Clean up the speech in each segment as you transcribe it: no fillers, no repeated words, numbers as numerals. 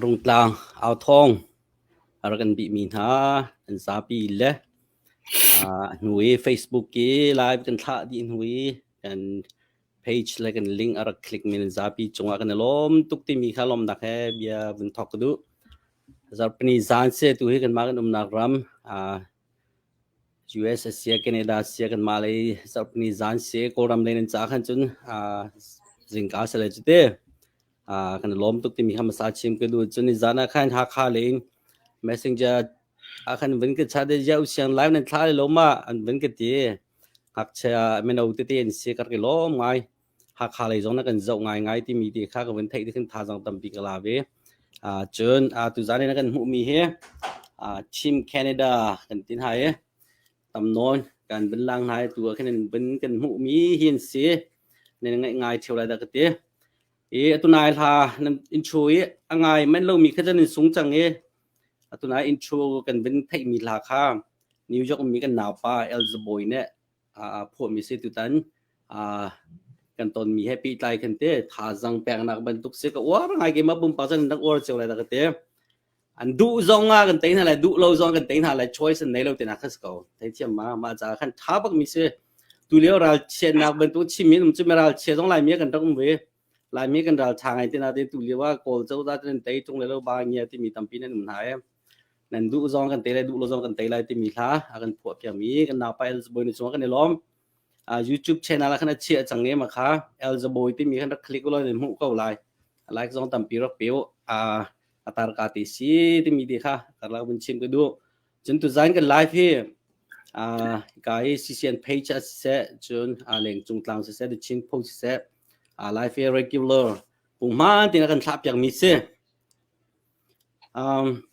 Rungtlang authawng a rak kan bihmi hna an zapi le hnu i Facebook i live kan thlah dih hnu i kan page le kan link a rak click mi nan zapi cungah kan i lawm tuk timi kha lawmnak he bia vun thawk ka duh. Zarhpini zan se tu hi kanmah kan umnak ram US a Canada a kanmah lei zarhpini zan si Kawlram lei nan ca khan cun zingka si le cute kan i lawm tuk timi kha hmasa chim ka duh. Cun nizan ah khan Hakha lei in messenger ah khan vun ka chat i ziah usiang live nan thla lo ma an vun ka ti. Ngakchia mino tete an si ka rak i lawm ngai. Hakha lei zong na kan zoh ngaingai timi ti kha ka vun theih tikhin thazaang tampi ka la ve. Cun tuzaan in kan hmuhmi hi Team Canada kan ti hna i tam nawn kan vun lang hna i tu ah khin vun kan hmuhmi hi an si. Nan ngaih ngai ṭheo lai dah ka ti. I atu nai hla nan intro i a ngai manh lomi kha cun in sung cang i atu nai intro kan vun theihmi hla kha New York ummi kan naupa Elzaboy nih phuahmi si tutan kan tonmi he pehtlai khan te thazaang peknak bantuk si ka uar ngai keimah pumpak cun rak uar cio lai dah ka ti. An duh zong ah kan tei hna lai, duh lo zong kan tei hna lai, choice an nei lo tinak kha si ko. Theithiam ma, mah caah khan ṭha bakmi si. Tu lio ralchiatnak bantuk chimmi um cu ralchia zong Laimi kan rak um ve. Laimi kan ralṭha ngai te nain tu lio ah Kawl cozah nan tei ṭung le lo ba ngia timi tampi nan um hna i nan duh zong kan tei lai duh lo zong kan tei lai timi hla a kan phuah piakmi kan naupa Elzabawi na cungah kan i lawm. YouTube channel ah khan a chiah cang i ma kha Elzabawi timi khan rak click ulaw nan hmuh ko lai. Like zong tampi rak pe u. A tar ka ti si timi te kha karlak vun chim ka duh. Cun tuzan kan live hi ka hi CCN page ah siseh cun lengcung tlang siseh The Chin Post siseh live hi regular punghman tin a kan thlah piak mi si. Um,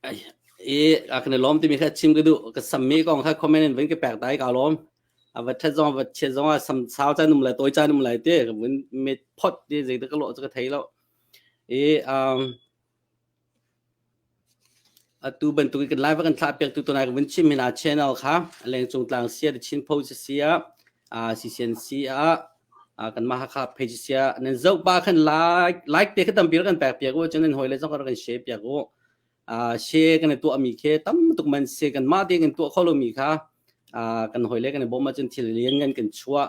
i a kan i lawm timi kha chim ka duh ka sammi kong kha comment in vun ka pek dai ka lawm. A va ṭhat zong va chiat zong ah sam sau caan um lai tawi caan um lai te ka vun met phot ti zei ka lawh cu ka thei lo. I um, Atu bantuk in kan live a kan thlah piaktu tunai ka vun chim hina channel kha lengcung tlang sia The Chin Post sia CCNC ah kanmah Hakha page sia nan zoh pa khan like like te kha tampi kan pek piak u cun nan hawile zong kan share piak u share kan i tuah mi khi tam tuk man si kan mah te kan tuah kho lo mi kha kan hawile kan i bawm ahcun thil lian ngan kan chuah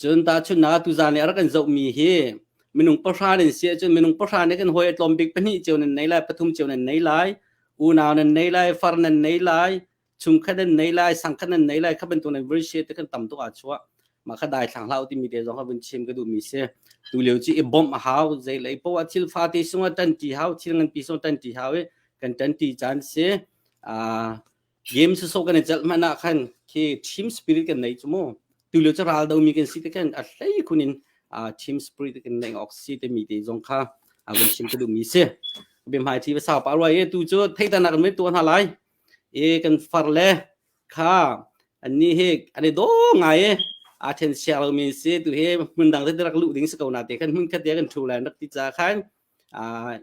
Cun tahchunhnak tuzaan i a rak kan zohmi hi minung pahra nan si ahcun minung pahra nih kan hawi a tlawm bik pahnih cio nan nei lai, pathum cio nan nei lai, unau nan nei lai, far nan nei lai, chungkhat nan nei lai, sangkhat nan nei lai, kha bantuk nan vun share te kan tam tuk aa chuah. Mah kha dai thlang hlah u timi te zong kha vun chim ka duhmi si. Tu lio cu i bawmh a hau, zei lei poah thil fate sungah ṭanṭi hau, thil nganpi sungah ṭanṭi hau i kan ṭanṭi caan si. Game sawsawh kan i celh hmanh ah khan khi team spirit kan nei cu mu. Tulio cu ral domi kan si te khan a hlei khun in team spirit kan nei awk si te mi te zong kha a vun chim ka duhmi si. Biahmai thi va sau pa ruai e tu cu theitan nak kan vun tuah hna lai. E kan far le kha anni hi an i do ngai e a then siak lo mi si tu hi hmun dang te rak luh ding si ko na te khan hmun khat te kan thu lai rak ti ca khan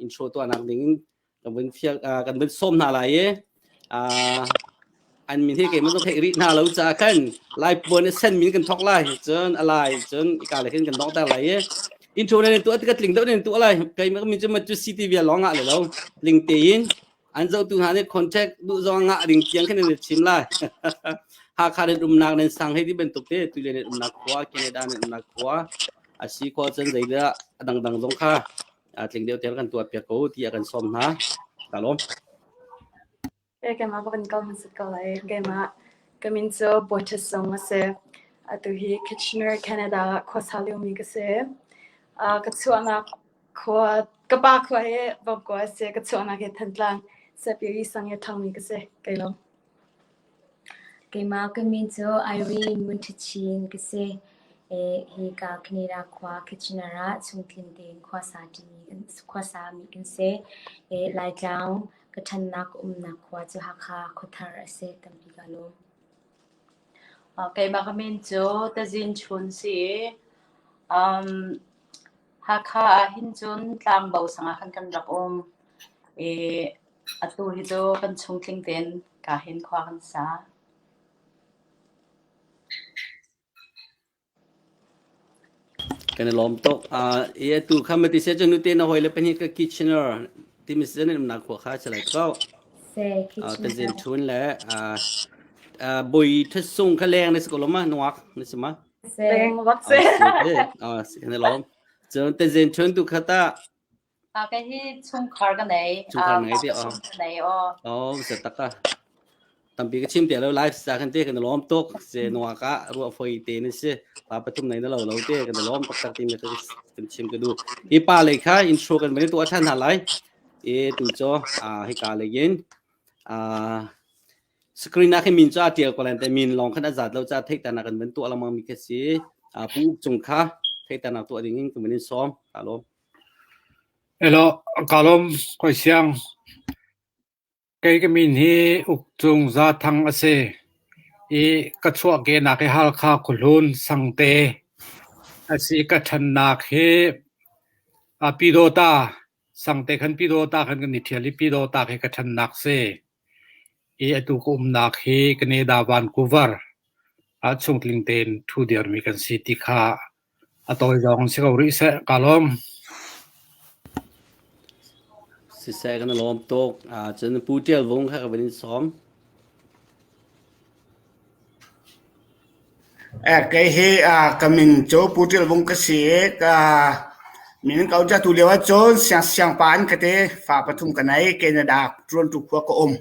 intro tuah nak ding in kan vun fial kan vun sawm hna lai i an min hi keimah zong theih rih hna lo caah khan lai puan i sen min kan thawk lai cun a lai cun ika le khin kan donghter lai i intro nan tuah tikah tling deuh nan tuah lai keimah min cu cu CTV lawng ngah le lo tling tein an zohtu hna nih contact duh zong ngah ding tiang khin nan chim lai Hakha nan umnak nan sang hei ti bantuk te tuile nan umnak khua Canada nan umnak khua a si khua cun zeidah a dangdang zong kha tling deuh tiang kan tuah piak ko tiah kan sawm hna. Ka lawm. Keimah ka van kal hmasat ko lai. Keimah ka min cu Botis Sung a si. Atu hi Kitchener, Canada ah khuasa liomi ka si. Ka chuahnak khua, ka pa khua hi Vomkua a si. Ka chuahnak hi Thantlang, Sapiri sang i a ṭhangmi ka si. Kai lawm. Keimah ka min cu Irene Munṭhachin ka si. Hika Canada khua Kitchener ah chungtling tein khuasami kan si. Laitlang ka ṭhannak ka umnak khua cu Hakha khuathar a si. Tampi kaa lawm. Keimah ka min cu Tazin Chun si i Hakha ah hin cun tlangbo sang ah khan kan rak um i atu hi cu kan chungtling tein kaa hin khua kan sa. Kan i lawm tuk. I atu kha mati se cu nute na hawile pahnih ka Kitchener timi se nan umnak khua kha si lai ko. Se Kitchener. Tazin Thun le Boi Thasung kha leng na si ko lo ma nuak na si ma? Leng bak si. Ah, si kan i lawm. Cun Tazin Thun tu kha ta Kei hi chungkhar ka nei. Chungkhar nei ti aw. Nei aw. Oh, se taka. Tampi ka chim te lo live sa kan te kan lawm tuk se nuwa ka ruah foi te ni si pa pathum nei na lo lo te kan lawm tak tak ti me kan chim ka du. Hi pa le kha intro kan bani tu athan ha lai. E tu cho a hi ka le yin a screen ah khin min cu a tial ko lan te min lawng khan a zat lo ca theih tanak kan van tuah lengmang mi kha si. A pu cung kha theih tanak tuah ding in kan van in sawm. Ka lawm. Elaw, kaa lawm kawi siang. Kei ka min hi Uk Cung Za Thang a si i ka chuahkehnak hi Halkha Khuahlun Sangte a si. Ka ṭhannak hi Pyidawta, Sangte khan Pyidawta khan kan i ṭhial i Pyidawta khi ka ṭhannak si. I atu ka umnak hi Canada Vancouver ah chungtling tein ṭhu dirmi kan si ti kha A tawi zong si ko rih seh, kaa lawm. Siseh kan i lawm tuk. Cun Pu Ṭial Vung kha ka van in sawm. Kei hi ka min cu Pu Ṭil Vung ka si i ka min ka um tu lio ahcun siangpa an ka ti. Fa pathum ka nei. Canada Toronto khua ka um.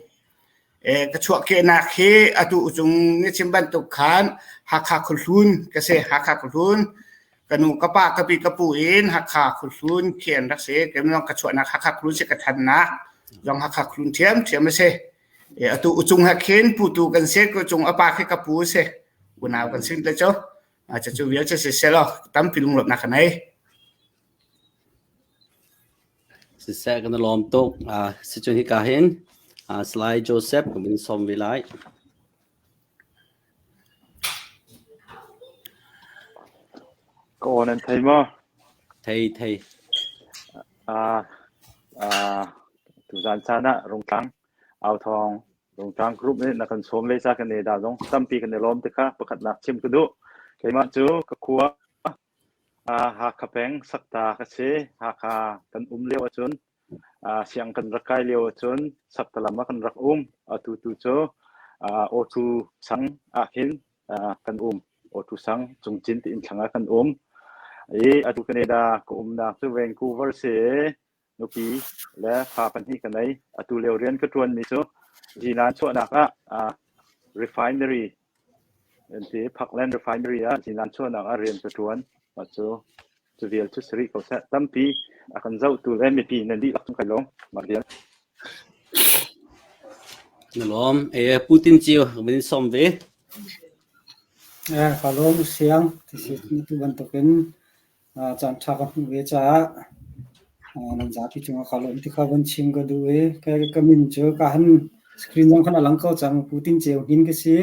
Ka chuahkehnak hi atu cung na chim bantuk khan Hakha Khuahlun ka si. Hakha Khuahlun ka nu ka pa ka pi ka pu in Hakha Khuahlun khi an rak si. Keimah ka chuahnak Hakha Khuahlun si ka ṭhannak zong Hakha Khuahlun ṭhiamṭhiam a si. Atu ucung he khin putu kan si, cung a pa khi ka pu a si. Unau kan si te cu. Cucu vial cu si selaw tampi lunglawmhnak ka nei. Siseh kan i lawm tuk. Sicun hika hin Salai Joseph ka vun sawm ve lai. Ka aw nan thei maw? Thei thei. Tuzaan caan ah Rungtlang Authawng Rungtlang Group nih na kan sawm ve ca kan i dah zong tampi kan i lawm ti kha pakhatnak chim ka duh. Keimah cu ka khua Hakha peng Sakta ka si. Hakha kan um lio ahcun siang kan rak kai lio ahcun Sakta lam ah kan rak um. Atu tu cu Awtu sang ah khin kan um. Awtu sang Cungcin ti inn thlang ah kan um. I atu Canada ka umnak cu Vancouver si i nupi le fa pahnih ka nei. Atu lio rian ka ṭuanmi cu zinan chuahnak ah refinery an ti Parkland Refinery ah zinan chuahnak ah rian ka ṭuan. Mah cu cu vial cu si rih ko seh. Tampi a kan zohtu le mipi nan dihlak cung kai lawm. Mah vial. Na lawm. Putin cio kan sawm ve. Ka lawm siang. Tu bantukin Caanṭha ka hmuh ve caah nan zapi cungah kaa lawm ti kha von chim ka duh i ka min cu ka han screen zong khan a lang ko cang. Pu Tin Ceu Hnin ka si.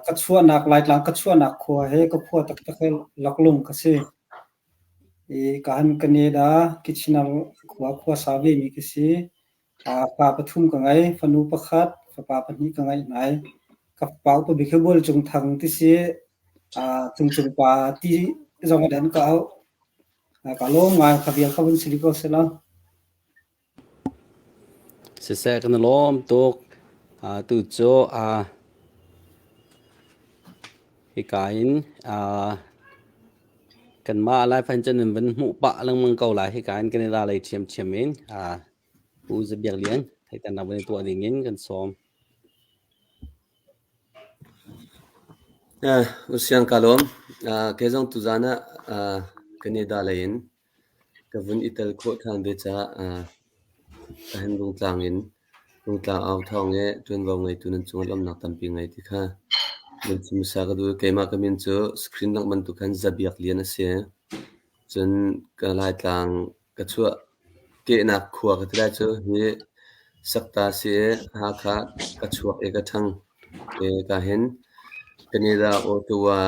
Ka chuahnak Laitlang ka chuahnak khua he ka khua taktak he Laklung ka si. I ka han Canada Kitchener khua khuasa vemi ka si. Fa pathum ka ngei. Fanu pakhat, fapa pahnih ka ngeih hna i ka fapa upa bik hi Bual Cung Thang ti si. Cungcung pa ti zong in an ka auh. Ka lawm ngai. Kha vial kha vun si rih ko selaw. Siseh kan i lawm tuk. Tu cu hika in kanmah Laifan cun nan van hmuh pah lengmang ko lai. Hika in kan i la lei ṭhiamṭhiam in Pu Za Biak Lian theihternak van i tuah ding in kan sawm. Usiang ka lawm. Kei zong tuzaan ah Canada lei in ka vun i tel khawh ṭhan ve caah ahin Rungtlang in Rungtlang au thawng i ṭuanvo ngeitu nan cungah lawmhnak tampi ngei ti kha vun chim hmasa ka duh. Keimah ka min cu screen lang bantuk khan Za Biak Lian a si. Cun ka Laitlang ka chuah kehnak khua ka ti lai cu hi Sakta si i Hakha ka chuak i ka ṭhang. Ka hin Canada Ottawa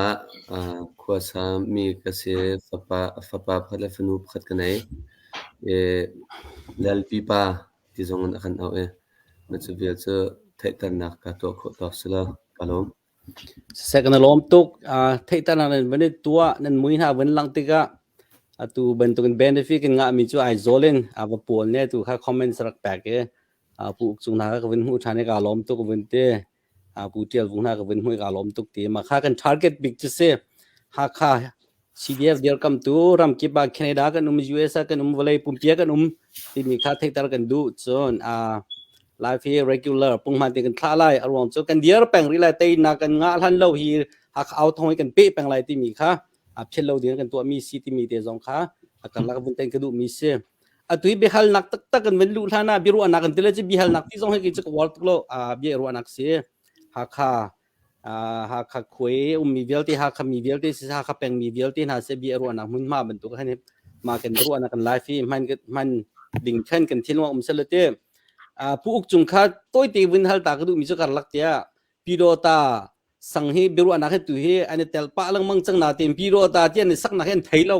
ah khuasa mi ka si. Fapa fapa pakhat le fanu pakhat ka nei. Lalpi pa ti zong in a kan auh i mah cu vial cu theihternak ka tuah khawh tawk si lo. Ka lawm. Siseh kan i lawm tuk. Theihternak nan van i tuah, nan mui hna van langh tikah atu bantukin benefit kan ngahmi cu Aizawl in a va pawl ne tu kha comments rak pek i Pu Uk Cung hna kha ka vun hmuh ṭhan i kaa lawm tuk vun ti. Pu Ṭial Vung hna ka vun hmuh i kaa lawm tuk ti. Mah kha kan target bik cu si. Hakha CDF dirkamtu ramkip ah Canada kan um, US ah kan um, vawlei pumpi ah kan um timi kha theihter kan duh. Cun live hi regular punghman te kan thlah lai. A ruang cu kan dir peng rih lai teinak kan ngah hlan lo hi Hakha au thawng hi kan peh peng lai timi kha philh lo ding kan tuahmi si timi te zong kha a karlak vun ten ka duhmi si. Atu hi biahalnak taktak kan van luh hlan ah biaruahnak kan ti le cu biahalnak ti zong hi kei cu ka uar tuk lo. Bia ruahnak si. Hakha Hakha khuai ummi vialte Hakha mi vialte si Hakha pengmi vialte hna seh bia ruahnak hmunhma bantuk khan ma kan ruahnak kan live hi hman hman ding khan kan thinlung um sel te pu uk cung kha toite vun hal ta ka duh mi cu karlak tiah pidota sang hi biaruahnak hi tu hi an i tel pah lengmang cang na tin pidota ti an i saknak hi an thei lo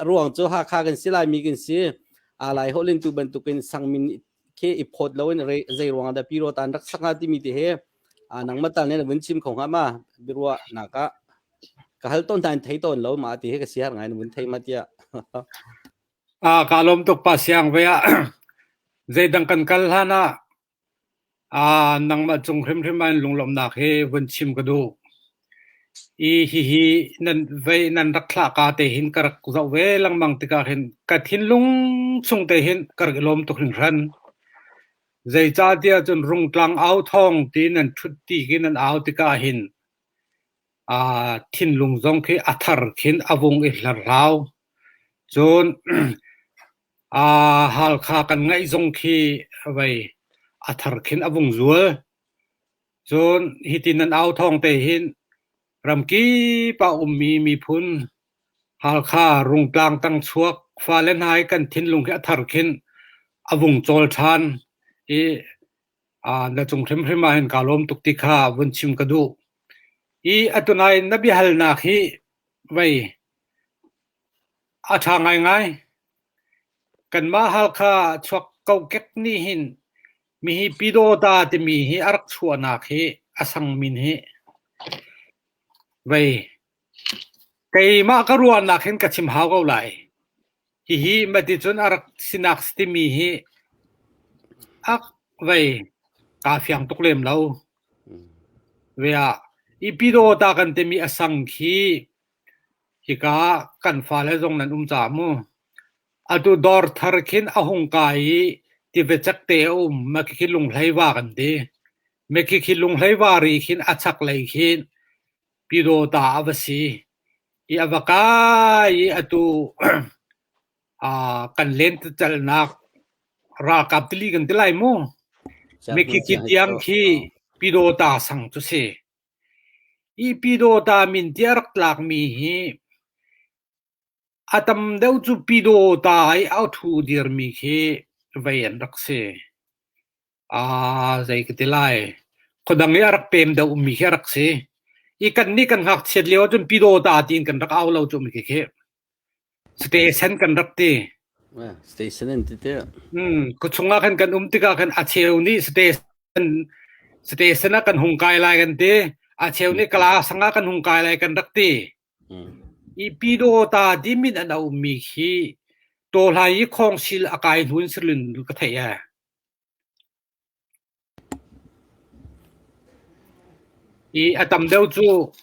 ruang cu Hakha kan si lai mi kan si a lai holin tu bantukin sangmin khi i phawt loin zei ruang dah pidota an rak sak hnga timi te he nangmah tal nih na vun chim kho hnga ma biaruahnak ah ka hal tawn hna in thei tawn lo ma ti hi ka siar ngai na vun thei ma tiah. Ka lawm tuk pa siang ve ah zeidang kan kal hlan ah nangmah cung hrimhrim ah in lunglawmhnak hi vun chim ka duh. I hihi nan vei nan rak thlah ka te hin ka rak zoh ve lengmang tikah hin ka thinlung chung te hin ka rak i lawm tuk hringhran. Zeicahtiah cun Rungtlang au thawng ti nan ṭhut ti khi nan au tikah hin aa thinlung zong khi a thar khin a vung i hlerhlau. Cun aa Halkha kan ngaih zong khi vei a thar khin a vung zual. Cun hiti nan au thawng te hin ramkip ah ummi miphun Halkha Rungtlang tang chuak fale hna hi kan thinlung hi a thar khin a vung cawl ṭhan i na cung hrimhrim ah hin kaa lawm tuk ti kha vun chim ka duh. I atunai na biahalnak hi vei a ṭha ngaingai. Kanmah Halkha chuak kokek nih hin mihi Pyidawta timi hi a rak chuahnak hi a sang min hi vei keimah ka ruahnak hin ka chim hau ko lai. Hihi maticun a rak sinak timi hi a vei kaa fiang tuk lem lo. Ve ah i Pyidawta kan timi a sang khi hika kan fale zong nan um caah mu. Atu dawr thar khin a hung kai i tive cekte a um. Mah khikhi lunghlei-va kan ti. Mah khikhi lunghlei-va ri khin a chaklei khin Pyidawta a va si. I a va kai i atu kan lentecelhnak ralkap tili kan ti lai mu. Mah khikhi tiang khi Pyidawta sang cu si. Hi Pyidawta min ti a rak tlakmi hi a tam deuh cu Pyidawta i a ṭhu dirmi khi vei an rak si. Aa zei ka ti lai. Khuadang i a rak pem deuhmi khi a rak si. I kannih kan ngakchiat lio ahcun Pyidawta tiin kan rak au lo cu mi khi. Station kan rak ti. Station an ti te. Hmm, khuachung ah khan kan um tikah khan a cheu nih station station ah kan hung kai lai kan ti. A cheu nih kala sang ah kan hung kai lai kan rak ti. I Pyidawta ti min an ummi khi tawhlai i khawngsil a kai hnun sirlun ka theih ee. I a tam deuh cu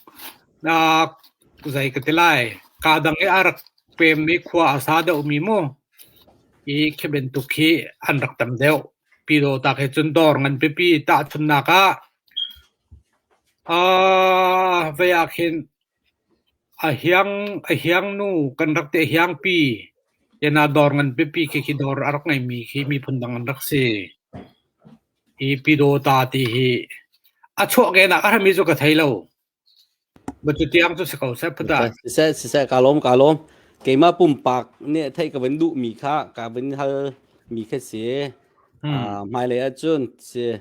zei ka ti lai kaa dang i a rak pemmi khua a sa deuhmi mu i khi bantuk khi an rak tam deuh. Pyidawta he cun dawr ngan pipi tahchunhnak ah aa vei ah khin a hiang a hiangnu kan rak ti a hiangpi yana dawr ngan pipi khi khi dawr a rak ngeimi khi miphun dang an rak si. Hi Pyidawta ti hi a chuahkehnak a hrami cu ka thei lo. Cu tiang cu si ko seh phuta. Siseh siseh ka lawm ka lawm. Keimah pumpak nih theih ka van duhmi kha ka van hal mi kha si. Hmm. Hmailei ahcun si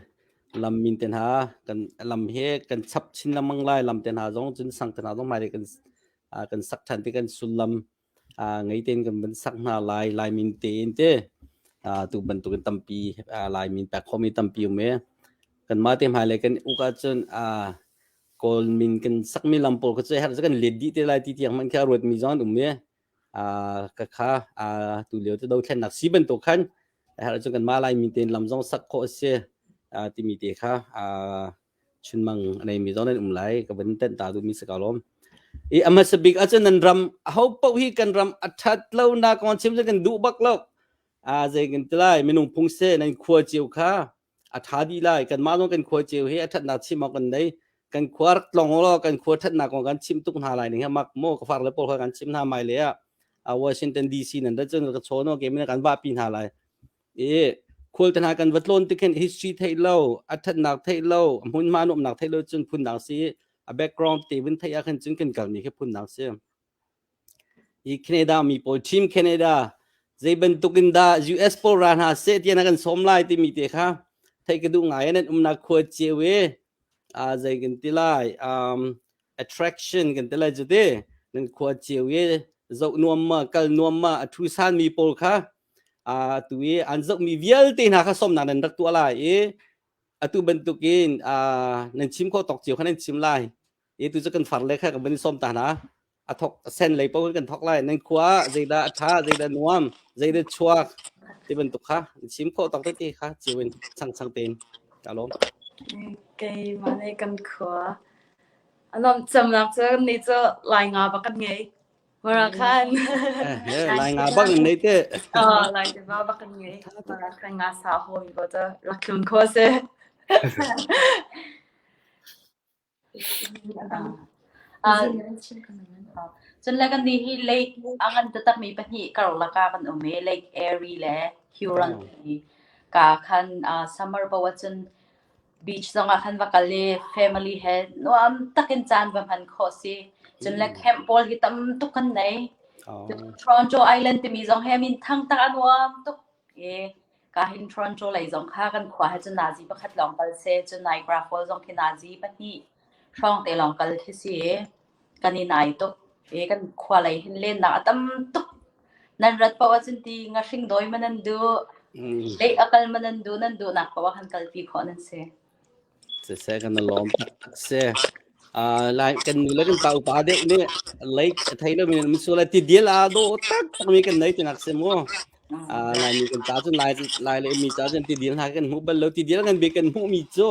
lam min te hna kan lam he kan chap chin lengmang lai lam te hna zong cun sang te hna zong hmailei kan kan sak ṭhan ti kan sullam ngei tein kan van sak hna lai lai min tein te tu bantukin tampi lai min pek khomi tampi um e kanmah te hmailei kan uk ahcun kawl min kan sakmi lam pawl kha cu herh kan let dih te lai ti tiang hmanh khi a ruatmi zong an um e ka kha tu lio te dothlennak si bantuk khan herh cun kanmah lai min tein lam zong sak khawh a si timi te kha chunmang a neimi zong nan um lai ka van tenh ta duhmi si ko lawm. I a hmasa bik ahcun nan ram aho paoh hi kan ram a ṭhat lo na kong chim cu kan duh bak lo. A zei kan ti lai minung phung se nan khua cio kha a ṭha dih lai kanmah zong kan khua cio hi a ṭhatnak chim awk kan nei kan khua rak tlong law kan khua ṭhatnak kong kan chim tuk hna lai ning mak maw ka far le pawl kha kan chim hna mai le ah Washington DC nan ra cun ka chawn ke min kan vahpi hna lai I khual te hna kan va tlawn tik hin history theih lo, a ṭhatnak theih lo, a hmunhma nuamhnak theih lo cun phundang si. A background te vun theih ah khan cun kan kalmi khi phundang si. Hi Canada mi pawl Team Canada zei bantuk in dah US pawl ra hna seh tiah na kan sawm lai timi te kha theih ka duh ngai nan umnak khua cio i uh, zei kan ti lai um, attraction kan ti lai cu ti nan khua cio i zoh nuam ma kal nuam ma a thu san mi pawl kha atu i an zohmi vialte hna kha sawmnak nan rak tuah lai i atu bantukin nan chim khawh tawk cio kha nan chim lai i tu cu kan far le kha kan van i sawm ta hna a thok sen lei paoh kan thok lai nan khua zeidah a ṭha zeidah nuam zeidah chuak ti bantuk kha chim khawh tawk tete kha cio in chang chang tein ka lawm Keimah nih kan khua. A nuamh cemnak cu ni cu Lai nga bak kan ngei. Mara khan. Lai nga bak nan nei te. Oh, Lai tiva bak kan ngei. Mara khan nga sa ho mi ko cu rak tlun kho si. Cun le kan nih hi lake a ngan taktakmi pahnih karlak ah kan um i Lake Erie le Huron ti ka khan summer paoh ahcun beach zongah khan va kal i family he nuam takin caan va hman khawh si. Cun le camp pawl hi tam tuk kan nei. Toronto Island timi zong he min thang tak a nuam tuk i ka hin Toronto lei zong kha kan khua he cun nazi pakhat lawng kal se cun Niagara Falls zong khi nazi pahnih hrawng te lawng kal khi si i kan i nai tuk i kan khua lei hin lennak a tam tuk nan rat paoh ahcun ti ngahring dawi ma nan duh lei a kal ma nan duh nan duhnak paoh ah khan kalpi khawh nan si. Siseh kan i lawm taktak si. Lai kan nu le kan pa upa deuh nih lake a thei lomi nan um sual lai tidil aa dawh taktak mi kan nei tinak si mu. Laimi kan ca cun Lai Lai le mi ca cun tidil hna kan hmuh bal lo tidil kan bik kan hmuh mi cu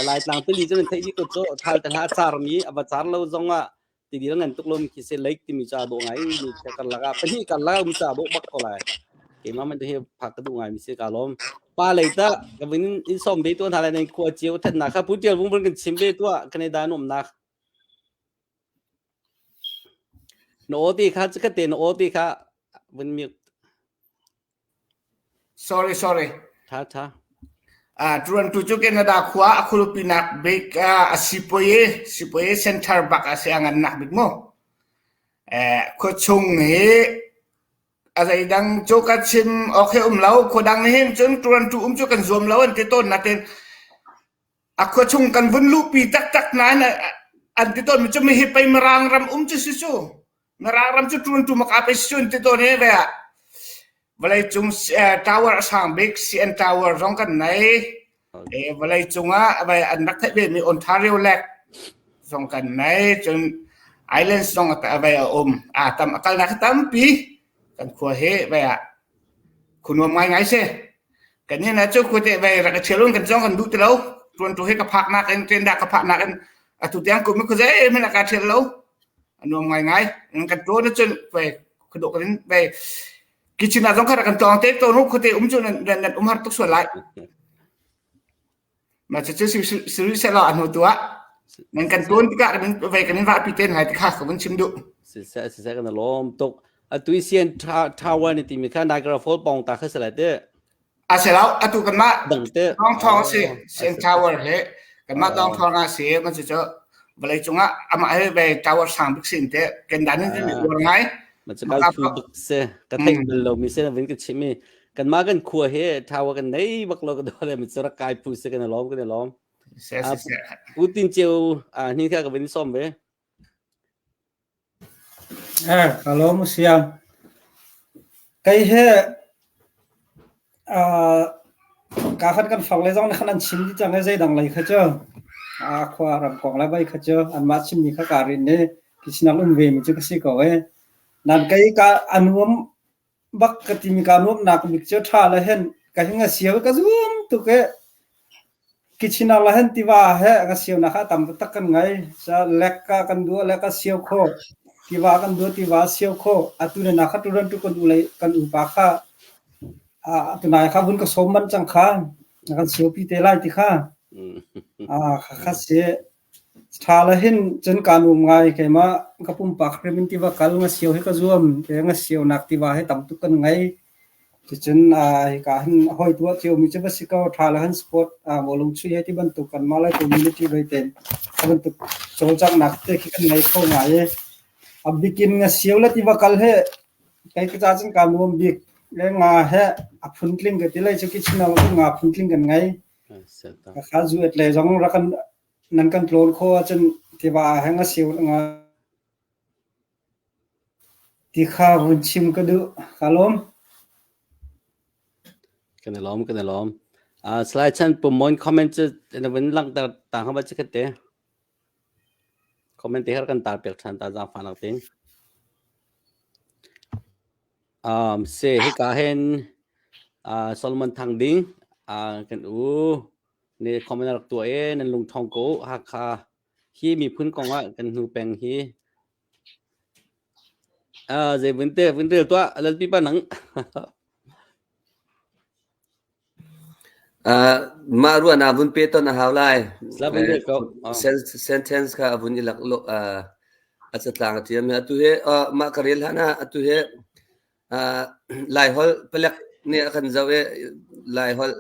Laitlang tili cu nan theih dih ko cu thal te hla a car mi a va car lo zong ah tidil ngan tuk lomi khi si lake timi ca dawh ngai mi karlak ah pahnih karlak um ca dawh bak ko lai keimah man hi phak ka duh ngai mi si ka lawm pa lei ta ka vin in som ve tu hna lai nan khua chiu than na kha pu tial vung vun kan chim ve tu kan i dan um nak na o ti kha ka te na o ti kha vun mi Sorry, sorry. Tha tha. Ah, tuan tu cu Canada khua a khulupi nak bik a sipuai sipuai center bak a si a ngan nak bik mu. Eh, khua chung hi a zeidang cu ka chim okay um lo khua dang hin cun tuan tu um cu kan zuam lo an ti tawn natin A khua chung kan vun luhpi taktak nain an ti tawn mi cu mihi pei Mirang ram um cu si cu. Mirang ram cu ṭun ṭum a ka pei si cu an ti tawn i ve ah vawleicung tower a sang bik CN Tower zong kan nei. E, vawleicung ah an rak theih ve mi Ontario Lake zong kan nei. Cun islands zong a vai a um. A tam a kalnak tampi kan khua hi vai ah khunuam ngaingai si. Kan nih na cu khuate vai rak i ṭhial un kan cong kan duh ti lo. Tuan tu hi ka phak nak in ṭen dah ka phak nak in atu tiang kum khuze men ka ṭhial lo. A nuam ngaingai. Kan tuan cun vai khuadawh kan vai kitchen ah zong kha rak kan tlawng te to nu khuate um cu nan nan um har tuk sual lai. Ma cu cu si selaw a hnu tu ah nan kan tuan tikah kan vai kan in vahpi te lai ti kha ka vun chim duh. Siseh siseh kan lawm tuk. Atu i sian Taiwan ni timi kha Niagara Falls pawng ta kha si lai te. A si lo atu kanmah dang te. Dong Thong si Sian Tower he kanmah Dong Thong ah si man cu cu vawlei cungah amah he ve tower sang bik sin te ken dan in uar ngai. Ma cu kal phu bik se ka theih bal lo mi se na vin ka chim i kanmah kan khua hi tower kan nei bak lo ka do le mi cu rak kai phu se kan i lawm kan i lawm. Se se se. Putin ceu hni kha ka vin som ve. Eh, ka lawm siang. Kei he Kaa khat kan far le zong nih khan an chim dih cang i zeidang lei kha cu khua ram kong le voi kha cu anmah chimmi kha kaa rinh i kitchen um vemi cu ka si ko i nan kei ka a nuam bak ka timi kaa nuamhnak bik cu ṭha le hen ka hi nga sio ka zum tuk i kitchen ah hen tiva he ka sionak kha tam taktak kan ngei. Lek ka kan duah le ka sio khawh tiva kan duah tiva sio khawh atu le na kha turan tu kan u lei kan upa kha tunai kha vun ka sawm manh cang kha na kan siopi te lai ti kha kha kha si ṭha le hin cun kaa nuam ngai keimah ka pumpak hrim in tiva kal nga sio hi ka zuam ke nga sio nak tiva hi tam tuk kan ngei cucun hika hin hawi tuah cio mi cu va si ko ṭha le han sport bawlung chuih he ti bantuk kan mah lai community vei ten a bantuk cawlcanghnak te khi kan ngei kho ngai i a bikin nga sio le tiva kal he Kei ka ca cun kaa nuam bik. Le nga he a phuntling ka ti lai cu kitchen ah nga phuntling kan ngei. Kha zu et le zong rak kan nan kan tlawn kho ahcun tiva he nga siu nga ti kha vun chim ka duh. Ka lawm. Kan i lawm, kan i lawm. Uh, slide chan pumon comment cu na vun langhter ta ha ba chi khat te. Comment te her kan tar piak ṭhan ta zaangfahnak tein. Um, se hika hin uh, Solomon Thang Ding uh, kan u ne comment rak tuah e nan lungthong ko Hakha Hi miphun kong ah kan hnu peng hi zei vun te vun rel tuah lalpi pa nang. Mah ruahnak vun pe ton a hau lai. La vun rel ko. Sentence kha a vun i lak lo a catlang a ṭiam. Atu hi mah ka rel hlan ah atu hi Laiholh palek nih a kan zoh i Laiholh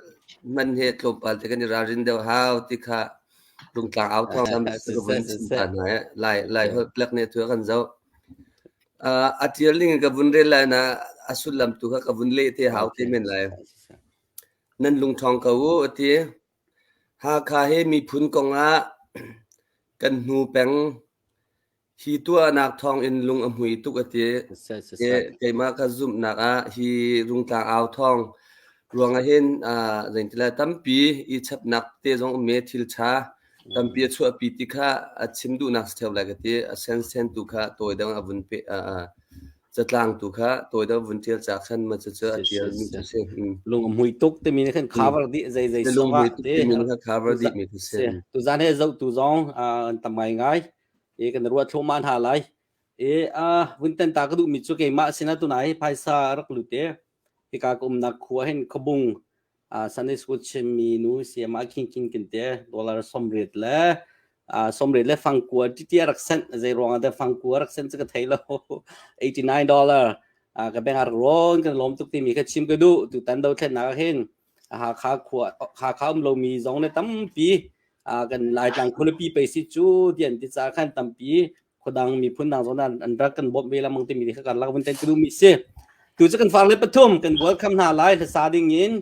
hman hi tlawmpal te kan i ralrin deuh hau ti kha Rungtlang au thawng tam ka vun chim ta hna i Laiholh palek nih atu a kan zoh. A ṭial ning in ka vun rel lai na a sullam tu kha ka vun leh te hau te men lai. Nan lungṭhawng ko u a ti. Hakha hi miphun kong ah kan hnu peng. Hi tuahnak thawngin lung a hmui tuk a ti. Keimah ka zumhnak ah hi Rungtlang au thawng ruangah hin zeintila tampi i chapnak te zong um i thil ṭha tampi a chuahpi ti kha a chim duhnak si ṭheo lai ka ti. A sensen tu kha tawi dang a vun pe catlang tu kha tawi dang vun ṭial caah khan ma cucu a ṭialmi cu si. Lung a hmui tuk timi nih khan cover dih zei zei Lung hmui tuk timi nih khan cover dih mi cu si. Tuzan he zohtu zong an tam ngaingai. E kan ruah thluahmah hna lai. E a vun ten ta ka duhmi cu keimah sinah tunai phaisa rak lut e. Hika ka umnak khua hin khuabung Sunday school chimmi nu CMI King King kin te dollar 80 le 80 le fangkua titi rak sent zei ruang ah dah fangkua rak sent cu ka thei lo 89 dollar ka bank rak rawn kan lawm tuk timi kha chim ka duh tu tan do thlennak hin Hakha khua Hakha um lomi zong le tampi kan Laitlang khualipi pei si cu ti an ti caah khan tampi khuadang miphun dang zong an rak kan bawmh ve lengmang timi kha kan lak vun ten ka duhmi si. Tu cu kan far le pathum kan welcome hna lai hlasa ding in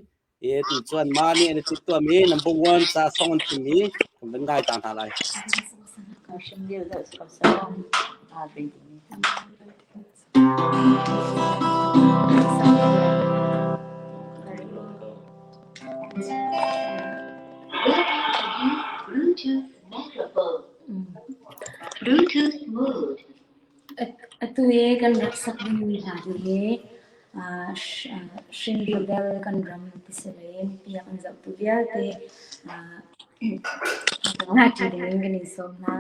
e tu cu an mah nih an i tuahmi number one ca song an thimmi kan van ngai ta hna lai. Atu i kan rak sak dingmi hla hi hrinlio bel kan ram ti si loin piak an zohtu vialte ngaṭi dingin kan in sawm hna.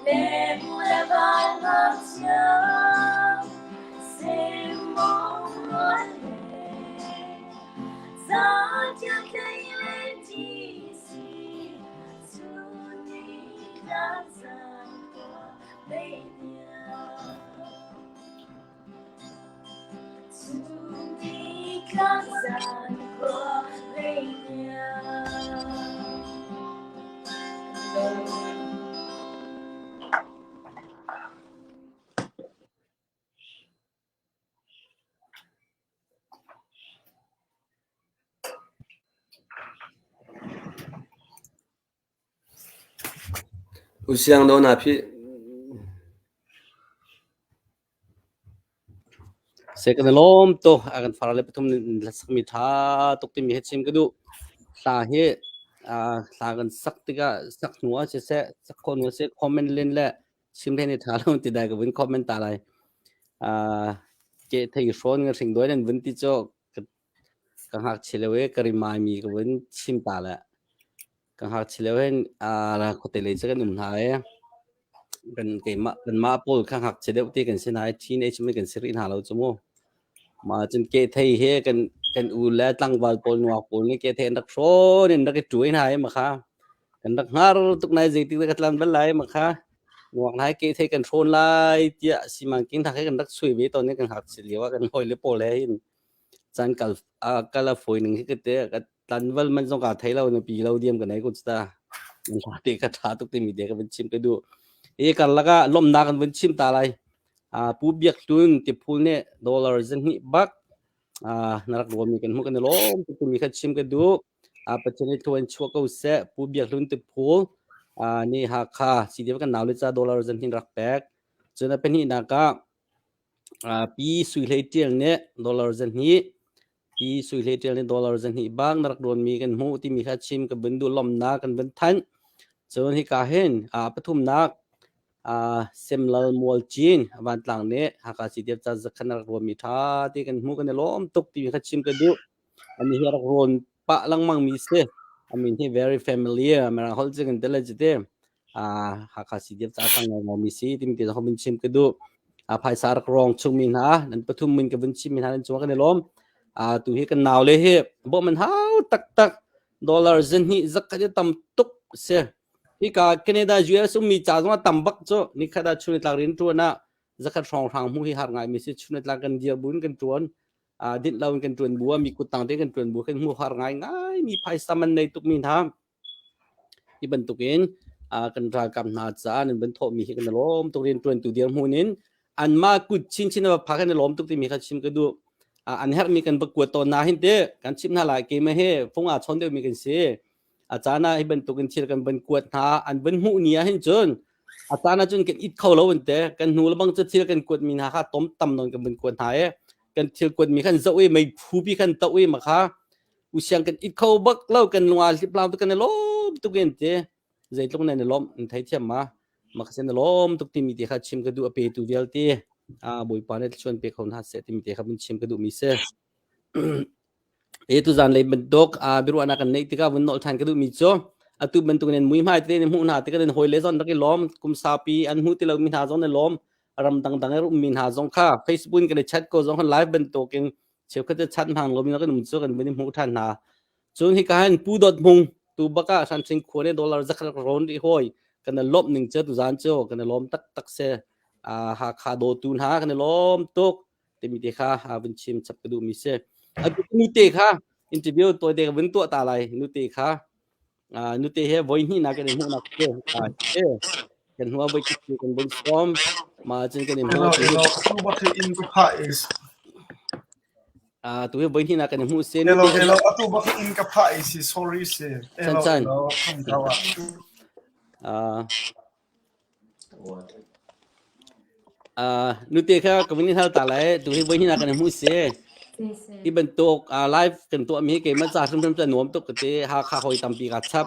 Leng le val ngakchia semmawng rual he Zatial tlei le ṭi si chun ni tlak zan khua lei niam. Chun ni tlak zan khua lei niam. Usiang do na phih. Se kan i lawm tuk. A kan far le pathum sak mi tha tuk timi he chim ka duh. Hla hi hla kan sak tikah sak hnu ah siseh, sak khawh hnu ah siseh, comment len le chim len hi tha lo ti dai ka vun comment ta lai. Ke thei hrawn nga hring doi nan vun ti cu ka ngakchia lio i ka rimai mi ka vun chim ta le. Ka ngakchia lio hin khuate lei cu kan um hna i kan keimah kanmah pawl kha ngakchia deuh te kan si hna i teenage mi kan si rih hna lo cu mu. Mah cun kehthei he kan kan u le tlangval pawl nuak pawl nih kehthei an rak hrawn in rak i ṭuai hna i makha kan rak hngar tuk nai zeitik dah ka tlan bal lai makha nuak hna hi kehthei kan hrawn lai tiah simangking hna kha kan rak sui ve tawn i kan ngakchia lio ah kan hawile pawl he hin caan kal kal a fawi ning hi ka te ka tlanval man zong kaa thei lo na pi lo diam ka nei ko ta nan hla te ka tha tuk timi te ka vun chim ka duh hi karlak ah lawmhnak kan vun chim ta lai Pu Biak Hlun tiphul nih dollar zahnih bak na rak ruami kan hmuh kan i lawm tuk timi kha chim ka duh. Pathian nih thlua in chuah ko seh. Pu Biak Hlun tiphul nih Hakha CDF kan naule ca dollar zahnih rak pek. Cun a pahnihnak ah Pi Sui Hlei Ṭial nih dollar zahnih Pi Sui Hlei Ṭial nih dollar zahnih bak na rak rawnmi kan hmuh timi kha chim ka vun duh lawmhnak kan vun thanh. Cun hika hin pathumnak Semlal Mual Cin Vantlang nih Hakha CDF ca zakhat na rak rawnmi ṭha te kan hmuh kan i lawm tuk timi kha chim ka duh. Ani hi a rak rawn pah lengmang mi si. A min hi very familiar Mirang holh cu kan ti le cu ti. Hakha CDF ca sang ngai mi si timi te zong vun chim ka duh. Phaisa rak rawng chungmi hna nan pathum min ka vun chim mi hna nan cungah kan i lawm. Tu hi kan nau le hi bawmh an hau taktak. Dollar zahnih zakhat hi tam tuk si. Hika Canada US ummi ca zong a tam bak cu nikhat ah chun tlak rian ṭuan ah zakhat hrawng hrang hmuh hi har ngai mi si chun tlak kan dir buin kan ṭuan dinh lo in kan ṭuan bu ah mi kuttang te kan ṭuan bu kan hmuh har ngai ngai mi phaisa man nei tuk mi hna hi bantukin kan ralkap hna caah nan van thawhmi hi kan i lawm tuk rian ṭuantu dirhmun in anmah kut chinchin a phak kan i lawm tuk timi kha chim ka duh. An herhmi kan va kuat tawn na hin te kan chimh hna lai keimah hi fung aa chawn deuhmi kan si. A caan ah hi bantukin thil kan van kuat hna an van hmuh ni ah hin cun a caan ah cun kan it kho lo an te kan hnu le bang cu thil kan kuat mi hna kha tom tam nawn kan van kuat hna i kan thil kuat mi khan zoh i mei phu pi khan toh i ma kha usiang kan it kho bak lo kan lunga hliplau tu kan i lawm tuk in ti zeitluk nan i lawmh nan theithiam ma makasen na lawm tuk timi te kha chim ka duh a petu vialte a bawipa nih thluachuah pe kho hna seh timi te kha vun chim ka duh mi si e tu zan lei bantuk a biaruahnak kan neih tikah vun nolh than ka duh mi cu atu bantuk in mui hmai te hmuh hna tikah hawi le zon rak i lawm kum saupi an hmu ti lo mi hna zong ne lawm ram dangdang i um mi hna zong kha Facebook in kan i chat ko zong khan live bantukin cheukhat cu chat hmang lomi kan um cu kan vun i hmuh than hna cun hika hin Pu Dawt Hmung tu baka Hranthing khua ne dollar zakhat rawn rih hoi kan i lawmh ning cu tuzan cu kan i lawm taktak se Hakha dawtu hna kan i lawm tuk timi te kha vun chim chap ka duh mi si atu nute kha interview tawi te ka vun tuah ta lai nute kha nute he voi hnih na kan i hmuh nak cu kan hnu ah voi khat kan vun sawm ma cun kan i hmu Hello, bak in ka pha is. Tu hi voi hnih na kan i hmuh se Hello, hello, atu bak in ka pha is sorry se. Chan chan. Nute kha ka vun in hal ta lai tu hi voi hnih na kan i hmuh si. Hi bantuk live kan tuah mi hi keimah ca hrimhrim cu nuam tuk ka ti. Hakha hawi tampi ka chap.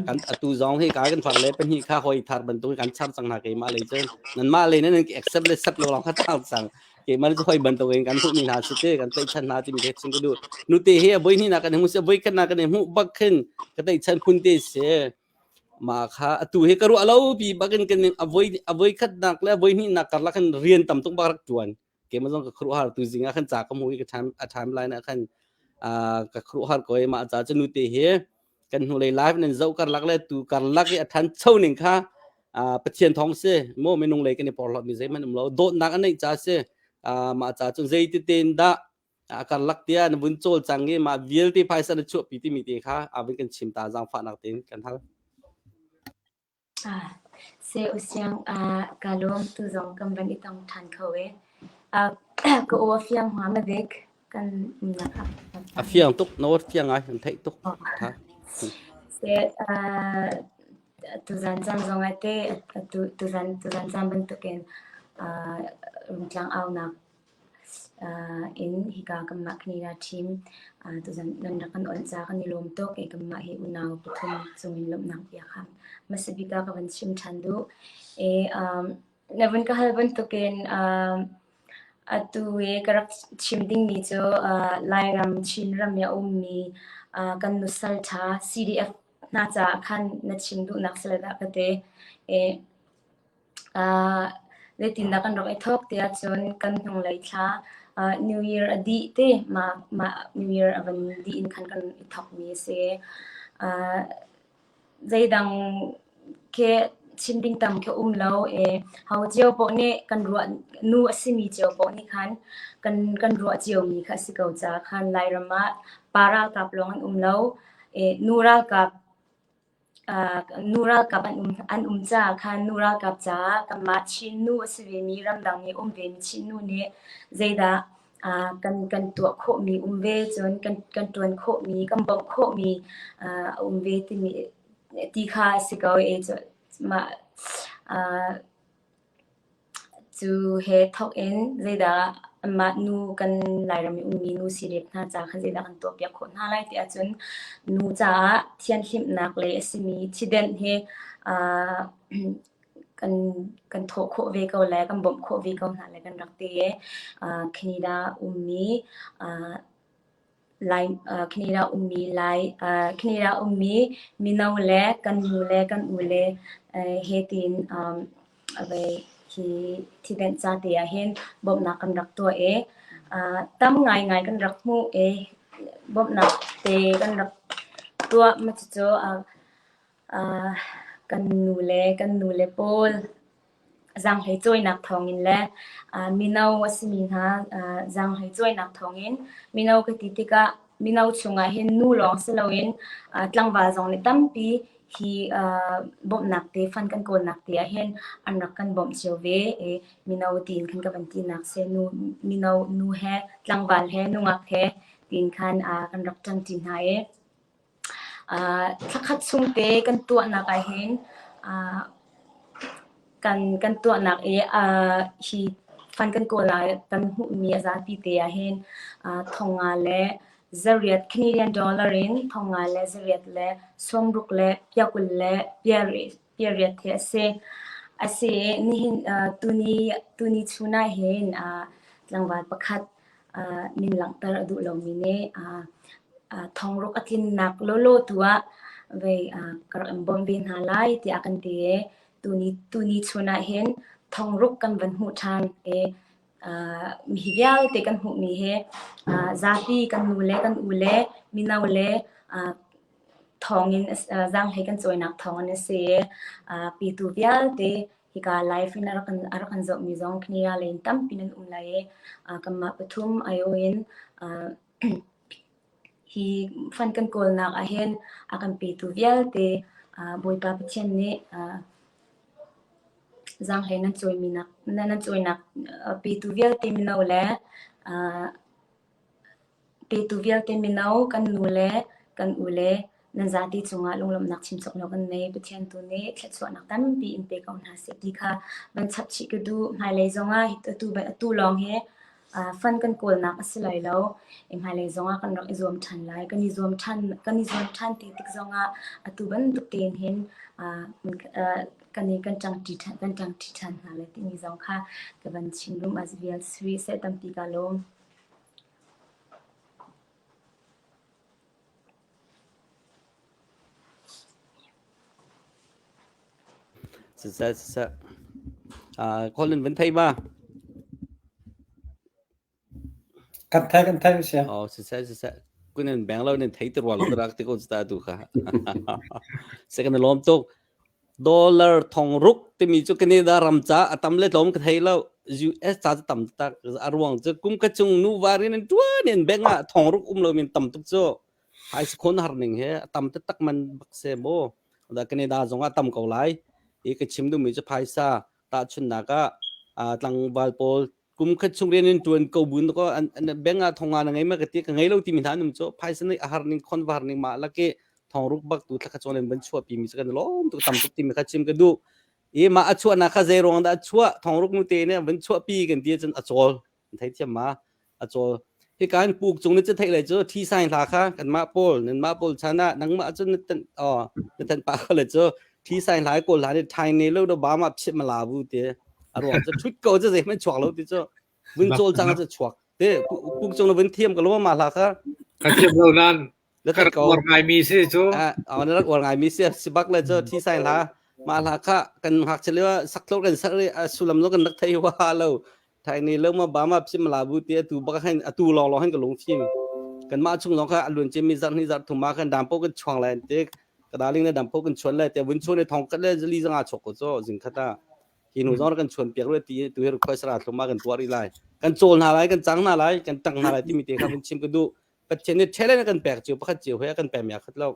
Kan atu zong hi ka kan far le pahnih kha hawi thar bantuk kan chap cang hna keimah lei cun. Nanmah lei nan accept le accept lo lawng kha tang cang. Keimah cu hawi bantuk in kan hmuh mi hna si te kan tlaihchan hna timi te chim ka duh. Nute hi a voi hnih na kan i hmuh si a voi khat na kan i hmuh bak khin ka tlaihchan phun te si. Mah kha atu hi ka ruah lo pi bakin kan avoi avoi khatnak le avoi hnihnak karlak khan rian tam tuk bak rak tuan. Keimah zong ka khuaruahhar tu zing ah khan ca ka hmuh i ka time a timeline ah khan ka khuaruahhar ko i mah ca cu nute hi kan hnulei live nan zoh karlak le tu karlak i a thancho ning kha Pathian thawng si maw minung lei kan i porhlawt mi zeihmanh um lo dawtnak a neih ca si mah ca cun zei ti tein dah a karlak tia na vun cawl cang i mah vialte phaisa na chuahpi timi te kha a vun kan chim ta zaangfahnak tein kan hal. Ah, se usiang ah ka lawm tu zong kan van i tong ṭhan kho e. Ah, ka aw a fiang hnga ma vek kan umnak ah. A fiang tuk, na aw fiang ngai, kan theih tuk. Tha. Se ah tuzan caan zong ah te atu tuzan tuzan caan bantukin ah rungtlang aunak in hika kanmah Canada team tuzan nan rak kan onh ca kan i lawm tuk i kanmah hi unau pathum cungin lawmhnak bia kha hmasa bik ah ka van chim ṭhan duh. I na vun ka hal bantukin atu i ka rak chim dingmi cu Lairam, Chinram i a ummi kan nusal ṭha CDF hna caah khan na chim duhnak si le dah ka ti. I Zeitindah kan rak i thawk tiah cun kan hnunglei thla New Year a dih te mah mah New Year a van dih in khan kan i thawkmi a si. Zeidang khi chim ding tam khi um lo i ho cio paoh nih kan ruah nu a simi cio paoh nih khan kan kan ruah ciomi kha a si ko caah khan Lairam ah pa ralkap lawng an um lo i nu ralkap Nu ralkap an um caah khan nu ralkap caah kanmah Chin nu a si vemi ramdang i um vemi Chin nu nih zeidah kan kan tuah khawhmi um ve cun kan kan ṭuan khawhmi kan bawmh khawhmi a um ve timi ti kha a si ko i mah Cu he thawk in zeidah anmah nu kan Lairam i ummi nu sirep hna ca kha zeidah kan tuahpiak khawh hna lai ti ahcun nu caah thianhhlimhnak lei a simi thidenh hi uh, kan kan thawh khawh ve ko le kan bawmh khawh ve ko hna le kan rak ti i uh, Canada ummi uh, Lai Canada ummi Lai Canada ummi mino le kan nu le kan u le he tiin vei hi thidenh ca te ah hin bawmhnak kan rak tuah i tam ngaingai kan rak hmuh i bawmhnak te kan rak tuah ma cucu kan nu le kan nu le pawl Zaanghlei cawinak thawngin le mino a simi hna zaanghlei cawinak thawngin mino ka ti tikah mino chungah hin nu lawng si loin tlangval zong nih tampi hi bawmhnak te fund kan kawlnak te ah hin an rak kan bawmh cio ve i mino tiin khan ka van tinak si. Nu mino nu he tlangval he nungak he tiin khan kan rak ṭangṭi hna i Thlakhat chung te kan tuahnak ahhin kan kan tuahnak i hi fund kan kawl ah kan hmuhmi a zapi te ahhin thongnga le zariat Canadian dollar in thongnga le zariat le sawmruk le piakul le piariat hi a si. A si i nihin tuni tuni chun ahhin tlangval pakhat min langhter a duh lomi nih thongruk a tlinnak lawlaw tu ah vei ka rak in bawmh ve hna lai tiah a kan ti i tuni tuni chun ahhin thongruk kan van hmuh ṭhan i hi vialte kan hmuhmi hi zapi kan nu le kan u le mino le thawngin zaanghlei kan cawinak thawngin a si i pitu vialte hika live in a rak kan a rak kan zohmi zong Canada lei in tampi nan um lai i kanmah pathum aiawh in hi fund kan kawlnak ahhin a kan petu vialte Bawipa Pathian nih zaanghlei nan cawimi nak nan cawinak petu vialte mino le Petu vialte mino, kan nu le kan u le nan zate cungah lunglawmhnak chim cawk lo kan nei. Pathian tu nih thluachuahnak tampi in pe ko hna seh ti kha van chap chih ka duh. Hmailei zongah atu atu lawng hi fund kan kawlnak a si lai lo. Hmailei zongah kan rak i zuam ṭhan lai. Kan i zuam ṭhan kan i zuam ṭhan te tik zongah atu bantuk tein hin kan i kan ṭangṭi ṭhan kan ṭangṭi ṭhan hna lai timi zong kha ka van chim rum as vial sui seh tampi ka lawm. Siseh siseh. Call in van thei ma? Kan thei kan thei sia. Oh siseh siseh. Kunin beng lo nin thei ti rual lo rak ti ko ta tu kha. Second lom tuk. Dollar thong ruk timi cu Canada ram ca a tam le tlawm ka thei lo. US ca cu tam tak a ruang cu kum ka chung nu varin in tuan in bank ah thong ruk um lo min tam tuk cu. Hai khon har ning he a tam taktak man bak se mu. Da Canada zong ah tam ko lai. I ka chim duhmi cu phaisa tahchunnak ah tlangval pawl kum khat chung rian in tuan ko bun ko an bank ah thonga na ngei ma ka ti ka ngei lo timi hna an um cu phaisa nih a har ning khon var ning ma laki thong ruk bak tu thlakha chon in ban chuah pi mi cu kan lom tuk tam tuk timi kha chim ka duh i ma a chuah na kha zei ruang dah a chuah thong ruk nu te ne van chuah pi kan ti cun a chawl thei thiam ma a cawl hika in puk cung ni cu theih lai cu thi sai hla kha kanmah pawl nanmah pawl chan ah nangmah cun na tan oh na tan pa kha le cu thi sai hla kawl hla ni thai ne lo do ba ma phit ma la bu te a ruang cu thut ko cu zei hmanh chuak lo ti cu vun cawl cang cu chuak te puk cung na vun thiam ka lo ma hla kha ka thiam lo nan ka rak uar ngaimi si cu. Ah, na rak uar ngaimi si si bak le cu thi sai hla mah hla kha kan ngakchia lio sak tlor kan sak sulam lo kan rak thei wa lo thai ni lo ma ba ma phim la bu ti atu bak hin atu long long hin ka lung phim kan mah chung long kha alun chin mi zar ni zar thum ma khan dam po kan chuang lai te ka darling ne dam po kan chuan lai te vun chuan ne thong kat le zali zanga chok ko cho jing khata hi nu zong kan chuan piak le ti tu her khoi sara thluma kan tuar i lai kan chawl hna lai kan chang hna lai kan tang hna lai timi te kha vun chim ka du Pathian nih talent a kan pek cio pakhat cio he a kan pek mi khat lo.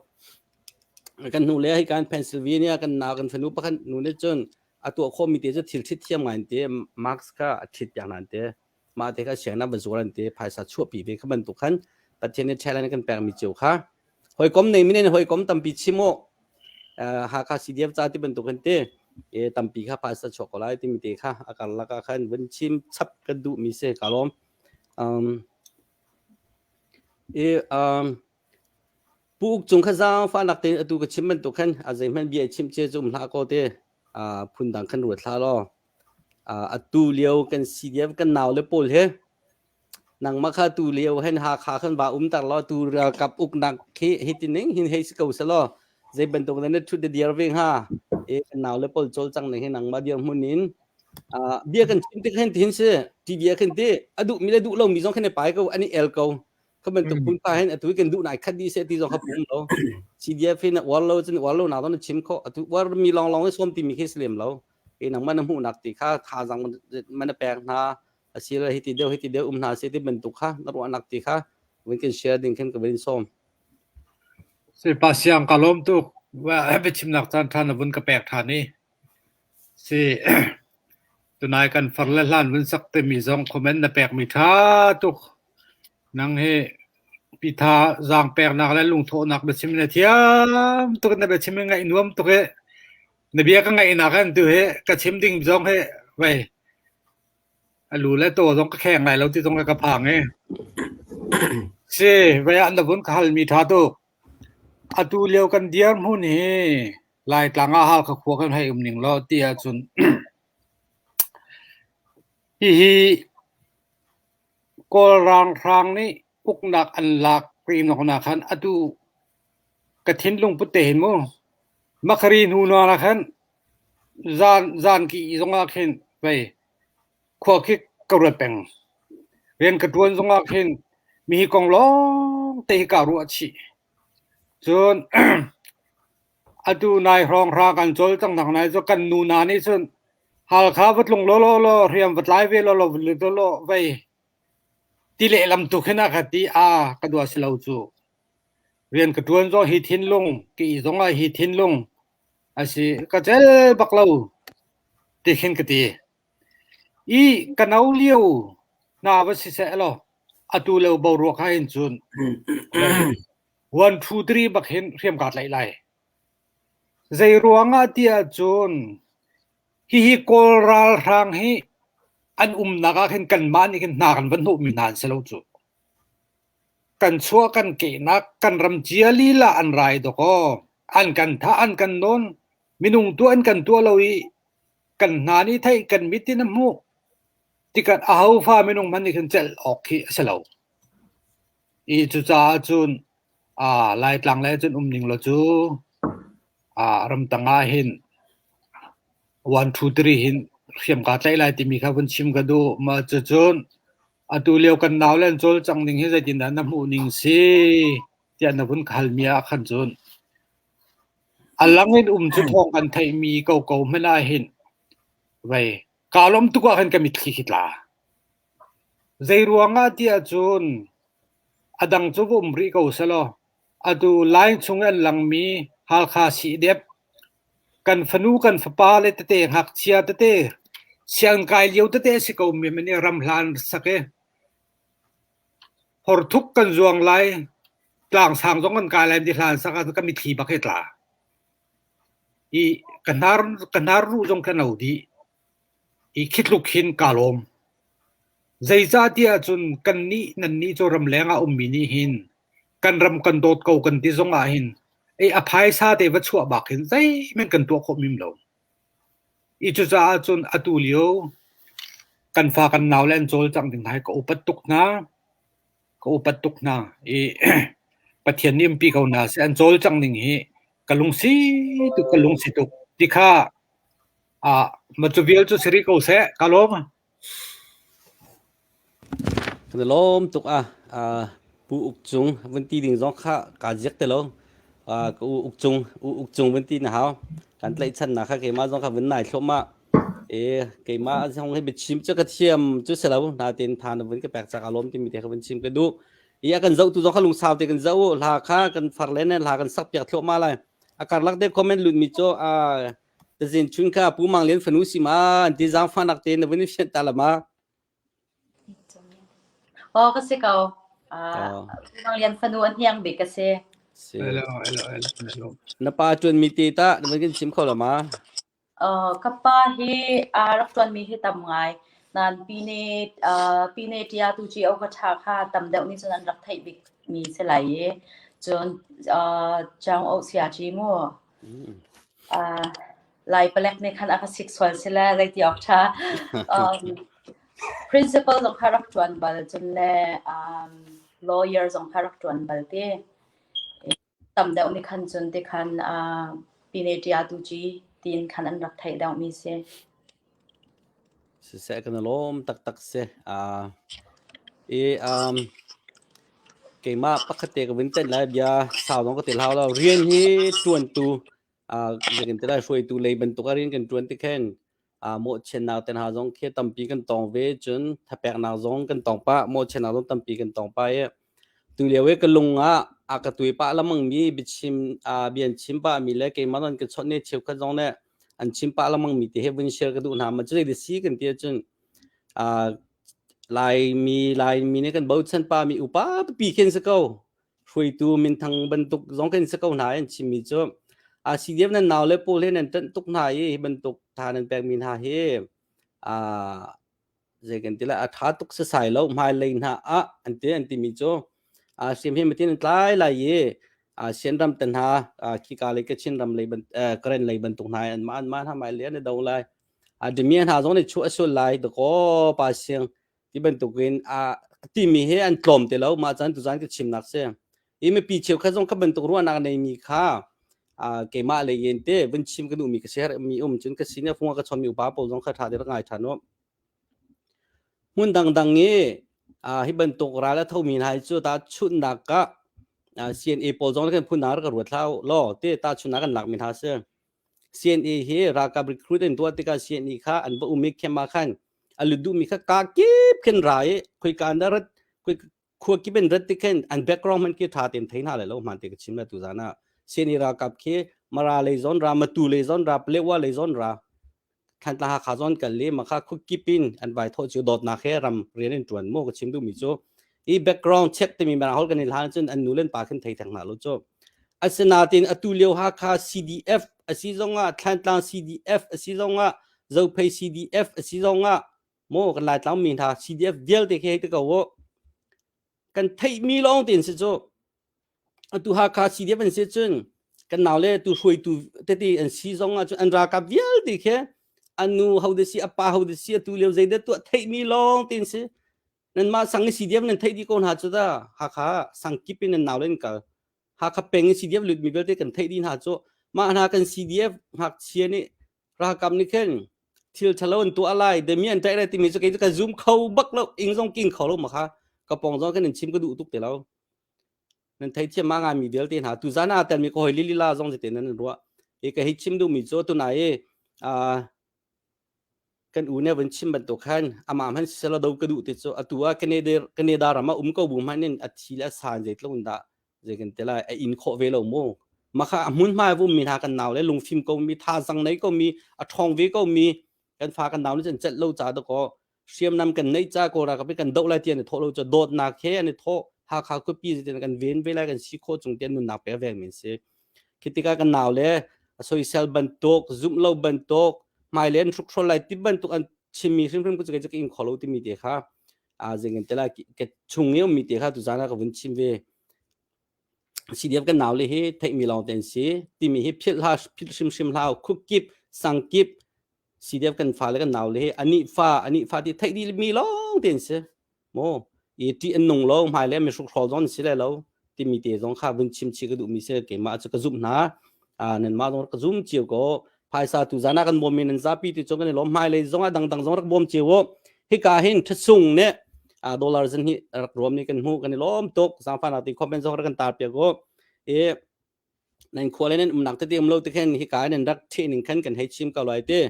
Kan hnu le hi kan Pennsylvania kan nau kan fanu pakhat nu nih cun a tuah khawh mi te cu thil thit thiam ngai te marks kha a thit piak nan te mah te kha siang na va zuar an te phaisa chuah pi ve kha bantuk khan Pathian nih talent kan pek mi cio kha hawikom nei minen hawikom tampi chim u Hakha CDF ca ti bantuk kan te e tampi kha phaisa chuak ko lai timi te kha a karlak ah khan vun chim chap kan duh mi se ka lawm um I Pu Uk Cung kha zaangfahnak tein atu ka chim bantuk khan a zeihmanh bia i chimh cia cu um hlah kaw te phundang khan ruat hlah law atu lio kan CDF kan naule pawl hi nangmah kha tu lio hen Hakha khan va um tar law tu ralkap uknak khi hiti ning hin hei si ko selaw zei bantuk na thut na dir ve hnga e kan naule pawl cawlcang ning hi nangmah dirhmun in bia kan chim tik hin tin si ti bia khin ti a duh mi le duh lo mi zong khin pai ko ani el ko kha bantuk phun pa hin atu kan duh nai khat di se ti zong kha pum lo CDF hin war lo cun war lo na don chim kho atu war mi long long som ti mi khi slem lo e nang man hmu nak ti kha tha zang man pek hna asila hi ti deu hi ti deu um hna se ti bantuk kha na ruah nak ti kha win kan share ding khin ka vin som Se pa siang ka lom tuk wa biachimnak caan ṭha na vun ka pek ṭhan i Si. Tunai kan far le hlan vun sak timi zong comment na pekmi ṭha tuk. Nang hi pitha zaang peknak le lungthawhnak biachim na thiam tuk na biachim hi ngaih nuam tuk i na bia ka ngaihnak hin tu hi ka chim ding zong hi vei a lu le taw zong ka kheng lai lo ti zong ka phang i. Si, vei ah na vun ka halmi ṭha tuk. Atu lio kan dirhmun hi Laitlang ah Halkha khua kan hei um ning law ti ahcun hihi Kawl ranghrang nih uknak an lak rinawknak khan atu ka thinlung put te hin mu makhari hnu nawn ah khan zan zan ki zong ah khin vei khua khi ka ruat peng. Rian ka ṭuan zong ah khin mi hi kong lawng te hi kaa ruah chih. Cun atu nai hrawnghrang kan cawlcang nak nai cu kan nu hna nih cun Halkha va tlung lawlaw law hriam va tlai ve lawlaw va lut lawlaw vei ti lehlam tu khin a ka ti a ka dua si lo cu. Rian ka ṭuan zong hi thinlung ka ih zong ah hi thinlung a si ka cel bak lo ti khin ka ti. I ka no lio hna va siseh law atu lio boruak ah hin cun 1 2 3 bak hin hriam kaa tlaih lai. Zei ruangah ti ahcun hihi Kawl ralhrang hi an umnak ah khin kanmah nih khin hna kan van hnawhmi hna an si lo cu. Kan chuah kan kehnak kan ram cia lila an rai dawkaw an kan thah an kan nawn minung tuah an kan tuah lo i kan hna nih theih kan mit in a hmuh tikah ahofa minung hmanh nih khin celh awk khi a si lo. I cucaah cun aa Laitlang le cun um ning law cu aa ramtang ah hin 1 2 3 hin hriam kaa tlaih lai timi kha vun chim ka duh. Mah cucun atu lio kan nau le an cawlcangh ning hi zeitindah na hmuh ning si tiah na vun ka halmi ah khan cun a lang in um cu thawng kan theihmi koko hmanh ah hin vei kaa lawm tuk ah khan ka mitthli khi tla. Zei ruangah tiah cun a dang cu va um rih ko selaw atu line chung i an langmi Halkha CDF kan fanu kan fapa le tete ngakchia tete sianginn kai lio tete a si ko mi man i ram hlan sak i horthuk kan zuang lai tlangsang zong kan kai lai ti hlan sak ah ka mitthli bak hi tla i ka hnar ka hnar ruh zong ka no dih i khi tluk hin kaa lawm. Zeicahtiah cun kannih nannih cu ramleng ah ummi nih hin kan ram kan dawt ko kan ti zong ah hin ei a phaisa te va chuah bak hin zeihmanh kan tuah khawh mim lo. I cucaah cun atu lio kan fa kan nau le an cawlcangh ding hna hi ka upat tuk hna. Ka upat tuk hna i Pathian nih umpi ko hna seh an cawlcangh ning hi ka lungsi tuk ka lungsi tuk ti kha ah ma cu vial cu si rih ko seh ka lawm. Kan i lawm tuk ah Pu Uk Cung vun ti ding zong kha kaa ziak te lo. Ka u Uk Cung, u Uk Cung vun ti na hau. Kan tlaihchannak kha keimah zong kha vun nai thluahmah. E keimah zong hi biachim cu ka thiam cu si lo. Natin tha na vun ka pek cak aa lawm timi te kha vun chim ka duh. I a kan zohtu zong kha lungsau te kan zoh u. Hla kha kan far le ne hla kan sak piak thluahmah lai. A karlak te comment lutmi cu Tazin chun kha Pu Mang Lian fanu si ma an ti zaangfahnak te na vun i fianh ta la ma? Aw ka si ko. Pu Mang Lian fanu an hniang bik ka si. Si. Hello, hello, hello, hello. Na pa ṭuan mi te ta na vun kan chim kho la ma? Uh, ka pa hi a rak ṭuanmi hi tam ngai. Nan pine uh, pine tia tu chi au ka ṭha kha tam deuh nih cun an rak theih bik mi si lai i cun uh, Chaung O sia chi mu Uh, Lai palek nih khan a ka sik sual sile zeiti awk ṭha. Um, principal zong kha rak ṭuan bal cun le um, lawyer zong kha rak ṭuan bal ti. Tam deuh nih khan cun ti khan uh, pine ṭia tu ci tiin khan an rak theih deuh mi si. Siseh kan i lawm taktak si. Uh, i um, keimah pakhat te ka vun tenh lai bia sau zong ka ti hlau lo. Rian hi ṭuantu uh, zeitin ti lai hruaitu lei bantuk a rian kan ṭuan ti khin uh, mawhchiatnak te hna zong khi tampi kan tong ve cun thapeknak zong kan tong pah mawhchiatnak zong tampi kan tong pah i Tu lio i ka lung ah a ka tui pah lengmangmi biachim uh, bia an chim pahmi le keimah non ka chawnh ne cheukhat zong nih an chim pah lengmangmi te he vun share ka duh hna. Ma cu zei si kan ti ahcun uh, Laimi Laimi nih kan bochan pahmi upa pipi khin si ko. Hruaitu minthang bantuk zong khin si ko hna an chimmi cu a CDF nan nau le pawl he nan ṭanh tuk hna i hi bantuk tha nan pekmi hna hi uh, zei kan ti lai a ṭha tuk sasai lo hmailei hna ah an ti an timi cu hriam hi matin an tlai lai i Sian ram te hna khika lei Kachin ram lei Karen lei bantuk hna an mah an mah hna hmailei an i do lai dimi hna zong nih chuah a sul lai dakaw pa siang ti bantukin a timi hi an tlawm ti lo mah caan tuzaan ka chimnak si i mipi cheukhat zong kha bantuk ruahnak neimi kha keimah lei in te vun chim ka duhmi ka share mi um cun ka senior phung ka chonmi upa pawl zong kha ṭha te rak ngai ṭhan u Hmun dangdang i hi bantuk ral a thomi hna hi cu tahchunhnak ah CNA pawl zong kan phun rak ruat hlah law te tahchunhnak kan lakmi hna si. CNA hi ralkap recruit an tuah tikah CNA kha an va um i camp ah khan a lut duhmi kha kaa kip khin ra i khoika na rat khua kip in rat ti khin an background hman khi tha tein thei hna lai lo hman te ka chim la tu zan ah CNA ralkap khi Mara lei zon ra Matu lei zon ra Palewa lei zon ra Thantlang Hakha zawn kal le makha khuakip in an vai thawh cu dawtnak he ram rian in ṭuan mu ka chim duhmi cu i background check timi mirang holh kan i hlan cun an nu le an pa khin thei theng hna lo cu asinain atu lio Hakha CDF asi zongah Thlantlang CDF asi zongah Zophei CDF asi zongah maw kan Laitlang mi hna CDF vialte khi hei ti ko u kan theihmi lawng tein si cu Atu Hakha CDF an si cun kan naule tu hruaitu tete an si zong ah cun an ralkap vialte khi an nu ho de si a pa ho de si atu lio zei de tuah theihmi lawng tein si nanmah sang i CDF nan theih dih ko hna cu da Hakha sang kip in nan naule an kal Hakha peng i CDF lutmi vialte kan theih dih hna cu mah hna kan CDF ngakchia nih. Ralkap nih khin thil ṭhalo an tuah lai, demi an ṭaih lai timi cu kei cu ka zum kho bak lo, ing zong king kho lo ma kha. Ka pawng zong khin in chim ka duh tuk ti lo. Nan theithiam ma ngaimi vialte hna tuzan ah telmi ka hoi lilila zong te nan ruah. I ka hi chim duhmi cu tunai i kan u nih vun chim bantuk khan amah hmanh siselaw do ka duh ti cu atu ah Canada Canada ram ah um ko bu hmanh in a thi le a san zeitluk in dah zei kan ti lai a in khawh ve lo mu makha a hmunhma i ummi hna kan nau le lungfim ko mi thazang nei ko mi a ṭhawng ve ko mi kan fa kan nau nih cun celh lo ca dakaw hriamnam kan neih ca Kawl ralkap kan doh lai ti an i thawh lo cu dawtnak he an i thawh Hakha khuapi zeitin kan ven ve lai kan si khawh chung tian nunnak pe veng min si khi tikah kan nau le a soisel bantuk zumh lo bantuk hmailei an hrukhrol lai ti bantuk an chimmi hrimhrim ku cu kei cu ka ing kho lo timi te kha a zing in tela ka chung i ummi te kha tuzan ah ka vun chim ve CDF kan nau le hi theihmi lawng te an si timi hi philh hla philh hrimhrim hlah khukip sangkip CDF kan fale kan nau le hi anih fa anih fa ti theih dih mi lawng te an si maw i ṭih an nung lo hmai le mihruk hrawl zong an si lai lo timi te zong kha vun chim chih ka duhmi si keimah cu ka zumh hna nanmah zong ka zum cio ko phaisa tu zan ah kan bawm mi nan zapi ti cu kan i lawm hmailei zong ah dangdang zong rak bawm cio u hika hin ṭhasung nih dollar zan hi rak ruam ni kan hmuh kan i lawm tuk zaangfahnak ti comment zong rak kan tar piak u i nan khua le nan umnak tete um lo te khin hika nan rak ṭheh ning khan kan hei chim ko lai ti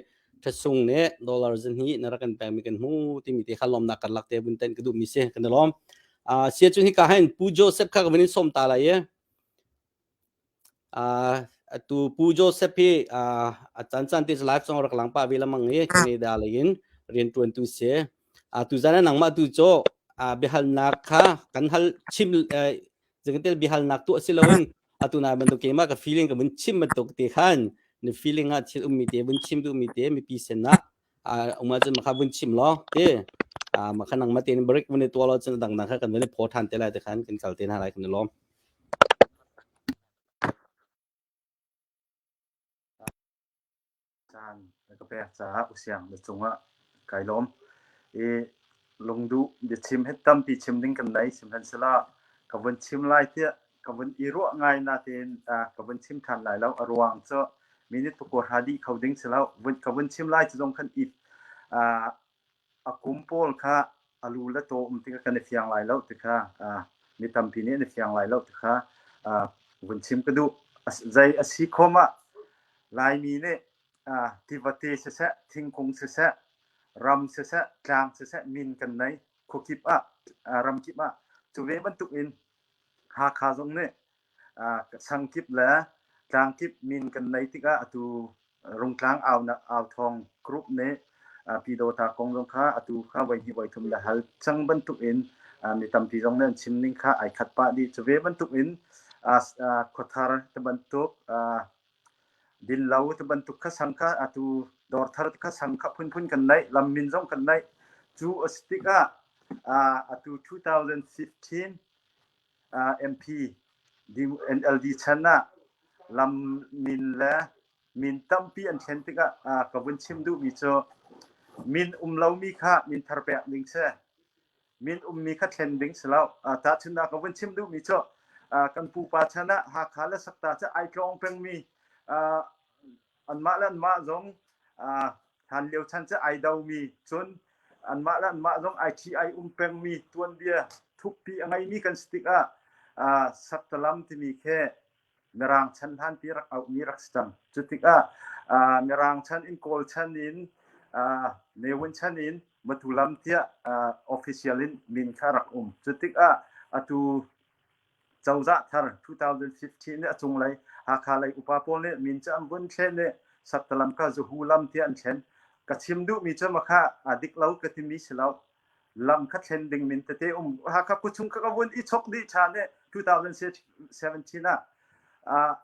ṭhasung nih dollar zan hi na rak kan pek mi kan hmu timi te kha lawmnak karlak te vun ten ka duh mi si kan i lawm sia cun hika hin Pu Joseph kha ka vun in sawm ta lai i atu Pu Joseph hi a caan caan te live zong rak lang pah ve lamang i Canada lei in rianṭuantu si. Tuzan ah nangmah tu cu biahalnak kha kan hal chim zeikatel biahalnak tuah si loin atu nai bantuk keimah ka feeling ka vun chim bantuk te khan na feeling ah thil ummi te vun chim duhmi te mipi sin ah um ahcun makha vun chim law ti makha nangmah tein break vun i tuah law cun dangdang kha kan vun i phaw ṭhan te lai te khan kan kal te hna lai kan i lawm. Caan na ka pek caah usiang na cungah kai lawm. I lungduh biachim hi tampi chim ding kan nei sihmanhsehlaw ka vun chim lai tiah ka vun i ruah ngai natein ka vun chim ṭhan lai lo. A ruang cu minute pakua hra dih kho ding si lo. Ka vun chim lai cu zong khan i a kum pawl kha a lu le taw um tikah kan i fiang lai lo ti kha mi tampi nih an i fiang lai lo ti kha vun chim ka duh. Zei a si khom ah Laimi nih tivate siseh, thingkung siseh, ram siseh, tlang siseh min kan nei. Khuakip ah, ramkip ah. Cu ve bantuk in Hakha zong nih sangkip le tlangkip min kan nei tikah atu Rungtlang authawng group nih Pyidawta kong zong kha atu kha voihnih voithum le hal cang bantuk in mi tampi zong nih an chim ning kha ai khat pah dih. Cu ve bantuk in khuathar te bantuk dinlo te bantuk kha sang kha atu dawrthar kha sang kha phunphun kan neih lam min zong kan neih. Cu a si tikah atu 2015 MP NLD chan ah lam min le min tampi an thlen tikah ka vun chim duhmi cu min um lomi kha min thar pek ding si. Min ummi kha thlen ding si lo. Tahchunhnak ka vun chim duhmi cu kan pupa chan ah Hakha le Sakta cu ai tlawng pengmi anmah le anmah zong hlan lio chan cu ai domi cun anmah le anmah zong ai ṭhi ai um pengmi tuanbia thukpi a ngeimi kan si tikah Saktalam timi khi Mirang chan hlanpi rak auhmi rak si cang. Cu tikah Mirang chan in Kawl chan in Ne Win chan in Matu lam tiah official in min kha rak um. Cu tikah atu cozah thar 2015 i a cunglei Hakha lei upa pawl nih min cu an vun thlen i Saktalam kha Zuhu lam tiah an thlen. Ka chim duhmi cu makha a dik lo ka timi si lo. Lam kha thlen ding min tete um. Hakha khuachung kha ka vun i chok dih ṭhan i 2017 ah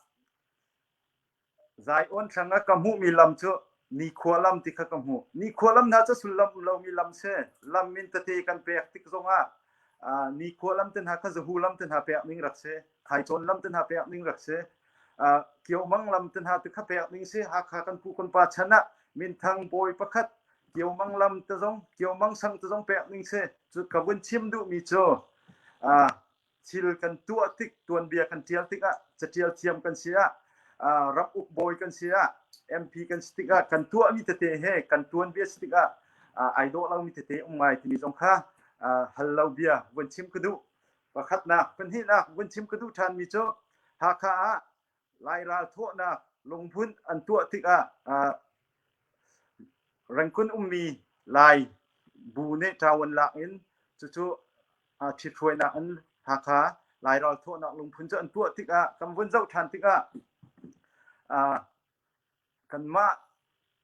Zion thlang ah ka hmuhmi lam cu nikhua lam ti kha ka hmuh. Nikhua lam hna cu sullam um lomi lam si. Lam min tete kan pek tik zongah nikhua lam te hna kha zahu lam te hna pek ning rak si. Thaicawn lam te hna pek ning rak si. Kiomang lam te hna te kha pek ning si. Hakha kan pu kan pa chan ah minthang bawi pakhat Kiomang lam te zong Kiomang sang te zong pek ning si. Cu ka vun chim duhmi cu thil kan tuah tik tuanbia kan ṭial tikah caṭial thiam kan si ah ram uk bawi kan si ah MP kan si tikah kan tuahmi tete he kan tuanbia si tikah ai dawh lomi tete um ngai timi zong kha hal lo bia vun chim ka duh. Pakhatnak, pahnihnak vun chim ka duh ṭhanmi cu Hakha ah Lai ral thawhnak lungphun an tuah tikah Rengkun ummi Lai bu nih ṭawan lak in cucu ṭhithruainak in Hakha Lai ral thawhnak lungphun cu an tuah tikah kan vun zoh ṭhan tikah kanmah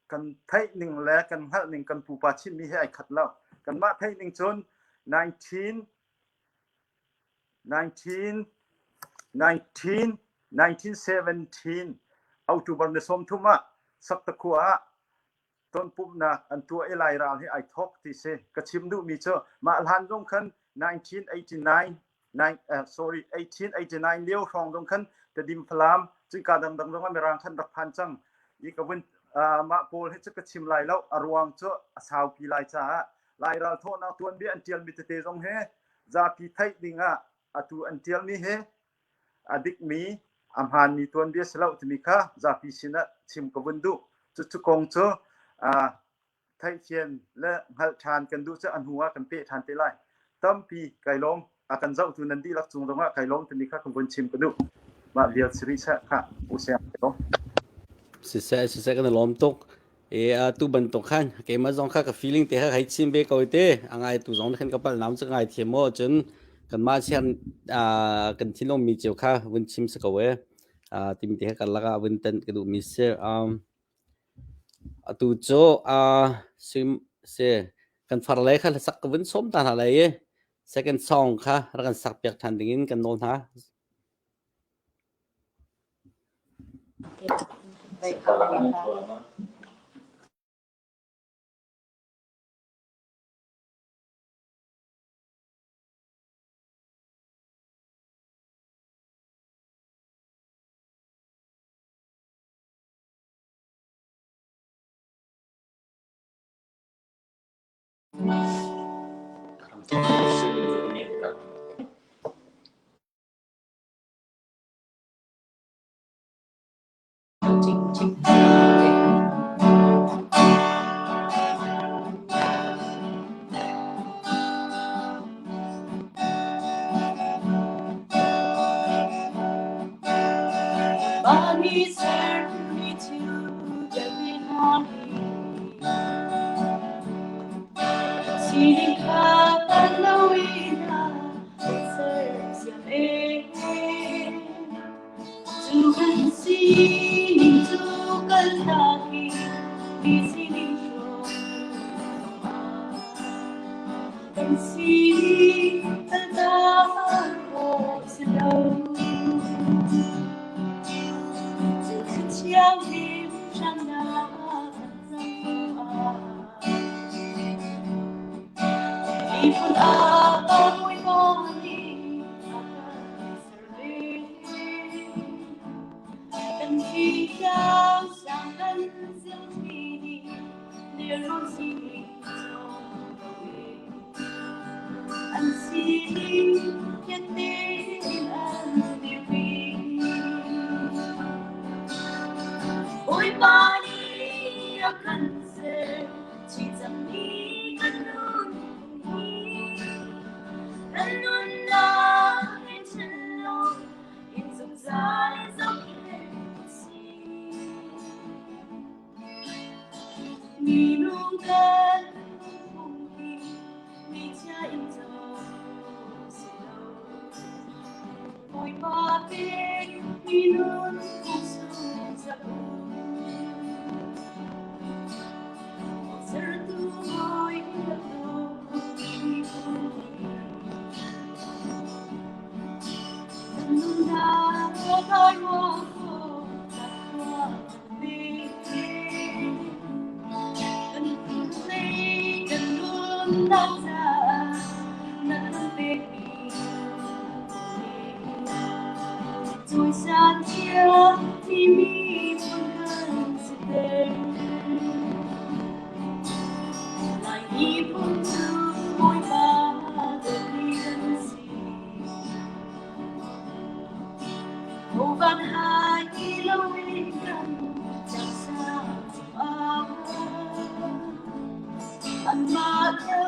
kan theih ning le kan hngalh ning kan pupa chimmi he ai khat lo. Kanmah theih ning cun 19 19 19 1917 October ni 30 ah Saktakhua ah tonpumhnak an tuah i Lai ral hi ai thawk ti si. Ka chim duhmi cu mah hlan zong khan 1989 nine, sorry 1889 lio hrawng zong khan Tedim Falam cuka dangdang zong ah Mirang khan rak phan cang i ka vun mah pawl hi cu ka chim lai lo a ruang cu a saupi lai caah Lai ral thawhnak tuanbia an ṭialmi tete zong hi zapi theih ding ah atu an ṭialmi hi a dikmi a hmaanmi tuanbia si lo timi kha zapi sinah chim ka vun duh. Cucu kong cu theihfian le hngalh ṭhan kan duh cu a hnu ah kan peh ṭhan te lai. Tampi kai lawm. A kan zohtu nan dihlak cung zongah kai lawm timi kha kan vun chim ka duh. Mah vial si rih seh khah u siang kai lawm. Siseh siseh kan i lawm tuk. E atu bantuk khan keimah zong kha ka feeling te kha hei chim ve ko te a ngai tu zong khan ka pal nam cu ngai thiam maw cun kanmah sian kan thinlung mi cio kha vun chim si ko e timi te kha kan lakah vun tan ka duh mi si atu cu sim se kan far le kha sak ka vun som ta hna lai i second song kha rak kan sak piak than ding in kan nawl hna.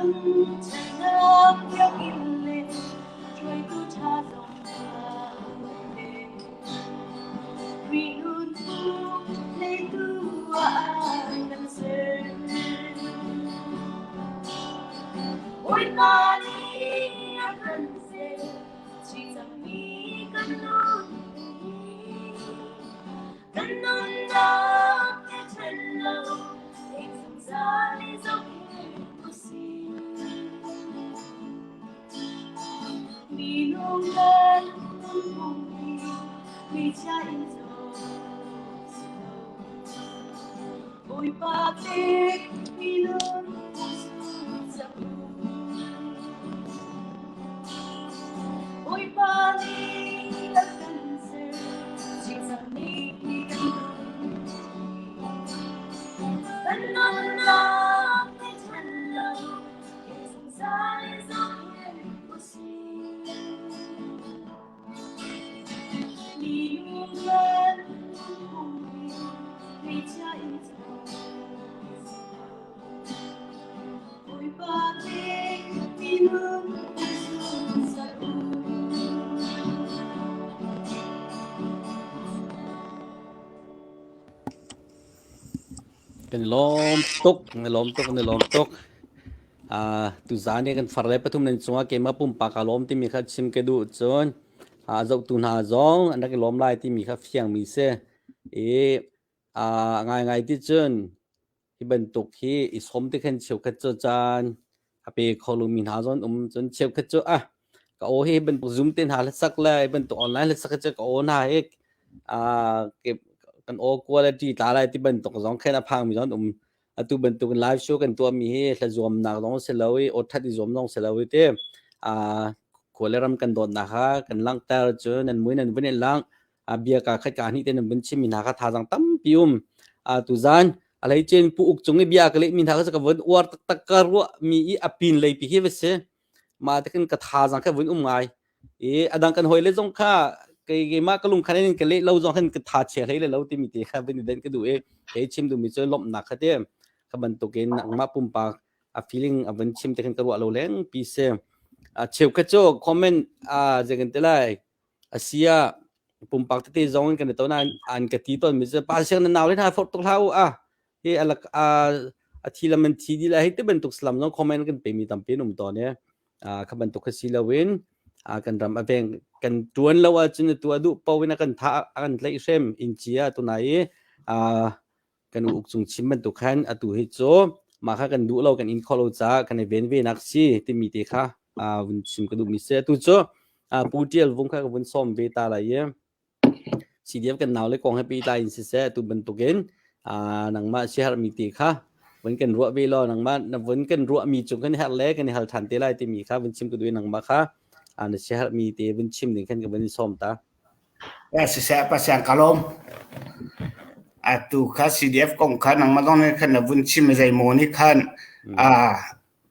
Ṭhatnak biakinn le hruaitu ṭha zong kan pe. Khrih nunphung hleitu ah an kan ser. Bawipa nih a kan ser, chih cangmi kan nun hi. Kan nunnak he ṭhen lo, ing zungzal i zohkhenh usih. Minung kan nunphung hi hngakchia in cawn si lo. Bawipa pek mi nunphung zung u. Bawipa nih a kan ser, chingchang nih kan nun. Kan nunnak he ṭhen lo, zungzal in zohkhenh usih. Minung kan nunphung hi hngakchia in cawn si lo. Bawipa pek mi nunphung zungzal u. Kan i lawm tuk, kan i lawm tuk, kan i lawm tuk. Uh, tuzaan i kan far le pathum nan cungah keimah pumpak kaa lawm timi kha chim ka duh cun uh, zohtu hna zong an rak i lawm lai timi kha fiangmi si. I uh, ngaingai ti cun hi bantuk hi i sawm ti khan cheukhat cu caan a pe kho lomi hna zong an um cun cheukhat cu ah ka aw hi bantuk zoom te hna hlasak le bantuk online hlasak cu ka aw hna hi ah kan aw quality tla lai ti bantuk zong khen a phangmi zong an um atu bantuk live show kan tuahmi hi hla zuamnak zong si lo i aw that i zuam zong si lo i te ah khua le ram kan dawtnak kha kan langhter cu nan mui nan vun i langh a bia ka khat ka hnih te nan vun chimmi hna kha thazaang tampi um a tuzan a hleicin pu uk cung i bia ka lehmi hna kha ka vun uar taktak ka ruah mi i a pin lei pi hi va si ma te khin ka thazaang kha vun um ngai i adang kan hoi le zong kha kei keimah ka lung khan in ka leh lo zong khan ka tha chia hlei le lo timi te kha vun i den ka duh i kei chim duhmi cu lawmhnak kha te kha bantukin nangmah pumpak a feeling a vun chim te khan ka ruah lo leng pi si a cheukhat cu comment a zeikan te lai Asia pumpak tete zong in kan i ton an ka ti tawn mi cu pa siang na nau le hna forh tuk hlah u a hi alak a a thi lam an thi dih lai hi ti bantuk salam zong comment kan pe mi tampi an um tawn e kha bantuk kha si loin kan ram a veng kan tuan lo ahcun tu a duh po in a kan tha a kan tlaih hrem in chia tunai i kan uk cung chim bantuk khan atu hi cu mah kha kan duh lo kan in kho lo caah kan i ven ve nak si timi te kha vun chim ka duhmi si atu cu Pu Tial Vung kha ka vun sawm ve ta lai i CDF kan nau le kong he pehtlai in siseh atu bantukin nangmah siaherhmi te kha vun kan ruah ve law nangmah na vun kan ruahmi cung kan herh le kan i hal ṭhan te lai timi kha vun chim ka duh i nangmah kha na siaherhmi te vun chim ding khan ka vun i sawm ta. Siseh Pasian ka lawm. Atu kha CDF kong kha nangmah zong nih khan na vun chim zeimaw nih khan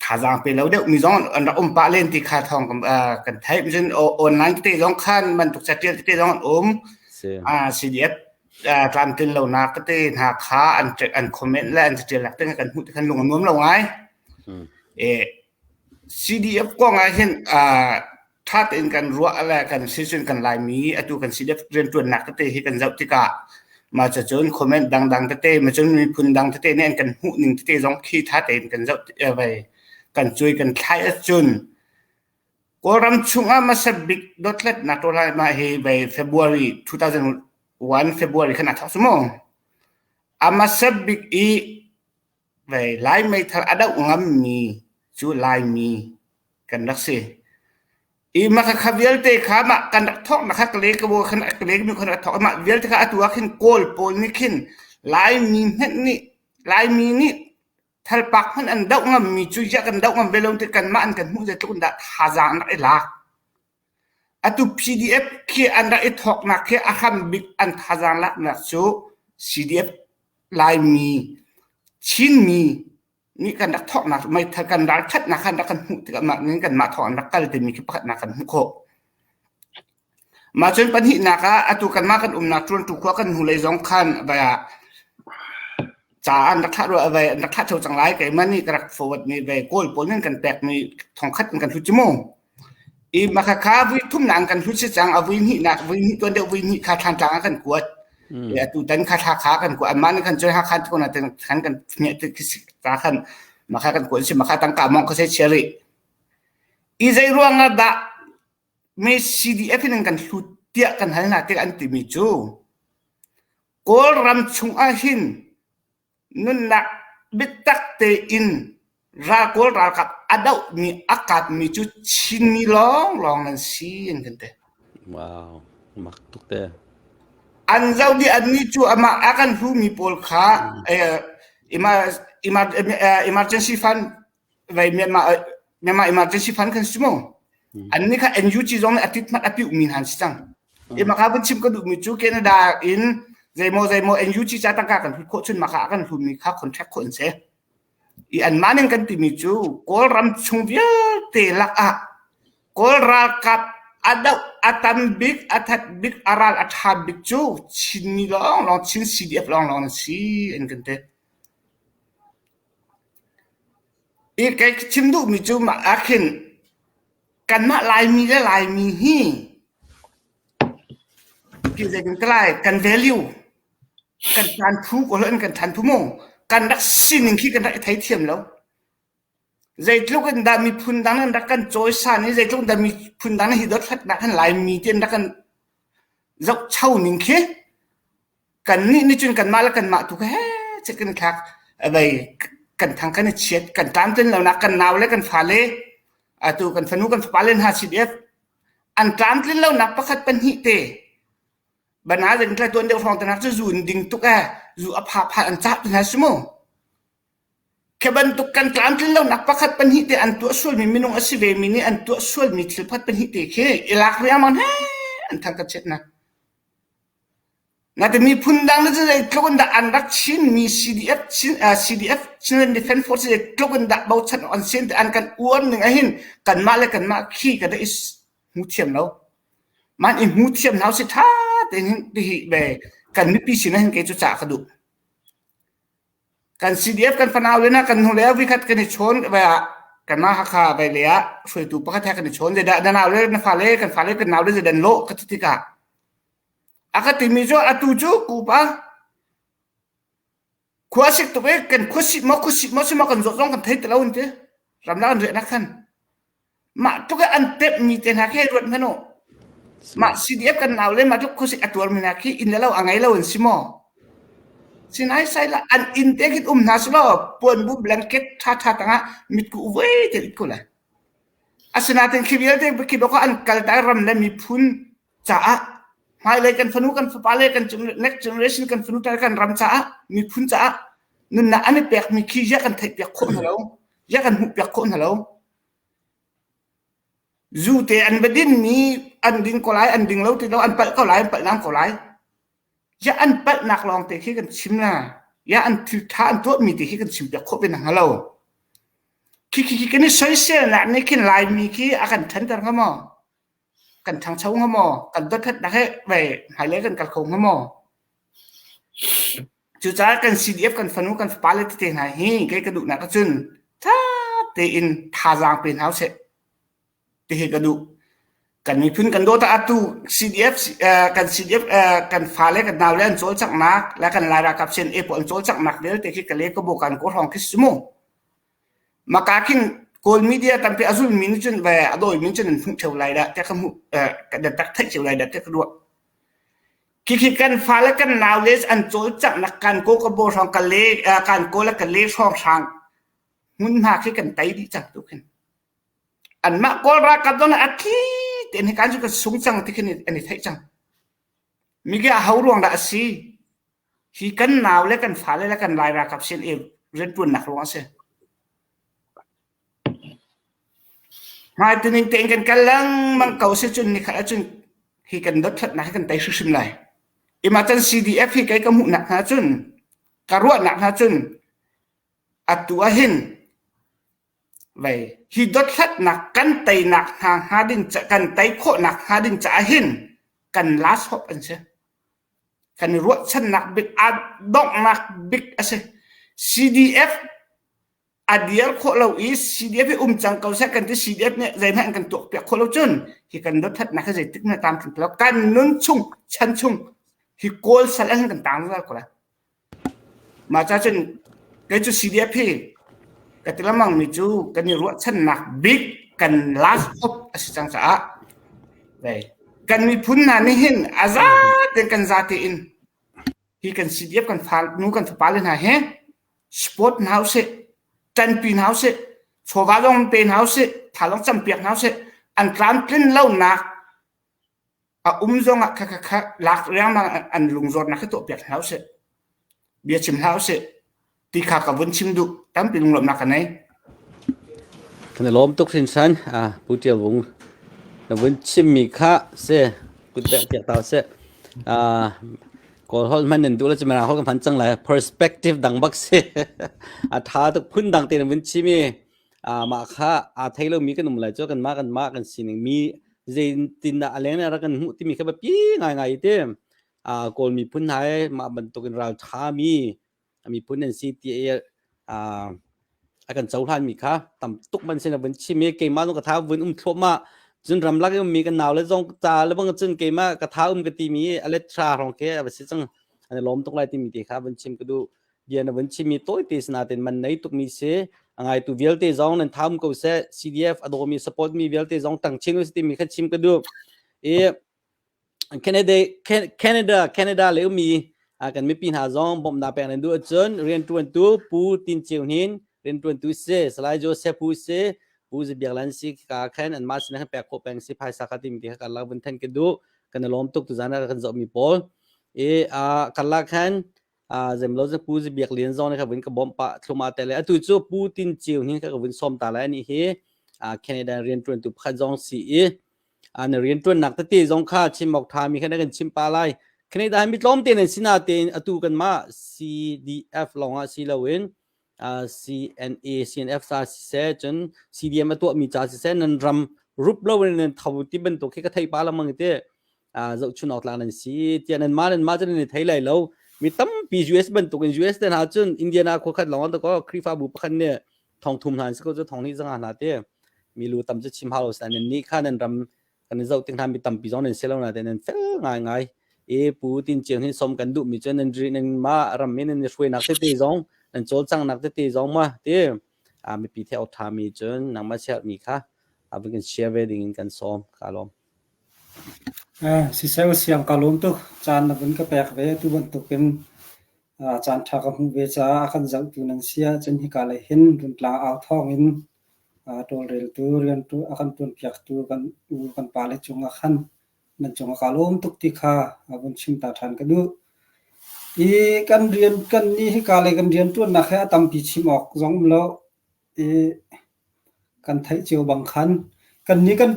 thazaang pe lo deuh mi zong an rak um pah len ti kha thawng kan theih. Cun online tete zong khan bantuk catial tete zong an um. CDF tlamtlin lonak tete hna kha an an comment le an catial lak te kan hmuh ti khan lung a nuam lo ngai. CDF kong ah hin ṭha tein kan ruah le kan si cun kan Laimi atu kan CDF rianṭuannak tete hi kan zoh tikah mah cucun comment dangdang tete macun miphun dang tete nih an kan hmuh ning tete zong khi ṭha tein kan zoh vai kan cuai kan thlai ahcun Kawlram chungah hmasa bik dothlatnak tuah lai mah hi vai February 2001 February khan aa thawk cu mu. A hmasa bik i Vei Lai meithal a doh ngammi cu Laimi kan rak si. I mah kha vialte kha mah kan rak thawknak kha kale ka bu khan kale mi khan rak thawk mah vialte kha atu ah khin Kawl pawl nih khin Laimi hmenh nih Laimi nih thalpak hmanh an doh ngammi cu ziah kan doh ngam ve lo ti kanmah an kan hmuh zeitluk in dah thazaang an rak i lak. Atu PDF khi an rak i thawknak khi a hram bik an thazaang laknak cu CDF Laimi, Chinmi nih kan rak thawknak meithal kan ralṭhatnak kha an rak kan hmuh tikah mah ning kanmah thawng an rak kal timi khi pakhatnak kan hmuh khawh. Mah cun pahnihnak ah atu kanmah kan umnak ṭuantu khua kan hnulei zong khan vai ah Ca an rak thlah rua vai an rak thlah theo cang lai keimah nih ka rak forward mi ve Kawl pawl nih an kan pek mi thongkhat in kan hlut cu mu. I mah kha vui thumnak an kan hlut si cang a vui hnihnak vui hnih tuan deuh vui hnih kha Thlantlang ah kan kuat. E atu tan kha thla kha kan kuat anmah nih khan cun Hakha ti ko na ten khan kan hmiah ti khi ca khan mah kha kan kuat si mah kha tangka mong kha sai chia rih. I zei ruang ah dah mi CDF in an kan hlut tiah kan hal hna tikah an timi cu Kawlram chung ahhin nunnak biatak tein ral Kawl ralkap a dohmi a kapmi cu Chinmi lawnglawng nan si an kan ti. Wow, mak tuk te. An zoh dih annih cu amah a kan hlumi pawl kha eh, emergency fund vai Myanmar Myanmar emergency fund kan si mu an nih kha NUG zong nih a tit hmanh a piuh mi hna si cang i maka vun chim ka duh mi cu Canada in zeimaw zeimaw NUG ca tangka kan hlut khawh chun maka a kan hlun mi kha contract khawh an si i anmah ning kan timi cu Kawlram chung vialte lak ah Kawl ralkap a doh a tam bik a that bik a ral a ṭha bik cu Chinmi lawnglawng Chin CDF lawnglawng an si an kan ti. I kei ka chim duhmi cu mah ah khin kanmah Laimi le Laimi hi khi zeitin ka lai kan value kan ṭan phu ko in kan ṭhan phu mu kan rak sining khi kan rak i theithiam lo. Zeitluk in dah miphun dang an rak kan cawisan i zeitluk in dah miphun dang hi dothlatnak han Laimi ti an rak kan zohcho ning khi Kannih nih cun kanmah le kanmah tu kha heh kan i thlak. Vei kan thang kan i chiat, kan tlamtlin lonak kan nau le kan fale, atu kan fanu kan fapa le hna CDF an tlamtlin lonak pakhat pahnih te bana zing tla tuan deuh hrawng te nak cu zu in ding tuk eh zu a pha pha an cah ti hna si mu. Khi bantuk kan tlamtlin lonak pakhat pahnih te an tuah sualmi minung a si ve mi nih an tuah sualmi thil pakhat pahnih te khi i lak riangmang he an thang kan chiat na. Ngati miphun dang na cu zeitluk in dah an rak Chinmi CDF Chin CDF Chinland Defence Force zeitluk in dah bochan awk an si ti an kan uar ning ahhin kanmah le kanmah khi kan i hmu thiam lo. Man i hmu thiam hna usih ṭha tein hin tihi ve kan mipi sin ahhin kei cu cah ka duh. Kan CDF kan fanau le na kan hnu le vikhat kan i chawn ve ah kanmah Hakha vai le ah hruaitu pakhat he kan i chawn zeidah na nau le na fale kan fale kan nau le zeidah an lawh ka ti tikah A ka timi cu atu cu kupa khua sik tuk i kan khuasih maw khuasih maw si maw kan zawt zong kan thei ti lo an ti. Ramlak an riahnak khan. Mah tluk i an temhmi te hna khi ruat hmanh u. Mah CDF kan nau le mah tluk khuasik a tuarmi hna khi inn le lo a ngei lo an si maw? Sinai sai la an inn te khin um hna selaw puanbu blanket ṭhaṭha tangah mitku voi te it ko lai. Asinain khi vialte khi bak an kal tai ram le miphun caah hmailei kan fanu kan fapa le kan next generation kan fanu tal kan ram caah miphun caah nunnak an i pekmi khi ya kan theih piak khawh hna lo ya kan hmuh piak khawh hna lo zu te an va din mi an ding ko lai an ding lo ti lo an palh ko lai an palh nang ko lai ya an palhnak lawng te khi kan chim na ya an thil tha an tuah mi te khi kan chim piak khawh ve na lo khi khi khi kan i soiselnak nih khin laimi khi a kan ṭhanter hnga maw Kan ṭhangcho hnga maw? Kan dothlatnak he ve hmailei kan kal kho hnga maw? Cucaah kan CDF kan fanu kan fapa le tete hna hi kei ka duhnak ahcun ṭha tein thazaang pe hna usih ti hi ka duh. Kan miphun kan dawt ah atu CDF kan CDF kan fale kan naule an cawlcanghnak le kan Lai ralkap CNA pawl an cawlcanghnak vialte khi ka le ka bu kan kaw hrawng khi si mu. Maka khin Kawl media tampi a zulmi nih cun ve a dawimi nih cun an hmuh ṭheo lai dah tiah ka hmuh ka tak theih cio lai dah tiah ka ruah. Khikhi kan fale kan naule an cawlcanghnak kan kaw ka bo hrawng ka le kan kaw le ka le hrawnghrang hmunhma khi kan tei dih cang tu khin. Anmah Kawl ralkap zong nih a thli tein hi kan cu kan sung cang ti khin an i theih cang. Mike a ho ruang dah a si? Hi kan nau le kan fale le kan Lai ralkap sin i rianṭuannak ruang a si. Hmaitining tein kan kal lengmang ko si cun nikhat ahcun hi kan dothlatnak hi kan tei hrimhrim lai. Ima can CDF hi kei ka hmuhnak hna cun ka ruahnak hna cun atu ahhin vei hi dothlatnak kan teinak hna hnga ding kan tei khawhnak hnga ding caah hin kan last hope an si. Kan i ruahchannak bik aa donghnak bik a si. CDF a dir khawh lo i CDF hi um cang ko seh kan ti CDF nih zeihmanh an kan tuak piak khawh lo cun hi kan dothatnak hi zeitik hmanh tlamtling ti lo kan nun chung chan chung hi kawl sal an kan tang zungzal ko lai mah ca cun kei cu CDF hi ka ti lengmang mi cu kan i ruahchannak bik kan last hope a si cang caah kan miphun hna nih hin a za tein kan za tein hi kan CDF kan fa nu kan fapa le hna hi sport hna usih ṭanpi hna usih chawva zong pe hna usih tha zong campiak hna usih an tlamtlin lonak a um zong ah kha kha kha lak riangmang an lungzawtnak hi tuahpiak hna usih bia chim hna usih ti kha ka vun chim duh tampi lunglawmhnak ka nei Kan i lawm tuk hrinhran. Ah, Pu Ṭial Vung na vun chimmi kha si kut bengh piak ta seh. Ah, Kawl holh hman nan duh lo cu Mirang holh kan hman cang lai. Perspective dang bak si. A ṭha tuk phun dang te na vun chim i ah, mah kha aa thei lomi kan um lai cu kanmah kanmah kan sining mi zeitindah a leng nih a rak kan hmuh timi kha biapi ngaingai ti. Ah, Kawl miphun hna hi mah bantukin ralṭha mi a miphun an si ti i a kan cohlanmi kha tam tuk man sin a vun chim i keimah zong ka tha vun um thluahmah cun ramlak i ummi kan nau le zong ca le bang cun keimah ka tha um ka timi a let thra hrawng ke a va si cang an i lawm tuk lai timi te kha vun chim ka duh bia na vun chim i tawite sinatin man nei tukmi si a ngaitu vialte zong nan tha um ko seh CDF a dawmi support mi vialte zong tang chin u timi kha chim ka duh i Canada Canada Canada le ummi kan mipi hna zong bawmhnak pek nan duh ahcun rianṭuantu Pu Tin Ceu Hnin rianṭuantu si Salai Joseph Hu si Pu Zibiak Lan si ka khan anmah sin khan pek khawh peng si phaisa kha timi ti kha kan lak vun then ka duh kan i lawm tuk tuzan ah kan zohmi pawl i kan lak khan zemlo cu Pu Zibiak Lian zong nih kha vun ka bawmh pah thluma te le atu cu Pu Tin Ceu Hnin kha ka vun sawm ta lai ani hi Canada rianṭuantu pakhat zong si i na rianṭuannak tete zong kha chim awk ṭhami kha na kan chim pah lai. Canada hi mi tlawmte nan si natein atu kanmah CDF lawngah si loin CNA, CNF ca siseh, cun CDM a tuahmi ca siseh, nan ram rup loin nan tho ti bantuk khi ka thei pah lengmang ti zohchun awk tlak nan si tiah nan mah nan mah cu nan i thei lai lo. Mi tampi US bantukin US te hna cun Indiana khua khat lawng ah kaw Khrihfabu pakhat nih thong thum hna an si ko cu thong hnih zanga hna te milu tam cu chim hau lo nan nih kha nan ram kan i zoh tik hna mi tampi zong nan si lo na te nan fel ngai ngai e pu tin chiang hin som kan duh mi cu nan ri nan ma ram in nan i hruainak tete zong nan cawlcangnak tete zong ma te a mipi the awk tha mi cun nangmah share mi kha a kan share ve ding in kan sawm ka lawm Siseh siang ka lawm tuk. Caan na vun ka pek ve. Tu bantukin caan ṭha ka hmuh ve caah a kan zohtu nan si ahcun hika lei hin Rungtlang au thawngin tawlreltu rian a kan ṭuanpiaktu kan u kan pale cungah khan nan cungah kaa lawm tuk ti kha vun chim ta ṭhan ka duh. I kan rian kan nih hika lei kan rianṭuannak hi a tampi chim awk zong um lo. I kan theih cio bang khan kannih kan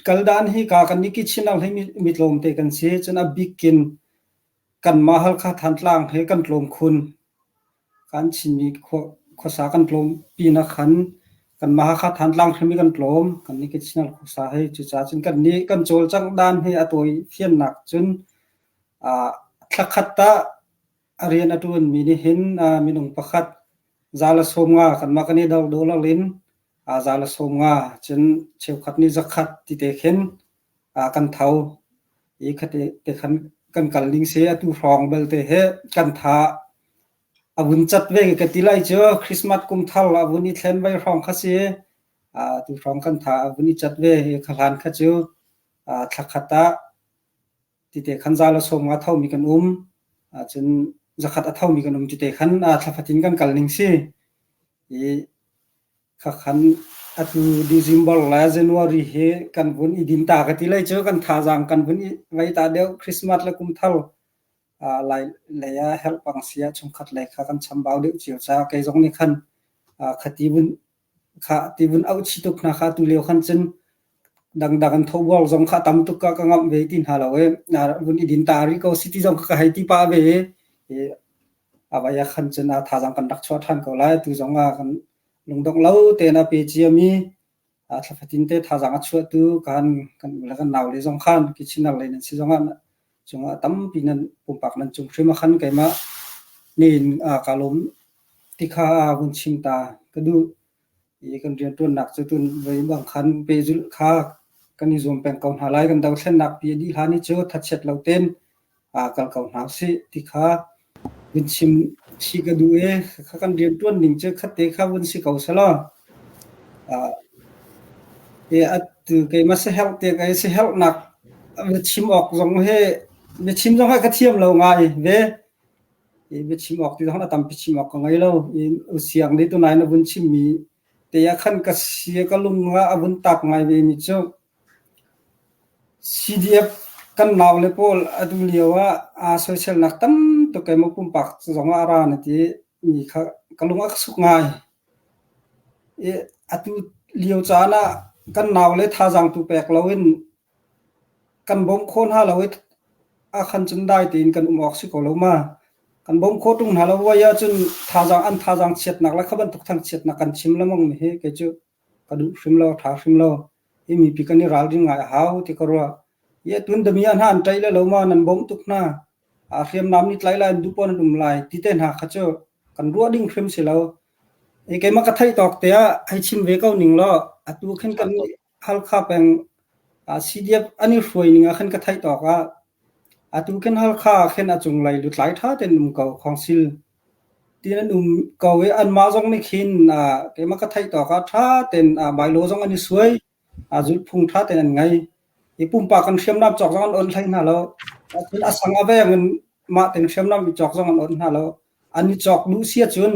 kal dan hi ka kannih Kichin ah mi tlawmte kan si. Cun a bikin kanmah Halkha Thantlang he kan tlawm khun. Kan Chinmi khuasa kan tlawm pinah khan kanmah Hakha Thantlang hrim hi kan tlawm. Kannih Kachin ah khuasa hi cucaah cun kannih kan cawlcangh dan hi a tawi fiannak cun thlakhat ah a rian a ṭuanmi nih hin minung pakhat za le 50 kanmah kan i dollar in za le 50 cun cheukhat nih zakhat ti te khin kan tho i khate te khan kan kal ning si atu hrawng belte he kan tha a vun cat ve ka ti lai cu Christmas kum thar a vun i thlen vai hrawng kha si tu hrawng kan tha a vun i cat ve kha hlan kha cu thlakhat ah tite khan za le 50 thomi kan um cun zakhat a thomi kan um tite khan thlafatin kan kal ning si i khakhan atu December le January hi kan vun i din ta ka ti lai cu kan thazaang kan vun i vei ta deuh Christmas le kum thar lai lei ah herh pang sia chungkhat lei kha kan chambau deuh cio ca kei zong nih khan khati vun kha ti vun auh chih tuk hna kha tu lio khan cun dangdang an thobual zong kha tam tuk ka ka ngamh ve ti hna lo i vun i din ta rih ko si ti zong kha ka hei ti pah ve i a vai ah khan cun a thazaang kan rak chuah ṭhan ko lai tu zong ah kan lungdongh lo tein a pe ciami thla fatin te thazaang a chuahtu kan kan u le kan nau le zong khan Kitchener lei nan si zong ah cungah tampi nan pumpak nan cung hrim ah khan keimah niin ka lawm. Ti kha vun chim ta ka duh. I kan rianṭuannak cu tun voi bang khan pehzulh kha kan i zuam peng ko hna lai. Kan dothlennak pi a dih hlan hi cu thachiat lo tein kal ko hna usih ti kha vun chim chih ka duh i kha kan rianṭuan ning cu khatte kha vun si ko selaw atu keimah siaherh te kai siaherhnak biachim awk zong hi biachim zong hi ka thiam lo ngai ve. I biachim awk ti zong a tampi chim awk ka ngei lo. I siang nih tunai na vun chimmi te ah khan ka sia ka lung ah a vun tak ngai ve mi cu CDF kan naule pawl atu lio ah aa soiselnak tam tuk keimah pumpak zong ah a ra na ti mi kha ka lung a ka suk ngai. I atu lio caan ah kan naule thazaang tu pek loin kan bawmh khawh hna lo i a khan cun dai tein kan um awk si ko lo ma. Kan bawmh khawh ṭung hna lo voi ahcun thazaang an thazaang chiatnak le kha bantuk thangchiatnak kan chim lengmang mi hi kei cu ka duh hrim lo, a ṭha hrim lo. Hi mipi kan i ralring ngai a hau ti ka ruah. Hi atun damiah hna an ṭaih le lo ma nan bawmh tuk hna. A hriamnam nih tlai lai an duh pawn an um lai ti te hna kha cu kan ruah ding hrim si lo. I keimah ka theih tawk te ah hei chim ve ko ning law atu khin kan Halkha peng CDF an i hruai ning ah khin ka theih tawk ah atu khin Halkha ah khin a cunglei lutlai ṭha tein um ko khawngsil tiin an um ko i anmah zong nih khin keimah ka theih tawk ah ṭha tein bylaw zong an i suai zulhphung ṭha tein an ngei i pumpak kan hriamnam cawk zong an onh hlei hna lo. Cun a sang a veng in mah tein hriamnam i cawk zong an onh hna lo. An i cawk duh si ahcun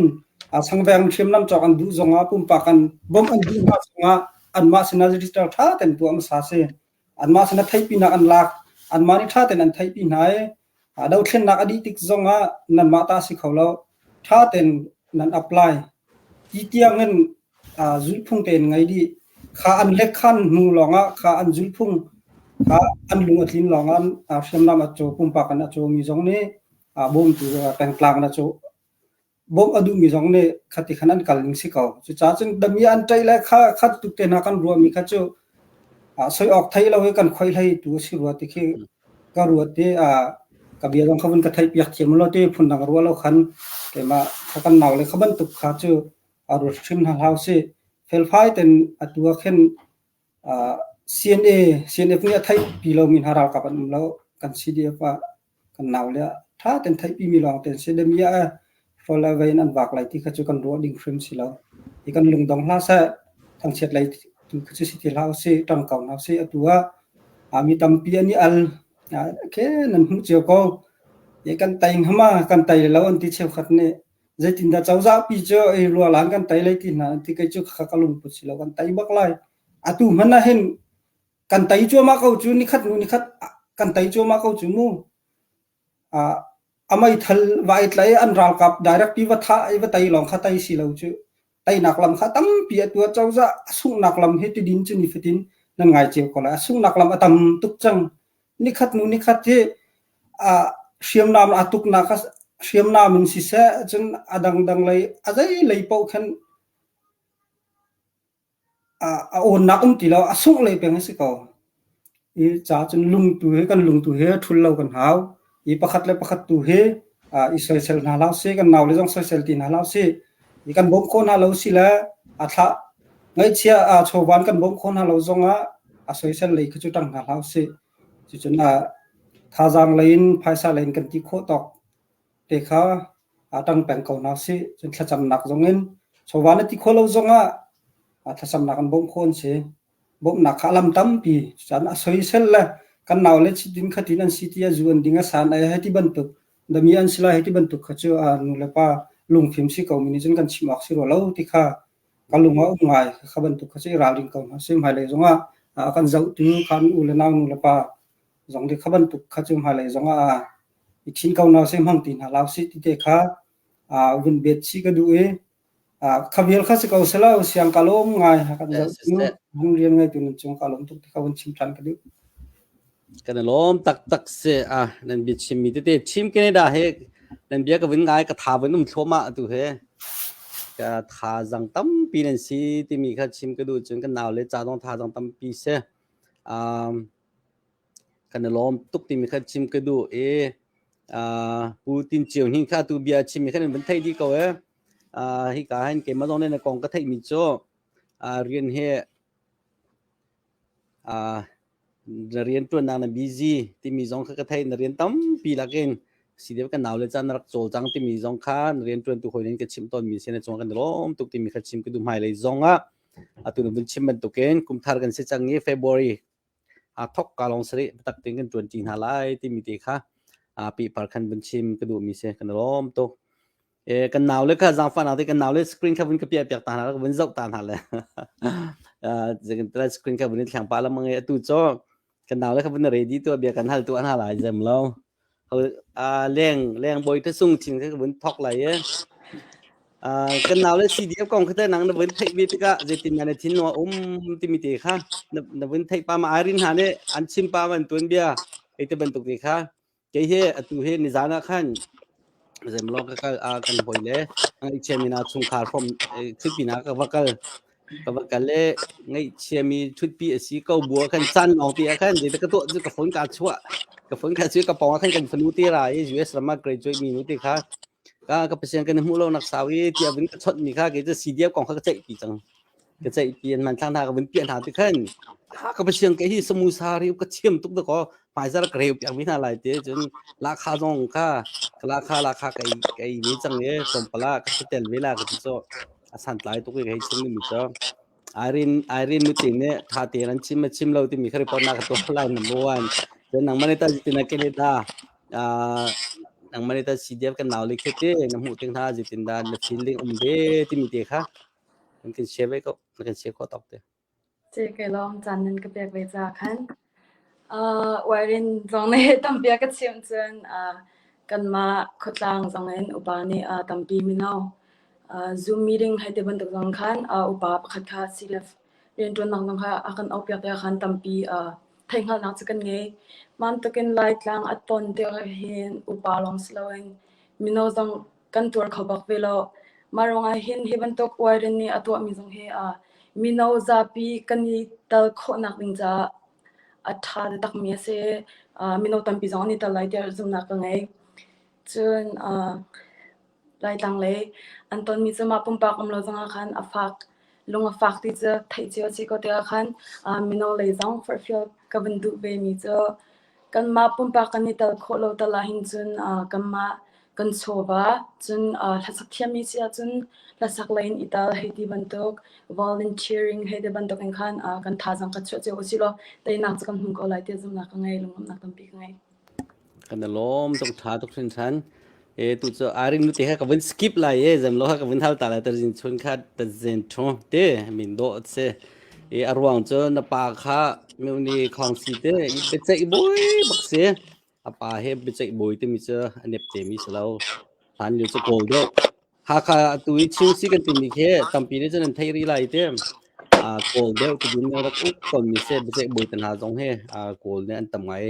sangveng hriamnam cawk an duh zongah pumpak an bawmh an duh hna zongah anmah sinah register ṭha tein tuah hmasa si. Anmah sinah theihpinak an lak. Anmah nih ṭha tein an theihpi hna i dothlennak a dih tik zongah nanmah ta si kho lo. Ṭha tein nan apply. Ti tiangin zulhphung tein ngei dih. Kha an lek khan hnu lawngah kha an zulhphung kha an lung a tlin lawngah hriamnam a caw pumpak in a cawmi zong nih bawmtu pengtlang na cu bawmh a duhmi zong nih khati khan an kal ning si ko. Cucaah cun dami an ṭaih le kha khat tuk te hna kan ruahmi kha cu soi awk thei lo i kan khoi hlei tu a si rua ti khi ka ruat i ka bia zong kha vun ka theih piak thiam lo ti phundang ruah lo khan keimah kha kan nau le kha bantuk kha cu a ruat hrim hna hlah usih. Felfai ten atu ah khin CNA, CNF nih a theihpi lomi hna ralkap an um lo. Kan CDF ah kan naule ah ṭha tein theihpimi lawng te an si. Demi ah hrawl le vei in an vak lai ti kha cu kan ruah ding hrim si lo. Hi kan lungdong hlah seh, thangchiat lei tu kha cu si ti hlah usih, ṭang ko hna usih. Atu ah mi tampi an i al. Okay, nan hmuh cio ko. Hi kan tei hnga kan tei lo an ti cheukhat nih. Zeitindah cozah pi cu ei rua lan kan tei lai ti hna an ti kei cu kha ka lungput si lo kan tei bak lai. Atu hmanh ah hin kan tei cuahmah ko cu nikhat hnu nikhat kan tei cuahmah ko cu mu. A meithal va i tlai an ralkap direct pi va thah i va tei lawng kha tei si lo cu. Teinak lam kha tampi a tuah cozah a sunghnak lam hi tidin cu nifatin nan ngai cio ko lai. A sunghnak lam a tam tuk cang. Nikhat hnu nikhat hi hriamnam aa tuknak hriamnam in siseh cun a dangdang lei a zei lei paoh khan a awnnak um ti lo a sungh lei peng a si ko. I ca cun lung tu hi kan lung tu hi ṭhul lo kan hau. I pakhat le pakhat tu hi i soisel hna hlah usih, kan naule zong soisel ti hna hlah usih. I kan bawmh khawh hna lo si le a thlah ngaihchia chawvan kan bawmh khawh hna lo zongah a soisel lei kha cu ṭang hna hlah usih. Cucun thazaang lei in phaisa lei in kan ti khawh tawk te kha ṭang peng ko hna usih. Cun thlacamnak zong in chawva na ti khawh lo zongah thlacamnak an bawmh khawh an si. Bawmhnak kha a lam tampi. Cucaah a soisel le kan naule chitin khatin an si ti a zu an ding a san ai hei ti bantuk dami an si lai hei ti bantuk kha cu nu le pa lungfim si ko mi nih cun kan chim awk si rua lo ti kha ka lung a um ngai. Kha bantuk kha cu i ralring ko hna sih. Hmailei zongah a kan zohtu khan u le nau nu le pa zong nih kha bantuk kha cu hmailei zongah i ṭhin ko hna sih, hmang ti hna hlah usih ti te kha vun bet chih ka duh i kha vial kha si ko selaw siang ka lawm ngai kan zohtu hung rian ngeitu nan cung ka lawm tuk ti kha vun chim ṭhan ka duh. Kan i lawm taktak si. Ah, nan bia chimmi tete Team Canada he nan bia ka vun ngai ka tha vun um thluahmah atu he ka thazang tampi nan si timi kha chim ka duh cun kan nau le ca dong thazang tampi si. Um, kan i lawm tuk timi kha chim ka duh i uh, Pu Tin Cio Hnin kha tu bia chimmi kha nan vun thei dih ko eh. Hika hin keimah zong nih na kong ka theihmi cu rian hi na rian ṭuannak na busy timi zong kha ka theih. Na rian tampi lakin si deuh kan naule caan na rak cawlcang timi zong kha na rian ṭuantu hawi nih an ka chimh tawnmi si na cungah kan i lawm tuk timi kha chim ka duh. Hmailei zong ah atu na vun chim bantukin kum thar kan si cang i February aa thok ka lawng sarih biatak tein kan ṭuanṭi hna lai timi te kha pehpar khan vun chim ka duhmi si. Kan i lawm tuk. E, kan nau le kha zaangfahnak te kan nau le screen kha vun ka piah piak ta hna ka vun zoh ta hna le uh, screen kha vun in thlang pa lamang e atu cho kan nau le kha vun ready tu bia kan hal tu an hala zem lo uh, leng leng boi te sung chin kha vun thok lai e uh, kan nau le CDF kong kha te nang na vun theih ve tikah zeitin na thin no um timi te kha na vun theih pa ma Irene ha ne an chim pa man tuan bia ei te bantuk te kha Kei hi atu hi nizan ah khan zemlo ka kal a kan hawi le ngaihchiami hna chungkhar hrawm ṭhutpi hna ka va kal ka va kal le ngaihchiami ṭhutpi a si ko bu ah khan caan lawng te ah khan zeite ka tuah cu ka phone kaa chuah ka phone kaa chuah ka pawng ah khan kan fanu te ra i US ram ah graduate mi nu te kha ka ka pasien kan hmuh lo nak sau i tiah vun ka chawnh mi kha kei cu CDF kong kha ka ceih pi cang ka ceih pi an man thlang hna ka vun piah hna ti khan ha ka pasien ka hi samusa ri ka thiam tuk da ko hmaizar ka reu piak mi hna lai te cun lakha zong kha lakha lakha kai kai ni cang e tompala ka tel ve la ka ti cho a san tlai tuk i hei chim mi cho Irene Irene nu nih tha te an chim a chim lo timi kha report na ka tuah lai number one cun nangmah nih ta zitin a Canada nangmah nih ta CDF kan nau le khi te na hmuh ting hna zitin dah na feeling um ve timi te kha kan kan share ve ko na kan share kho tok te Ci ke lawng caan nan ka pek ve ca khan. Uh, Wairin zong nih tampi a ka chimh cun uh, kanmah khuatlang zong in upa nih uh, tampi mino uh, Zoom meeting hei ti bantuk zong khan uh, upa pakhat kha CDF rianṭuannak zong kha a kan auhpiak tikah khan tampi uh, theihhngalhnak cu kan ngei. Bantukin Laitlang a ton tikah hin upa lawng si loin mino zong kan tuar kho bak ve lo. Mah ruangah hin hi bantuk Warren nih a tuahmi zong hi uh, mino zapi kan i tel khawhnak ding caah a ṭha takmi a si. Uh, mino tampi zong an i tel lai tiah zumhnak ka ngei. Cun uh, Laitlang lei an tonmi cu mah pumpak um lo zongah khan a fak lung a fak ti cu theih cio a si ko tikah khan uh, mino lei zong forhfial ka vun duh vemi cu Kanmah pumpak kan i tel khawh lo tal ahhin cun kanmah kan chawva, cun hlasak thiammi si ahcun hlasak lei in i tel hei ti bantuk, volunteering hei ti bantuk in khan kan thazaang kha chuah cio usih law teinak cu kan hmu ko lai tiah zumhnak ka ngei, lunglawmhnak tampi ka ngei. Kan i lawm tuk, ṭha tuk hringhran. E tu cu aring nu te kha ka vun skip lai e zem lo kha ka vun hal ta lai tarzin chun kha tazin thu te min do se e a ruang cu na pa kha miuni khong si te i biaceih bawi bak si a pa he biaceih bawi te mi cu a nep te mi si lo hlan lio cu kawl deuh Hakha atu i Chin si kan timi khi tampi nih cun an theih rih lai te a kawl deuh ti din rak uk ton mi se biaceih bawi te hna zong he a kawl nih an tam ngai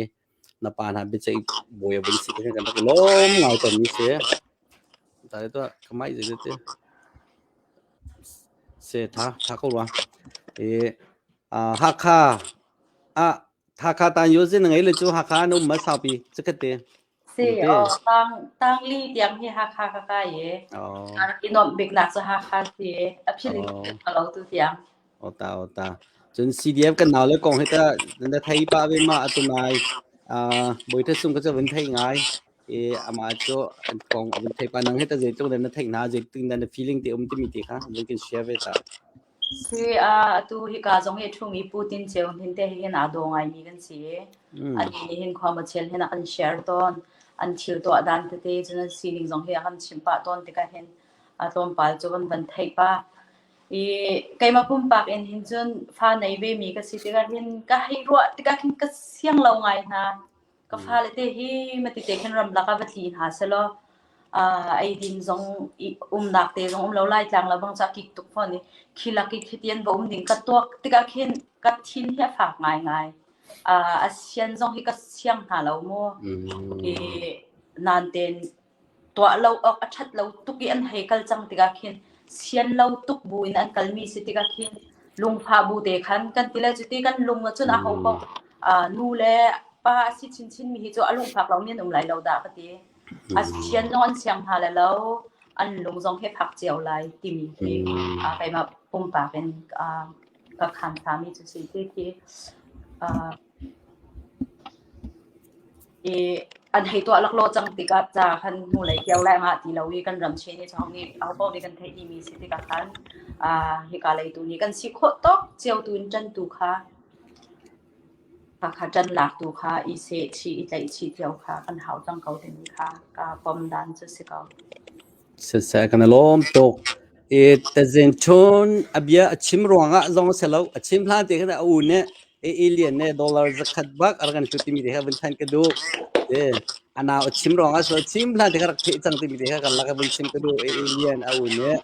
na pa hna biaceih bawi a vun si te kan rak i lawm ngai tawn mi si. Ta to kamai je te se tha tha ko rua. E a Hakha a Hakha tan yo zin ngai le chu Hakha an um ma saupi chakate. Si o tang tang li tiang hi Hakha ka kai e. Oh. A rak i nuamh bik nak cu Hakha si e. A philin ka lo tu tiang. Ota ota. Cun CDF kan nau le kong hi ta na thei pa ve ma atu nai uh Bawi Sung ka chu vun thei ngai e ama chu an kong vun thei pa nang hi ta zeitluk na theih na zeitin na feeling te um timi te kha vun kan share ve ta. Si a atu hi ka zong hi thumi Putin cheu hin te hin aa daw ngai mi kan si. Ani nih hin khua ma chel hin a kan share tawn. An thil tuah dan tete cun an sining zong hi a kan chim pah tawn tikah hin a tlawmpal cu kan van theih pa. I keimah pumpak in hin cun fa nei ve mi ka si tikah hin ka hei ruah tikah khin ka siang lo ngai hna. Ka fale te hi mati te khin ramlak ah va tli hna selaw uh, eidin zong umnak te zong um lo lai tlang lo bang cha kik tuk fawn i khi lak i khiti an va um ding ka tuak tikah khin ka thin hi a fak ngai ngai. Uh, a sian zong hi ka siang hna lo mu. I nan ten Tuah lo awk a ṭhat lo tuk i an hei kal cang tikah khin sian lo tuk buin an kalmi si tikah khin lungfah bu te khan kan ti le cuti kan lung ahcun aho paoh nu le pa a si chinchin mi hi cu a lungfak lomi an um lai lo dah ka ti. A sian zong an siang hna le lo. an lung zong hi fak cio lai timi khi keimah pumpak in ka khan mi cu si ti khi i an hei tuah laklawh cang tikah ca khan hnulei kio lai ngah ti lo i kan ram chin i chong nih ahopaoh nih kan theih dihmi si tikah khan hika lei tu nih kan si khawh tawk cio tu in ṭan tu kha kha ṭan lak tu kha i seh chih i tlaih chih cio kha kan hau cang ko timi kha ka pom dan cu si ko. Siseh kan i lawm tuk. I tazin chun a bia a chim ruangah zong a si lo. A chim hlan te khan a u nih e alien ne dollar zakhat bak a rak kan hlut timi te kha vun than ka duh. E a nau a chim ruangah so chim hlan te kha rak theih cang timi te kha kan lak vun chim ka duh. E alien a u nih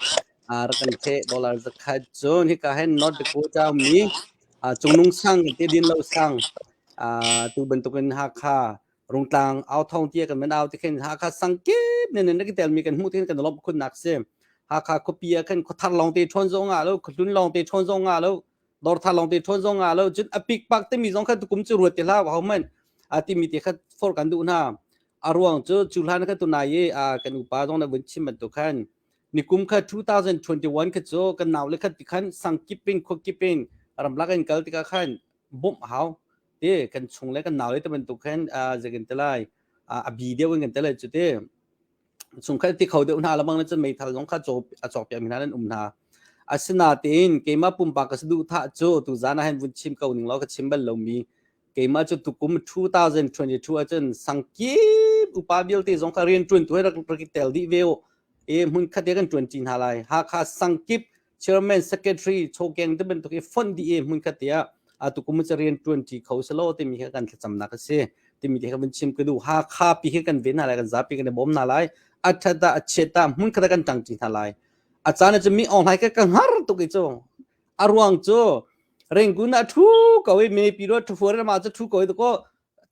a rak kan theh dollar zakhat cun hika hin North Dakota mi Cungnung sang te din lo sang tu bantukin Hakha Rungtlang authawng tia kan man au ti khin Hakha sang kip ne ne tel mi kan hmuh tin kan lawmh khun nak si. Hakha khuapi ah khan khuathar lawng te ṭhawn zong ah lo khuahlun lawng te ṭhawn zong ah lo dawrthar lawng te ṭhawn zong ah lo cun a pik pak timi zong kha tukum cu ruat ti hlah ho man a timi te kha for kan duh hna. A ruang cu cu hlan kha tunai i kan upa zong na vun chim bantuk khan nikum kha 2021 kha cu kan nau le khat ti khan sang kip in khua kip in ramlak in kal tikah khan bawmh hau te kan chung le kan nau le te bantuk khan zeikan te lai a bi deuh in kan te lai cu te chungkhat ti kho deuh hna lamang le cun meithal zong kha a cawk piak mi hna nan um hna. Asinain keimah pumpak ka saduhthah cu tuzan ah hin vun chim ko ning law ka chim bal lomi keimah cu tukum 2022 ahcun sangkip upa vialte zong kha rian ṭuan tu he rak rak i tel dih ve u. E hmun khat kan ṭuan ṭi hna lai. Hakha sangkip chairman secretary chokeng te bantuk i fonh dih i hmun khat te ah atu kum cu rian ṭuan ṭi kho selaw timi kha kan thlacamnak a si. Timi te kha vun chim ka duh. Hakha pi hi kan ven hna lai, kan zapi kan i bawm hna lai. A ṭhat ah a chiat ah hmun khat ah kan ṭang ṭi hna lai. A caan ah cun mi online ka ka hngar tuk i cu. A ruang cu Rangoon ah ṭhu ko i mipi ro ṭhu fuar ma cu ṭhu ko i ko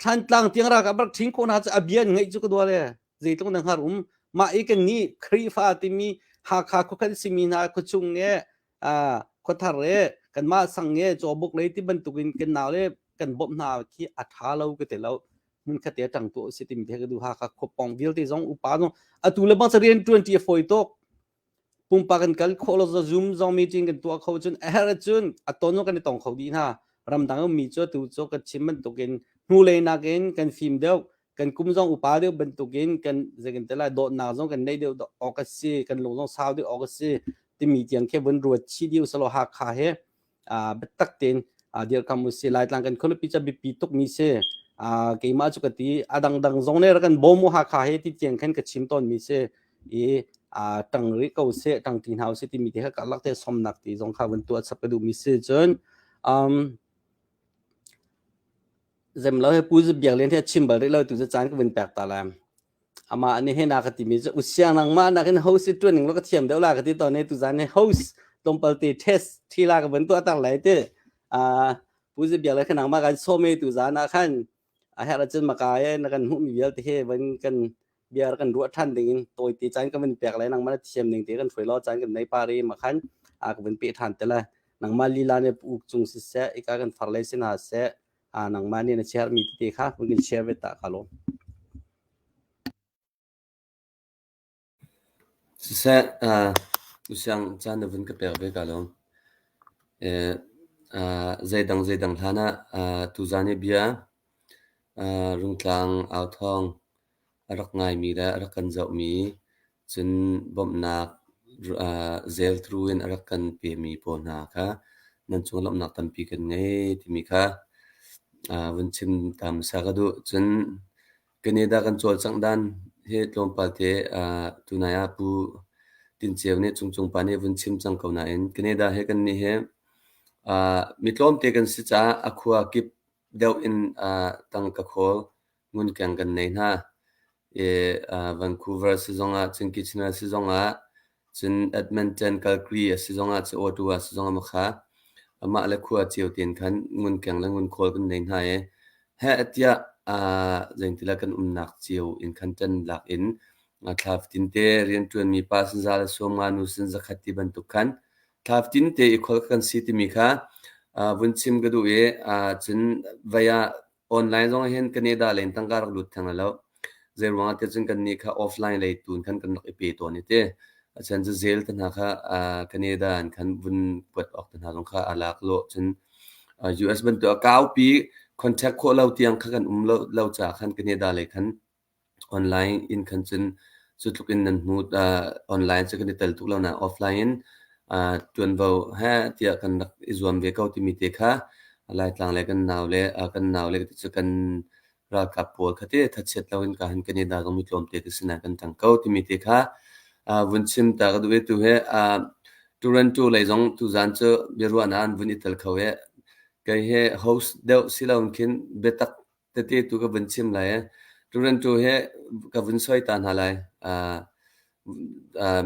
Thlantlang tiang ra ka rak ṭhing ko hna cu a bia ngaih cu ka dual e. Zeitluk na hngar um. Mah i kan nih Khrihfa timi Hakha khuakhat simi hna khuachung nge khuathar e kanmah sang nge cawbuk lei ti bantukin kan nau le kan bawmh hna khi a ṭha lo ka ti lo. Hmun khat te ṭang tu si timi the ka duh. Hakha khuapong vialte zong upa zong atu le bang rian ṭuan ṭi a fawi tuk. Pumpak kan kal khawh lo Zoom zong meeting kan tuah kho cun a herh ahcun a ton kan i tong kho dih hna. Ramdang ummi cu atu cu kan chim bantukin hnulei nakin kan fim deuh, kan kum zong upa deuh bantukin kan zeikan te lai dawtnak zong kan neih deuh awk a si, kan lung zong sau deuh awk a si timi tiang khi vun ruat chih dih usalaw Hakha he biatak tein dirkam usih. Laitlang kan khualipi cu biapi tukmi si. Keimah cu ka ti a dangdang zong nih rak kan bawm u Hakha he ti tiang khan ka chim tawnmi si. I ṭang rih ko seh, ṭang ti hna usih timi te kha karlak te sawmnak ti zong kha vun tuah chap ka duhmi si. Cun zem lo he Pu Biak Lian hi a chim bal rih lo tu cu caan ka vun pek ta lai. Amah nih hin a ka timi cu usiang nangmah nakin host i ṭuan ning law ka thiam deuh la ka ti tawn i tuzan hi host tlawmpal te test thi la ka van tuah tak lai ti. Pu Zi Biak le kha nangmah kan sawm i tuzan ah khan a herh ahcun maka i na kan hmuhmi vialte hi van kan bia kan ruah ṭhan ding in tawite caan ka van pek lai nangmah na thiam ning te kan hruai law caan kan nei par i ma khan a ka van pe ṭhan te lai. Nangmah lila nih uk cung siseh ika kan far lei si hna seh nangmah nih na share mi tete kha vun kan share ve ta ka lawm. Siseh, usiang caan na vun ka pek ve ka lawm. Zeidang zeidang hlan ah tuzaan i bia Rungtlang authawng a rak ngaimi le a rak kan zohmi cun bawmhnak zeltru in a rak kan pemi pawl hna kha nan cung lawmhnak tampi kan ngei timi kha vun chim ta hmasa ka duh. Cun Canada kan cawlcangh dan hi tlawmpal te tunai ah Pu Tin Ceu nih Cungcung pa nih vun chim cang ko nain Canada he kannih hi mi tlawmte kan si caah a khua kip deuh in tangka khawl ngunkeng kan nei hna. I Vancouver si zongah cun Kitchener si zongah cun Edmonton, Calgary a si zongah cun Ottawa si zongah makha amah le khua cio tein khan ngunkeng le ngunkhawl kan nei hna i heh tiah zeintila kan umnak cio in khan ṭan lak in thla fatin te rianṭuanmi pa sanza le sawmnga nu san zakhat ti bantuk khan thla fatin te i kholh kan si timi kha vun chim ka duh i cun vei ah online zong hin Canada lei in tangka rak lut theng lo. Zeiruangah tiah cun kannih kha offline lei tu in khan kan rak i pe tawn i ti. A chan cu zel te hna kha Canada in khan vun kuat awk te hna zong kha a lak lawh. Cun US bantuk a kaupi contact khawh lo tiang kha kan um lo, lo caah khan Canada lei khan Online in khan cun cu tluk in nan hmu. Online cu kan i tel tuk lo nain offline in ṭuanvo he tiah kan rak i zuam ve ko timi te kha Laitlang le kan nau le kan nau le cu kan ralkap pawl kha te thachiat loin ka han kan i dah mi tlawmte te sinah kan ṭang ko timi te kha vun chim ta ka duh i tu he Toronto lei zong tuzan cu biaruahnak an vun i tel kho i kei he host deuh si loin khin biatak tete tu ka vun chim lai. Toronto he ka vun soi ta hna lai.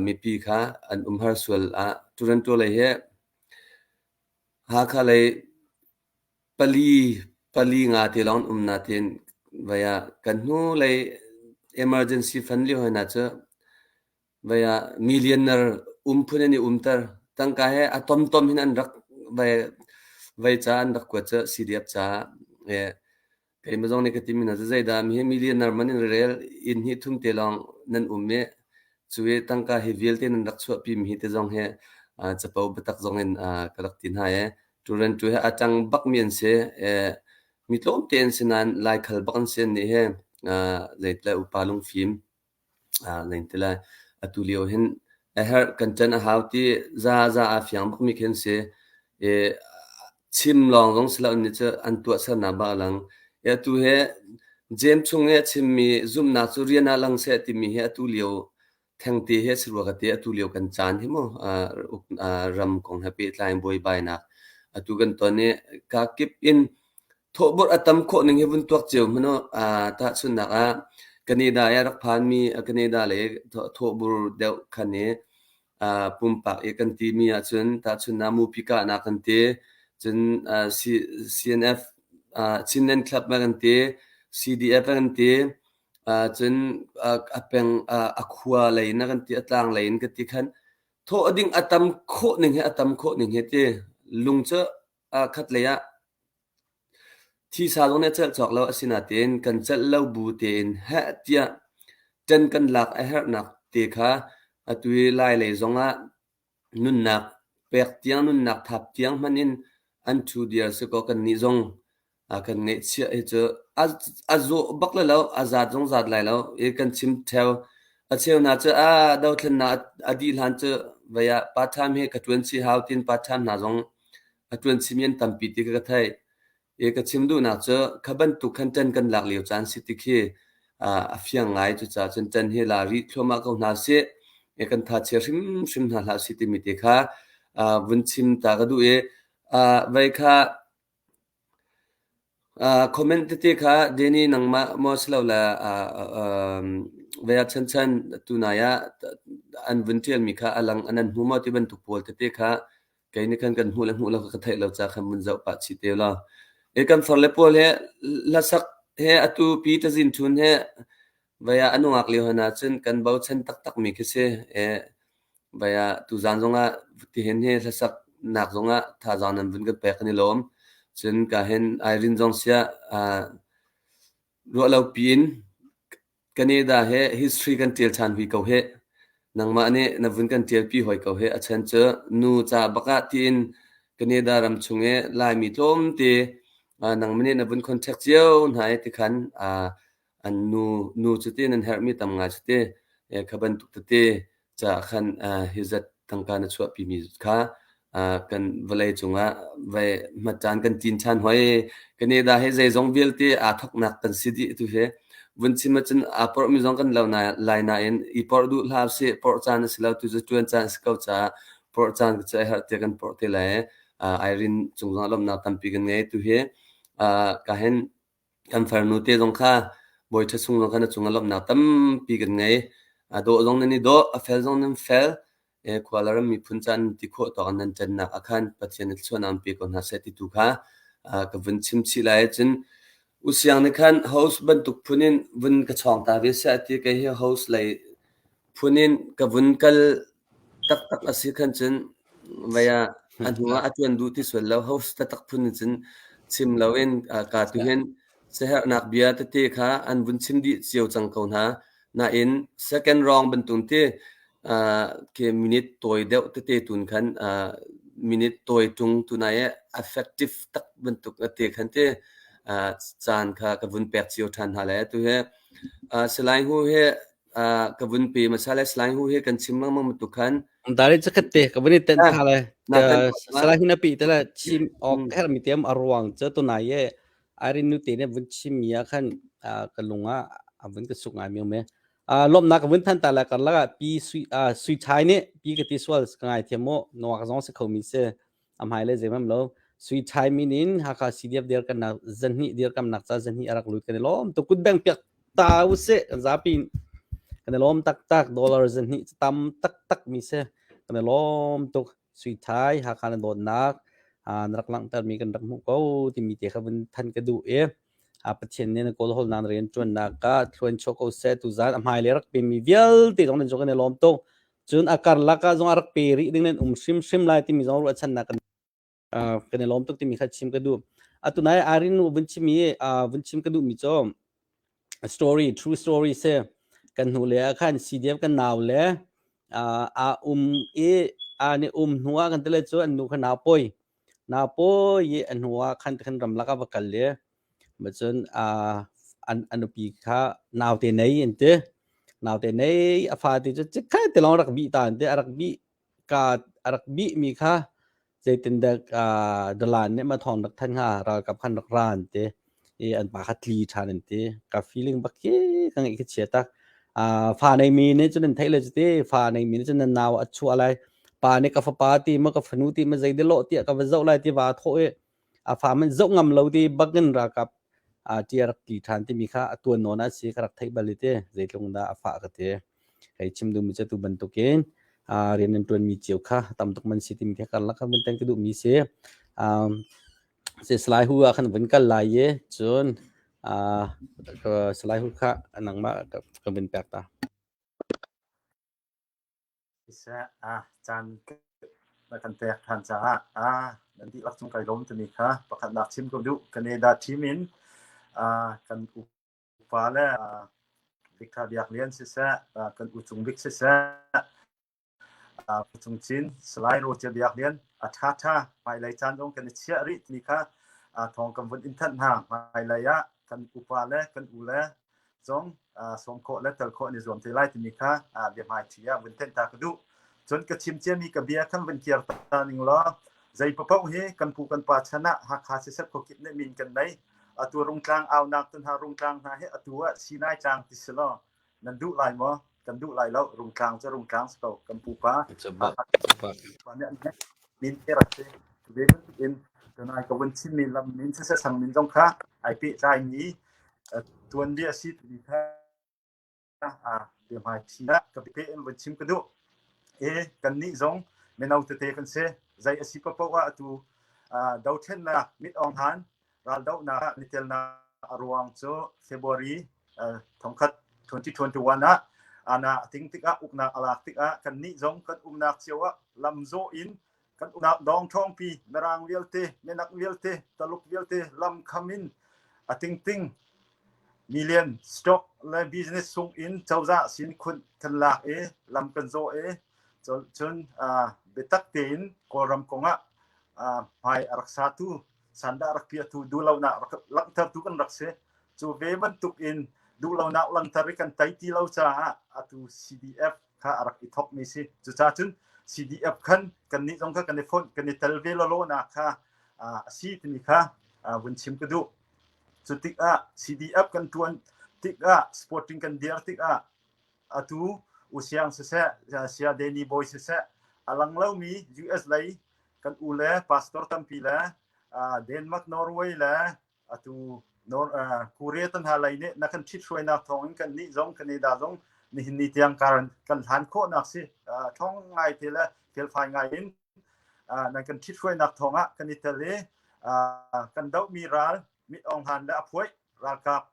Mipi kha an umhar sual ah Toronto lei he Hakha lei pali pali nga te lawng an um nain vai ah kan hnu lei emergency fund lio hna cu vai ah millionaire um phun an i umter. Tangka he a tomtom hin an rak vai vai ca an rak kuat cu CDF caah. Keimah zong nih ka timi hna cu zeidah mi hi millionaire man in rel inn hi thum te lawng nan um i cu i tangka hi vialte nan rak chuahpi mi hi te zong hi capo biatak zong in ka rak ti hna i Turan tu hi a ṭang bakmi an si. Mi tlawmte an si nain Laikhal bak an si an nih hi zeitlai upa lungfim Zeiti lai atu lio hin a herh kan ṭan a hau ti zaza aa fiang bakmi khi an si. I chim lawng zong si lo nih cu an tuahsernak bak a lang. I atu hi Jeim chung i a chimmi zumhnak cu rian ah lang seh timi hi atu lio thengte hi a si rua ka ti. Atu lio kan caan hi mu ram kong he pehtlai in buaibainak atu kan ton i kakip in Thawhburh a tam khawh ning hi vun tuak cio hmanh u. Tahchunhnak ah Canada i a rak phanmi Canada lei thawhbur deuh khan i pumpak i kan timi ahcun tahchunhnak mupi kahnak kan ti, cun CNF Chinland Club kan ti, CDF kan ti, cun a peng a khua lei in kan ti, a tlang lei in kan ti khan thawh ding a tam khawh ning hi a tam khawh ning hi ti lung cu khatlei ah Thisa zong nih a celh cawk lo asinain kan celh lo bu tein heh tiah ṭan kan lak a herhnak te kha atu i Lailei zongah nunnak pek tiang nunnak thap tiang hmanh in an ṭhu diar si kaw kannih zong kan ngeihchiah hi cu a zawh bak lai lo, a zaat zong zaat lai lo i kan chim ṭheo. A cheu hna cu a dothlennak a dih hlan cu vei ah part time hi ka ṭuan chih hau tiin part time hna zong A ṭuan chimi an tampi ti kha ka theih. I ka chim duhnak cu kha bantuk khan ṭan kan lak lio caan si ti khi a fiang ngai. Cucaah cun ṭan hi la rih thluahmah ko hna sih. I kan thachia hrimhrim hna hlah sih timi te kha vun chim ta ka duh i vei kha Comment tete kha Danny nangmah maw silole vei ah chanchan tunai ah an vun ṭialmi kha a lang an hmu maw ti bantuk pawl tete kha kei nih khan kan hmuh le hmuh lo kha ka theih lo ca khan vun zoh pah chih te law. I kan farle pawl he hlasak he atu pi tazin ṭhun he vei ah a nungak lio hna cun kan bochan taktakmi khi si. Vai ah tuzaan zongah tihin hi hlasaknak zongah thazaang nan vun kan pek kan i lawm. Cun ka hin Irene zong siah ruah lo piin Canada he history kan ṭial ṭhan hui ko hih. Nangmah nih na vun kan ṭialpi hoi ko hih. A chan cu nu ca bak ah tiin Canada ram chung i Laimi tlawmte nangmah nih na vun contact cio hna i tikhan an nu nu cu ti nan herhmi tam ngai cu ti kha bantuk tete caah khan hi zat tangka na chuahpimi kha kan vawlei cungah vai hmatcaan kan tin ṭhan hoi. Canada hi zeizong vialte aa thawknak kan si dih tu hi vun chim ahcun aa porhmi zong kan lo lai nain i porh duh hlah usih. Porh caan a si lo tu cu ṭuan caan a si ko caah porh caan cu a herh tiah kan porh te lai. Irene cung zongah lawmhnak tampi kan ngei tu hi. Ka hin Kan farnu te zong kha Bawi Ṭha Sung zong kha na cungah lawmhnak tampi kan ngei. A dawh zong nan i dawh, a fel zong nan fel. Khua le ram miphun ca nan ti khawh tawk in nan ṭannak ah khan Pathian nih thluachuahnak an pe ko hna seh ti tu kha ka vun chim chih lai. Cun Usiang nih khan host bantuk phun in vun ka chawng ta ve seh a ti. Kei hi host lei phun in ka vun kal taktak a si khan cun vei ah a hnu ah a ṭuan duh ti sual lo host taktak phun in cun chim loin ka tu hin siaherhnak bia tete kha an vun chim dih cio cang ko hna. Nain second round bantuk ti. Ke minute tawi deuh tete tun khan minute tawi ṭung tunai i effective tak bantuk te khan te caan kha ka vun pek cio ṭhan hna lai. Atu hi Salai Hu hi ka vun pe hmasa lai. Salai Hu hi kan chim lengmang bantuk khan Dari cakhat te ka vun i tenh tha lai. Salai Hu na pi te la chim awk hermi tiam a ruang cu tunai i Irene nu te nih vun chim mi ah khan ka lung ah a vun ka suk ngai mi um e. Lawmhnak ka vun than ta lai karlak ah pi sui sui chai nih pi ka ti sual ka ngai thiam mu nawak zong si kho mi si a hmai le zeimam lo sui chai min in Hakha CDF dir kan nak zanhnih dir kam nak ca zanhnih arak lut kan i lawm to kut beng piak ta usih kan zapi kan i lawm taktak dollar zanhnih tam taktak mi si kan i lawm tuk sui thai Hakha na dawtnak na rak langhtermi kan rak hmuh ko timi te kha vun than ka duh i Pathian nih na kawlhawl nan rian ṭuannak ah thluan chuak ko seh tuzaan a hmai le rak pemi vialte zong nan cung kan i lawm tuk cun a karlak ah zong a rak pe rih ding nan um hrimhrim lai timi zong ruahchannak kan kan i lawm tuk timi kha chim ka duh atu nai Arin nu vun chim i vun chim ka duh mi cu story true story si kan hnu le ah khan CDF kan nau le a um i a ni um hnu ah kan tile cu an nu kha nau poi nau poi i a hnu ah khan khan ramlak ah va kal i macun an a nupi kha naute nei an ti naute nei a fate cu chikkhat te lawng rak bih ta an ti a rak bih ka a rak bih mi kha zeitindah dalan nih ma thawng rak thanh hnga ralkap khan rak ra an ti i an pa kha tli ṭhan an ti ka feeling bak khi ka ngaih khi chia tak fa nei mi nih cun an theih le cuti fa nei mi nih cun nan nau a chuah lai pa nih ka fapa ti ma ka fanu ti ma zei de lawh tiah ka va zoh lai ti va thawh i a fa man zoh ngam lo ti bakin ralkap tia rak tli ṭhan timi kha a tuan nawn a si ka rak theih bal i ti zeitlung dah a fah ka ti hei chim duhmi cu tu bantukin rian nan ṭuanmi cio kha tam tuk man si timi kha karlak kha vun ten ka duhmi si. Salai Hu ah khan vun kal lai i cun Salai Hu kha nangmah ka vun pek ta. Siseh, caan na kan pek ṭhan caah nan dihlak cung kai lawm timi kha pakhatnak chim ka duh. Canada team in kan upa le Victor Biak Lian siseh, kan u Cung Bik siseh, Pu Cung Cin, Salai Roger Biak Lian, a ṭhaṭha hmailei caan zong kan i chiah rih timi kha thawng kan vun in thanh hna. Hmailei ah kan upa le kan u le zong sawm khawh le tel khawh an i zuam te lai timi kha biahmaiṭhi ah vun thenh ta ka duh. Cun ka chim ciami ka bia khan vun kir ta ning law zei paoh hi kan pu kan pa chan ah Hakha siseh khuakip nih min kan nei. Atu Rungtlang aunak tun hna Rungtlang hna hi atu ah Sinai tlang ti si law nan duh lai maw? Kan duh lai lo. Rungtlang cu Rungtlang si ko. Kan pupa Hakha nih an min te rak si. Ve bantuk in tunai ka vun chimmi lam min siseh sang min zong kha ai pehtlaimi tuanbia a si timi kha biahmaiṭhi ah ka pe in vun chim ka duh. E kannih zong mino tete kan si. Zei a si paohpaoh ah atu dothlennak mit awng han raldohnak ah nitelnak a ruang cu February thongkhat 2021 ah ana ting tikah uknak a lak tikah kannih zong kan umnak cio ah lamzawh in kan umnak dawng ṭhawngpi Mirang vialte minak vialte Taluk vialte lam kham in a tingting million stock le business sung in cozah sin khunh kan lak i lam kan zawh i cun biatak tein Kawlram kongah hmai a rak satu sandah rak piahtu duhlonak rak langhtertu kan rak si cu ve bantuk in duhlonak langhter i kan tei ti lo caah atu CDF kha a rak i thawkmi si. Cucaah cun CDF khan kannih zong kha kan i fonh, kan i tel ve lawlawnak kha a si timi kha vun chim ka duh. Cu tikah CDF kan ṭuan tikah sporting kan dir tikah atu Usiang siseh, Sia Danny Boy siseh, a lang lomi US lei kan u le pastor tampi le Denmark, Norway le atu Korea tan hna lei nih na kan ṭhithruainak thawngin kan nih zong Canada zong nihin ni tiang kan kan hlan khawhnak si ṭhawng ngai te le felfai ngai in nan kan ṭhithruainak thawngah kan i tel i kan dohmi ral mit ong han le a phuai ralkap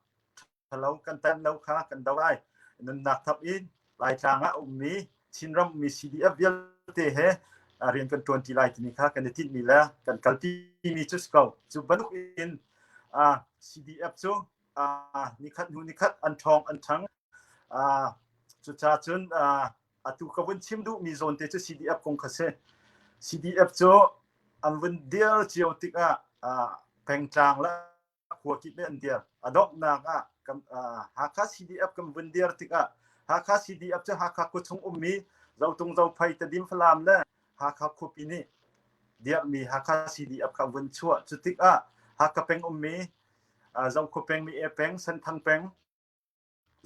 ṭhalo kan tan lo kha kan do lai. Nunnak thap in Laitlang ah a ummi Chinram ummi CDF vialte he rian kan ṭuanṭi lai timi kha kan i tinhmi le kan kalpimi cu si ko. Cu bantuk in CDF cu nikhat hnu nikhat an ṭhawng an ṭhang. Cucaah cun. Atu ka vun chim duhmi zawn te cu CDF kong kha si. CDF cu an vun dir cio tikah pengtlang le khua kip nih an dir. A donghnak ah kan Hakha CDF kan vun dir tikah Hakha CDF cu Hakha khuachung ummi Zotung Zophei Tedim Falam le Hakha khuapi nih dirhmi Hakha CDF kha vun chuah. Cu tikah Hakha peng ummi Zokhua peng, Mi E peng, Senthang peng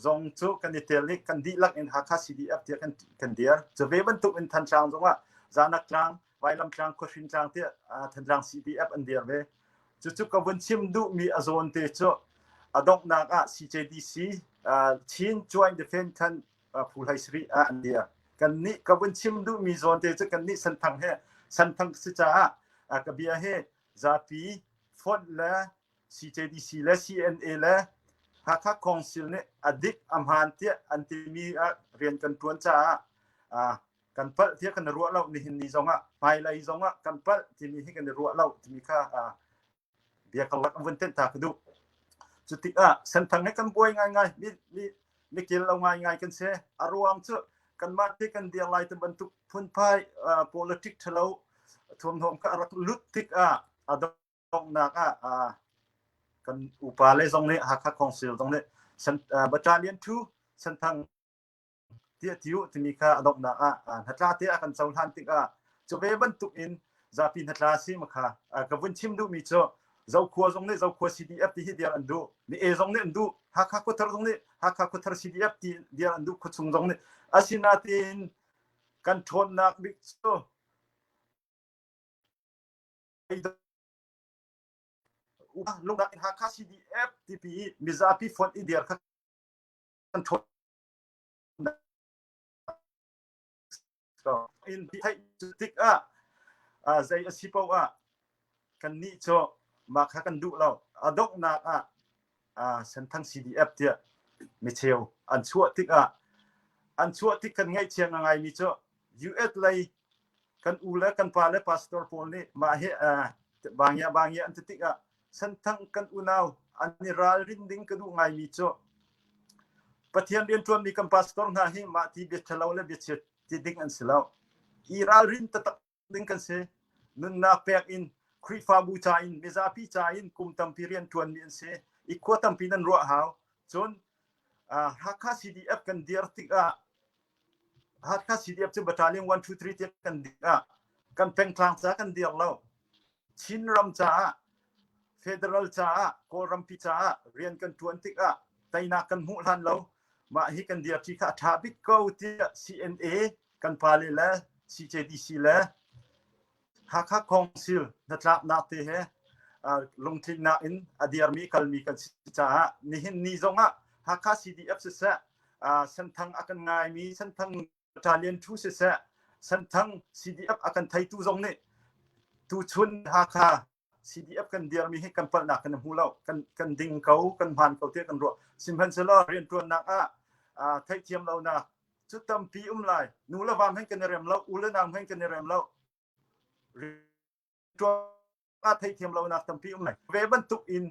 zong cu kan i tel i kan dihlak in Hakha CDF tiah kan, kan dir. Cu ve bantuk in Thantlang zongah Zanak tlang, Vailam tlang, Khuahrin tlang tiah Thantlang CDF an dir ve. Cucu ka vun chim duhmi a zawn te cu a donghnak ah CJDC Chin Joint Defense khan phu hlei sarih ah an dir. Kan nih ka vun chim duhmi zawn te cu kan nih Senthang he Senthang si caah ka bia he zapi fonh le CJDC le CNA le Hakha Council nih a dik a hmaan tiah an timi ah rian kan ṭuan caah kan palh tiah kan i ruah lo nihin ni zongah hmailei zongah kan palh timi hi kan i ruah lo timi kha bia karlak an vun tenh ta ka duh. Cu tikah Senthang he kan buai ngaingai mi mi mikil lo ngaingai kan si. A ruang cu kanmah te kan dir lai ti bantuk phunphai politic ṭhalo thuamhnawm kha a rak lut tikah a donghnak ah kan upa le zong nih Hakha Council zong nih Battalion 2 Senthang tiah ti u timi kha a donghnak ah hnatla te a kan cohlan tikah cu ve bantuk in zapi hnatla si ma kha ka vun chim duhmi cu Zokhua zong nih Zokhua CDF ti hi diar an duh mi e zong nih an duh Hakha Khuathar zong nih Hakha Khuathar CDF ti diar an duh khuachung zong nih asinain kan ṭhawnnak bik cu lungnak in Hakha CDF tipi i mizapi fonh i dir kha kan ṭhawn in theih tik ah zei a si paoh ah kannih cu mah kha kan duh lo. A donghnak ah Senthang CDF tiah micheu an chuah tikah an chuah tik kan ngaihchia ngaimi cu US lei kan u le kan pa le pastor pawl nih mah hi bangya bangya an ti tikah Senthang kan unau an i ralrin ding ka duh ngaimi cu Pathian rianṭuanmi kan pastor hna hi mah ti bia ṭhalo le bia chia ti ding an si lo. I ralrin taktak ding kan si. Nunnak pek in Khrihfabu ca in mizapi ca in kum tampi rianṭuanmi an si. I khua tampi nan ruah hau. Cun Hakha CDF kan dir tikah Hakha CDF cu battalion 1 2 3 tiah kan dir ah kan pengtlang ca kan dir lo. Chinram caah federal caah Kawlrampi caah rian kan ṭuan tikah teinak kan hmuh hlan lo mah hi kan dirṭi kha a ṭha bik ko tiah CNA kan pale le CJDC le Hakha Council hnatlaknak te he lungtlinnak in a dirmi kalmi kan si caah nihin ni zongah Hakha CDF siseh Senthang a kan ngaimi Senthang Battalion 2 siseh Senthang CDF a kan theitu zong nih tuchun Hakha CDF kan dirmi hi kan palhnak kan hmu lo kan kan ding ko kan hmaan ko tiah kan ruah sihmanhsehlaw rianṭuannak ah theihthiam lonak cu tampi um lai nu le vam hen kan i rem lo u le nau hen kan i rem lo ah theihthiam lonak tampi um lai ve bantuk in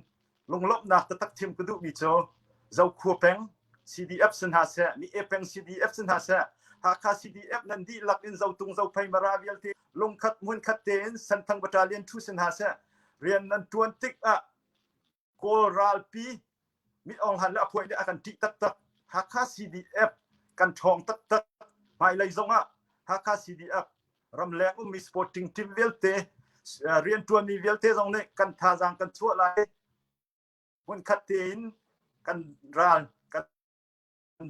lunglawmhnak taktak chim ka duhmi cu Zokhua peng CDF si hna seh Mi E peng CDF si hna seh Hakha CDF nan dihlak in Zotung Zophei Mara vialte lungkhat hmunkhat tein Senthang Battalion 2 si hna seh rian nan tuan tik ah Kawl ralpi Mit Aung Hlaing le a phuai nih a kan ṭih taktak. Hakha CDF kan ṭhawng taktak. Hmailei zongah Hakha CDF ramleng ummi sporting team vialte rianṭuanmi vialte zong nih kan thazaang kan chuah lai. Hmunkhat tein kan ral kan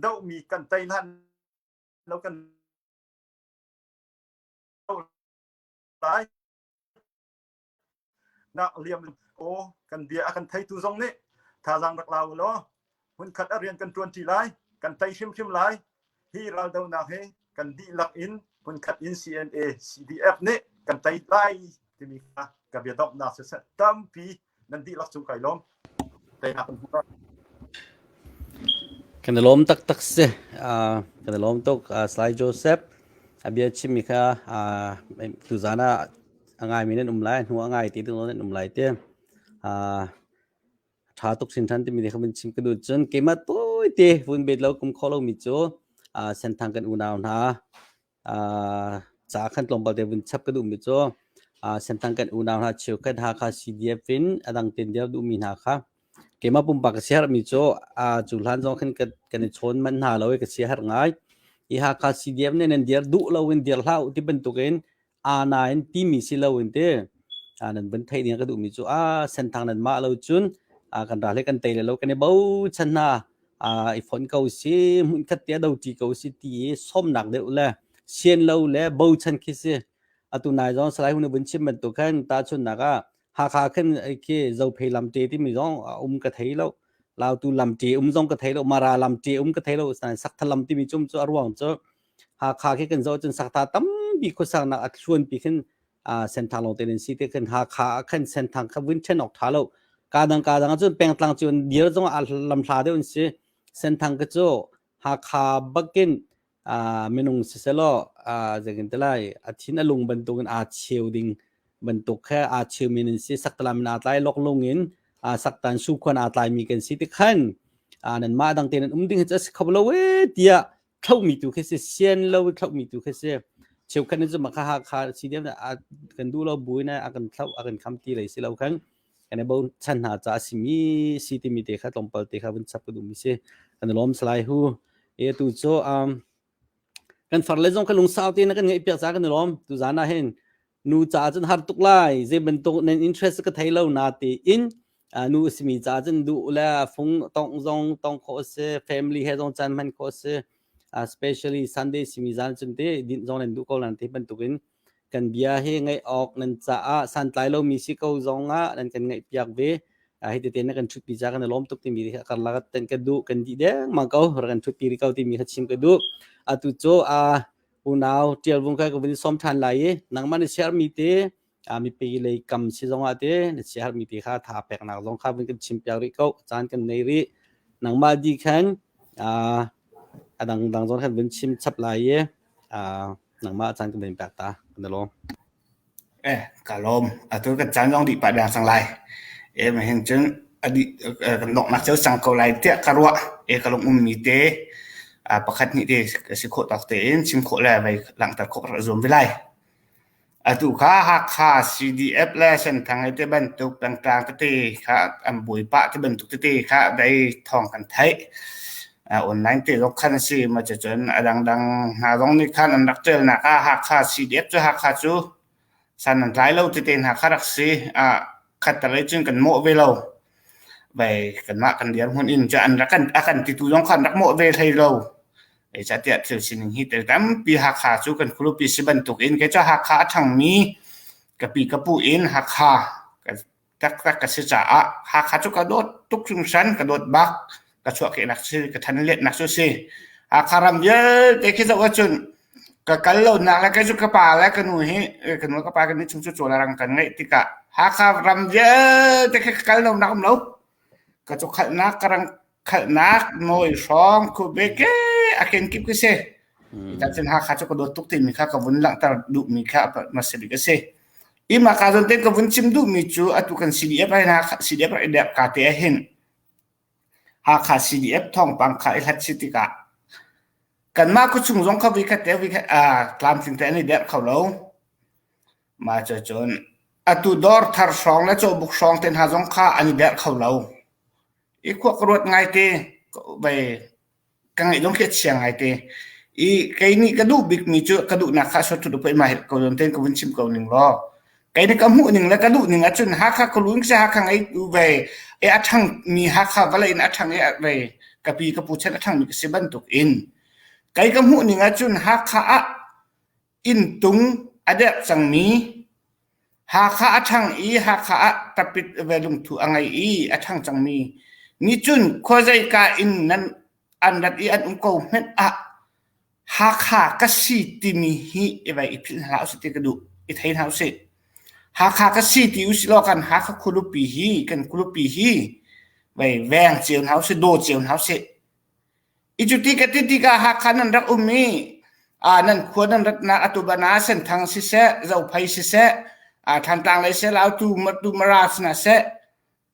dohmi kan tei hlan lo kan doh lai. Nak liam aw kan bia a kan theitu zong nih thazaang rak la u law hmunkhat ah rian kan ṭuanṭi lai kan tei hrimhrim lai hi raldonak hi kan dihlak in hmunkhat in CNA CDF nih kan tei lai timi kha ka bia donghnak siseh tampi nan dihlak cung kai lawm teinak kan hmu Kan i lawm taktak si. Uh, kan i lawm tuk. Uh, Salai Joseph, a bia chimmi kha uh, tuzaan ah a ngaimi nan um lai, hnu a ngai ti ding nan um lai ti. Uh, ṭha tuk hrinhran timi nih kha vun chim ka duh. Cun keimah tawi te vun bet lo kum kho lomi cu Senthang kan unau hna ca khan tlawmpal te vun chap ka duhmi cu Senthang kan unau hna cheukhat Hakha CDF in a dang ten dir duhmi hna kha keimah pumpak ka siaherhmi cu cu hlan zong khan kan i chawn manh hna lo i ka siaherh ngai. I Hakha CDF nih nan dir duh loin dir hlah u ti bantukin aa in timi si loin te nan vun theih ding ka duhmi cu a Senthang nan mah lo cun kan ral he kan tei le lo kan i bochan hna i fonh ko si hmunkhat te do ṭi ko si ti i sawmnak deuh le sian lo le bochan khi si. Atu nai zong Salai Hun vun chim bantuk khan tahchunhnak ah Hakha khan khi Zophei lamṭe timi zong a um ka thei lo. Lautu lamṭe um zong ka thei lo. Mara lamṭe um ka thei lo. Sakta lam timi cum cu a ruang cu Hakha khi kan zoh cun Sakta tampi khuasaknak a thluanpi khin Senthang lawng te nan si te khin Hakha ah khan Senthang kha vun ṭhen awk ṭha lo. Ka dang ka dang ahcun pengtlang cu dir zong ah lamhla deuh an si. Senthang ka cu Hakha bakin minung siselaw zeitin ti lai a thin a lung bantukin aa cheu ding bantuk kha aa cheumi nan si. Saktalam in aa tlai loklung in saktan sukhuan aa tlaimi kan si ti khan nanmah dang te nan um ding hi cu a si kho lo ee tiah thlauhmi tu khi si sian lo i thlauhmi tu khi si. Cheukhat nih cun mah kha Hakha si deuh kan duh lo buin a kan thlauh a kan kham ti lei si lo khan kan i bochan hna caah a simi si timi te kha tlawmpal te kha vun chap ka duhmi si. Kan i lawm Salai Hu. E tu cu um, kan far le zong kha lungsau tein na kan ngaih piak caah kan i lawm. Tuzaan ah hin nu caah cun har tuk lai zei bantuk nan interest ka thei lo na tiin nu a simi caah cun duh le fung tong zong tong khawh a si family he zong caan hman khawh a si especially Sunday simi zan cun te dinh zong nan duh ko lan te bantukin kan bia hi ngaih awk nan caah santlai lomi si ko zong ah nan kan ngaih piak ve hi tete na kan ṭhutpi ca kan i lawm tuk timi karlak ten ka duh kan dih dengmang ko rak kan ṭhutpi rih ko timi kha chim ka duh atu cu unau Ṭial Vung kha ka vun i sawm ṭhan lai i nangmah na siarmi te mipi lei kam si zongah te na siarmi te kha tha peknak zong kha vun kan chim piak rih ko caan kan nei rih nangmah di khan a dangdang zong khan vun chim chap lai i nangmah caan kan vun pek ta kan i lawm. Eh, ka lawm. Atu kan caan zong dih pah deng cang lai. Eh, ma hin cun a dih kan donghnak cio cang ko lai tiah ka ruah. Eh, ka lung ummi te pakhat hnih te ka si khawh tawk tein chim khawh le vei langhter khawh ka rak zuam ve lai. Atu kha Hakha CDF le Senthang te bantuk pengtlang tete kha an buai pah te bantuk tete kha dei thawng kan theih. Online te zong khan a si. Ma cun a dangdang hna zong nih khan an rak ṭialnak ah Hakha CDF cu Hakha cu san an tlai lo tete hna kha rak si. Khattelei cun kan mawh ve lo. Vei kanmah kan dirhmun in cu an rak kan a kan titu zong kha an rak mawh ve hlei lo. Zeicahtiah thil sining hi tel tampi Hakha cu kan khualipi si bantuk in kei cu Hakha a ṭhangmi ka pi ka pu in Hakha taktak ka si caah Hakha cu ka dawt tuk hringhran ka dawt bak ka chuahkehnak si ka thanletnak cu si Hakha ram vialte khi zoh ahcun ka kal lonak le kei cu ka pa le ka nu hi ka nu ka pa kan nih chung cu cawl rang kan ngeih tikah Hakha ram vialte khi ka kal lonak um lo ka cawkhalhnak ka rang khalhnak nawi hrawng khubeke a kenkip khi si cun Hakha cu ka dawt tuk timi kha ka vun langhter duhmi kha hmasa bik a si. I mah ka zawn te ka vun chim duhmi cu atu kan CDF ai hna CDF rak i dep ka te ahhin Hakha CDF thawngpang kha i hlat si tikah kanmah khuachung zong kha vikhat te vikhat tlamtling te an i derh kho lo. Mah cucun atu dawr thar hrawng le cawbuk hrawng te hna zong kha an i derh kho lo. I khua ka ruat ngaite vei ka ngaih zong khi a chia ngaite. I kei nih ka duh bikmi cu ka duhnak kha suat thut pei mah ko zawn tein ka vun chim ko ning law kei nih ka hmuh ning le ka duh ning ahcun Hakha khualu in si Hakha ngei tu ve e a ṭhang mi Hakha vawlei in a ṭhang i ve ka pi ka pu chan a ṭhang mi ka si bantuk in kei ka hmuh ning ahcun Hakha ah inntung a derh cangmi Hakha a ṭhang i Hakha ah tapit ve lungthu a ngei i a ṭhang cangmi nih cun khuazeika in nan an rat i an um ko hmenh ah Hakha ka si timi hi i vai i philh hna usih ti ka duh i thei hna usih. Hakha ka si ti usih law kan Hakha khualipi hi kan khualipi hi vei veng cio hna usih daw cio hna usih. I cuti ka ti tikah Hakha nan rak um i nan khua nan ratnak atu bana Senthang siseh, Zophei siseh, Thantlang lei seh, Lautu, Matu, Mara sina seh,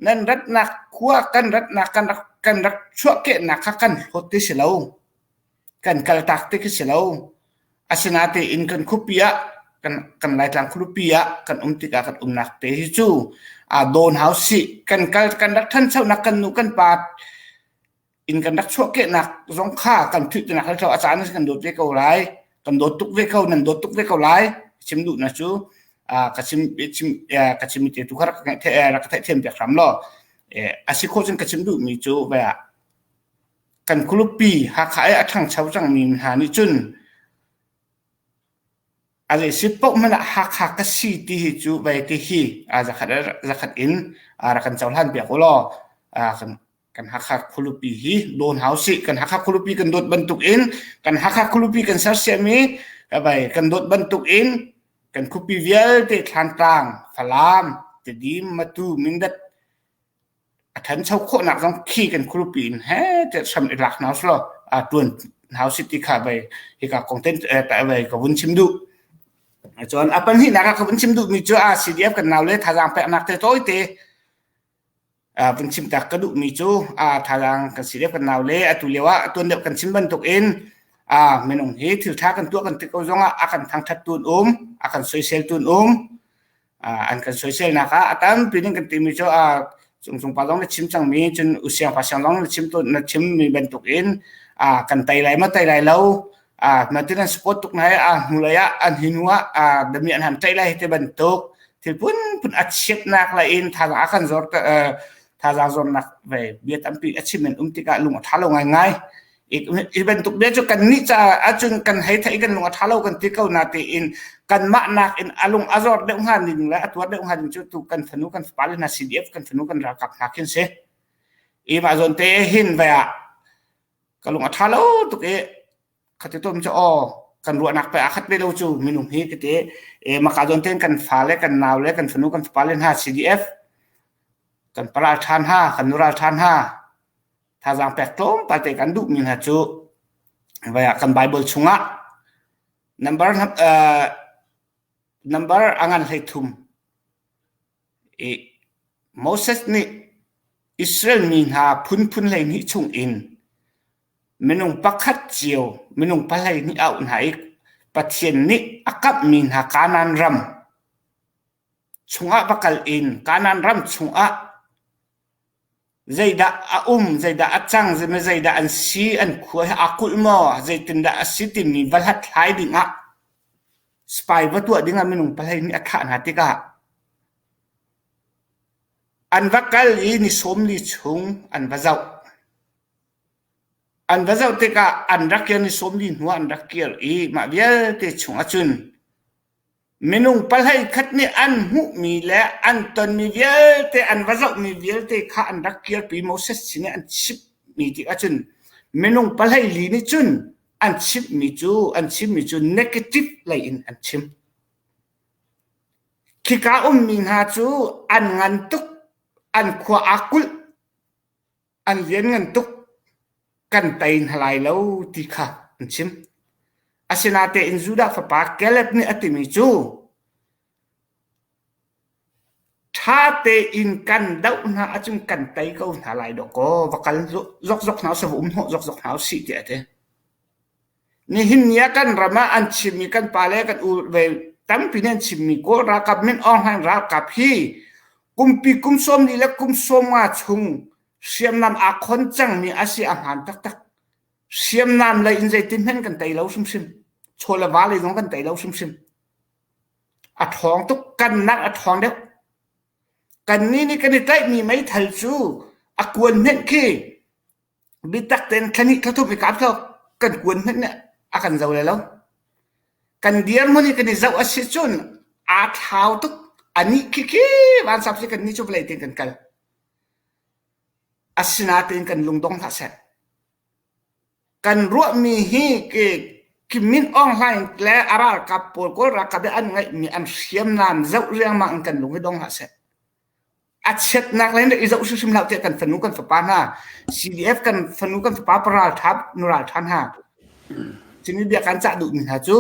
nan ratnak khua kan ratnak kan rak kan rak chuahkehnak kha kan hlawt ti si lo. Kan kaltak ti khi si lo. Asinain kan khuapi ah kan kan Laitlang khuapi ah kan um tikah kan umnak te hi cu aa dawn hau sih. Kan kal kan rak ṭhanchonak kan nu kan pa in kan rak chuahkehnak zong kha kan thuih tinak hal a caan kan dawt ve ko lai. Kan dawt tuk ve ko nan dawt tuk ve ko lai. Chim duhnak cu ka chim chim ka chim te tu kha rak rak ka theihthiam piak hram law. A si khawh cun ka chim duhmi cu ve ah Kan kulupi Hakha i a ṭhangcho cangmi hna nih cun a zei paoh hmanh ah Hakha ka si ti hi cu vei ti hi zakhat in rak kan cohlan piak u law kan kan Hakha khualipi hi dawn hau sih. Kan Hakha khualipi kan dawt bantuk in kan Hakha khualipi kan sersiam i vai kan dawt bantuk in kan khuapi vialte Thlantlang, Falam, Tedim, Matu, Mindat A ṭhancho khawhnak zong khi kan khualipi in he tiah hram i lak hna usih law ṭuan hna usih ti kha vei hika kong ten vei ka vun chim duh. Cun a pahnihnak ah ka vun chim duhmi cu a CDF kan naule thazaang peknak te tawite vun chim tak ka duhmi cu a thazaang kan CDF kan naule atu lio ah tuan deuh kan chim bantuk in a minung hi thil ṭha kan tuah kan ti ko zongah a kan thangṭhat tu an um, a kan soisel tu an um. An kan soiselnak ah a tampi ning kan timi cu cungcung pa zong na chim cangmi cun usiang pa siang zong na chim na chimmi bantuk in kan tei lai ma tei lai lo natin an support tuk na a hnulei ah an hi hnu ah dami an han tei lai te bantuk thil phun phun a chiatnak lai in thazaang a kan zor thazaang zornak ve bia tampi a chim in um tikah lung a tha lo ngai ngai Hi bantuk bia cu kannih caah ahcun kan hei theih kan lung a ṭha lo kan ti ko natein kanmah nakin a lung a zor deuh hnga ning le a tuar deuh hnga ding cu tu kan fanu kan fapale hna CDF kan fanu kan ralkap hna khin si. I mah zawn te hin vai ah ka lung a ṭha lo tuk i khati tom cu aw kan ruahnak pe a khat ve lo cu minung hi ka ti e maka zawn ten kan fale kan nau le kan fanu kan fapale hna CDF kan paral ṭhan hna kan nural ṭhan hna Thazaang pek tlawmpal te kan duhmi hna cu vai ah kan Bible chungah number uh, number a ngan hlei thum i Moses nih Israel mi hna phunphun hlei hnih chung in minung pakhat cio minung pahlei nih auh hna i Pathian nih a kamhmi hna Kanaan ram chungah va kal in Kanaan ram chungah Zeidah a um, zeidah a cang, zeidah an si, an khua hi aa kulh maw, zeitindah a si timi va hlathlai dingah spy va tuah dingah minung pahlei nih a thlah hna tikah an va kal i ni 40 chung an va zoh. An va zoh tikah an rak kir ni 40 hnu ah an rak kir i mah vialte chung ahcun Minung pahlei khat nih an hmuhmi le an tonmi vialte, an va zohmi vialte kha an rak kirpi Moses sin i an chimhmi tik ahcun minung pahlei li nih cun an chimhmi cu an chimmi cu negative lei in an chim. Khika ummi hna cu an ngan tuk, an khua aa kulh, an lianngan tuk kan tei hna lai lo ti kha an chim. Asinain Judah fapa Caleb nih a timi cu ṭha tein kan doh hna ahcun kan tei ko hna lai dawkaw va kal zokzok hna usih va um hnawh zokzok hna usih tiah a ti. Nihin ni ah kan ram ah an chimmi kan pale kan u ve tampi nih an chimmi Kawl ralkap Min Aung Hlaing ralkap hi kumpi kum 40 le kum 50 chung hriamnam aa khon cangmi a si a hmaan taktak. Hriamnam lei in zeitin hmanh kan tei lo hrimhrim. Chaw le va lei zong kan tei lo hrimhrim. A ṭhawng tuk kan nak a ṭhawng deuh. Kannih nih kan i tlaihmi meithal cu a kuan hmenh khi biatak tein thlahnih thlathum i kap kan kuan hmanh nih a kan zo lai lo. Kan dirhmun i kan i zoh a si cun aa thlau tuk. Anih khi khi vansap si kan nih cu vawlei tein kan kal. Asinain kan lungdong hlah seh. Kan ruahmi hi ki Min Aung Hlaing le a ralkap pawl Kawl ralkap i an ngeihmi an hriamnam zoh riangmang in kan lung hi dong hlah seh. A chiatnak lei in i zoh hrimhrim hlah tiah kan fanu kan fapa hna CDF kan fanu kan fapa paral ṭha nural ṭha hna cimi bia kan cah duhmi hna cu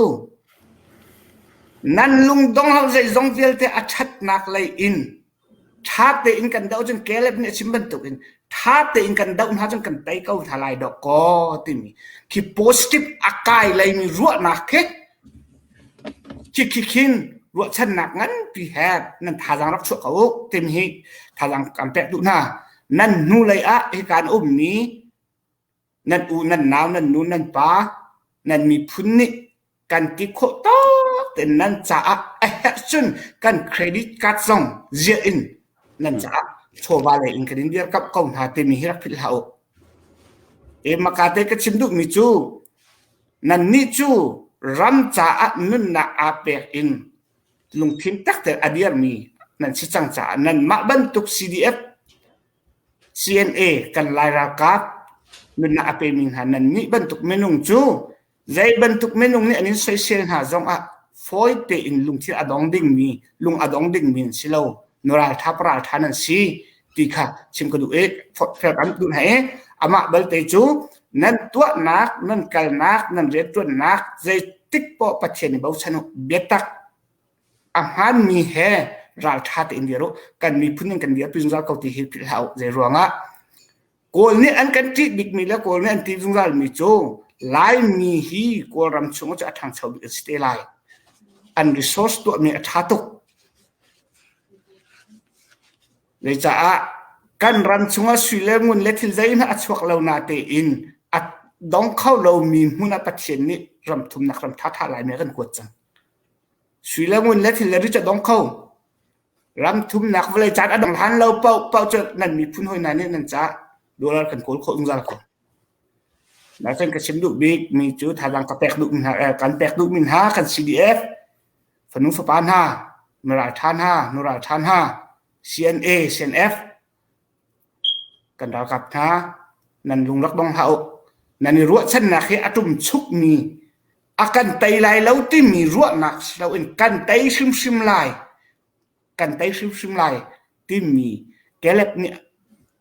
nan lungdong hlah zeizong vialte a ṭhatnak lei in ṭha tein kan doh cun Caleb nih a chim bantukin Tha tein kan doh hna cun kan tei ko hna lai dawh kaw timi khi positive a kai leimi ruahnak khi khi khi khin ruahchannak nganpi he nan thazaang rak chuah ko u timi hi thazaang kan pek duh hna. Nan hnu lei ah hika an ummi nan u nan nau nan nu nan pa nan miphun nih kan ti khawh tawk tein nan caah a herh cun kan credit card zong ziah in nan caah chawva lei in kan in dirkamh ko hna timi hi rak philh hlah u. E maka te ka chim duhmi cu nannih cu ram caah nunnak aa pek in lungthin tak tein a dirmi nan si cang caah nanmah bantuk CDF CNA kan Lai ralkap nunnak a pemi hna nannih bantuk minung cu Zei bantuk minung nih an in soisel hna zongah fawi tein lungthin a dong dingmi, lung a dong dingmi an si lo. Nu ralṭha paralṭha nan si ti kha chim ka duh i fel kan duh hna i amah balte cu nan tuahnak, nan kalnak, nan rianṭuannak zeitik poah Pathian i bochan u. Biatak a hmaanmi he ralṭha tein dir u. Kan miphun in kan dirpi zungzal ko ti hi philh hlah u. Zei ruangah Kawl nih an kan ṭih bikmi le Kawl nih an ṭih zungzalmi cu Laimi hi Kawlram chung cu a ṭhangcho bik an si te lai. An resource tuahmi a ṭha tuk. Zeicaah kan ram chungah sui le ngun le thil zeihmanh a chuak lo natein a dong kho lomi hmun ah Pathian nih ram thumnak ram ṭhaṭha Laimi a kan kuat cang. Sui le ngun le thil le ri cu a dong kho. Ram thumnak vawlei caan a dong hlan lo paohpaoh cu nan miphun hawi hna nih nan caah dollar kan kawl khawh zungzal ko. Nain ka chim duh bik mi cu thazaang ka pek duh mi hna kan pek duh mi hna kan CDF fanu fapa hna nuralṭha hna nuralṭha hna CNA CNF kan ralkap hna nan lung rak dong hlah u. Nan i ruahchannak hi a ṭumchukmi a kan tei lai lo timi ruahnak si loin kan tei hrimhrim lai kan tei hrimhrim lai timi Caleb nih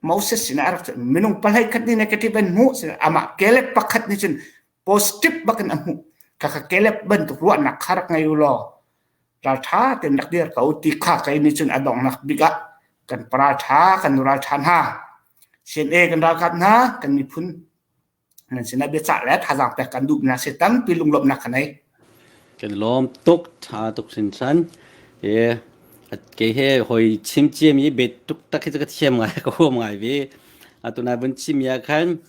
Moses sinah a rak minung pahlei khat nih negative an hmuh amah Caleb pakhat nih cun positive bakin a hmuh khakha Caleb bantuk ruahnak kha rak ngei u law ralṭha tein rak dir ko ti kha kei nih cun a donghnak bik ah kan paralṭha kan ralṭha hna CNA kan ralkap hna kan miphun nan sinah biacah le thazaang pek kan duh na si tampi lunglawmhnak ka nei. Kan lawm tuk tha tuk hrinhran. E ke he hoi chim chiam i bet tuk tak hi ka thiam ngai ka huam ngai ve. Atu nai vun chim ya khan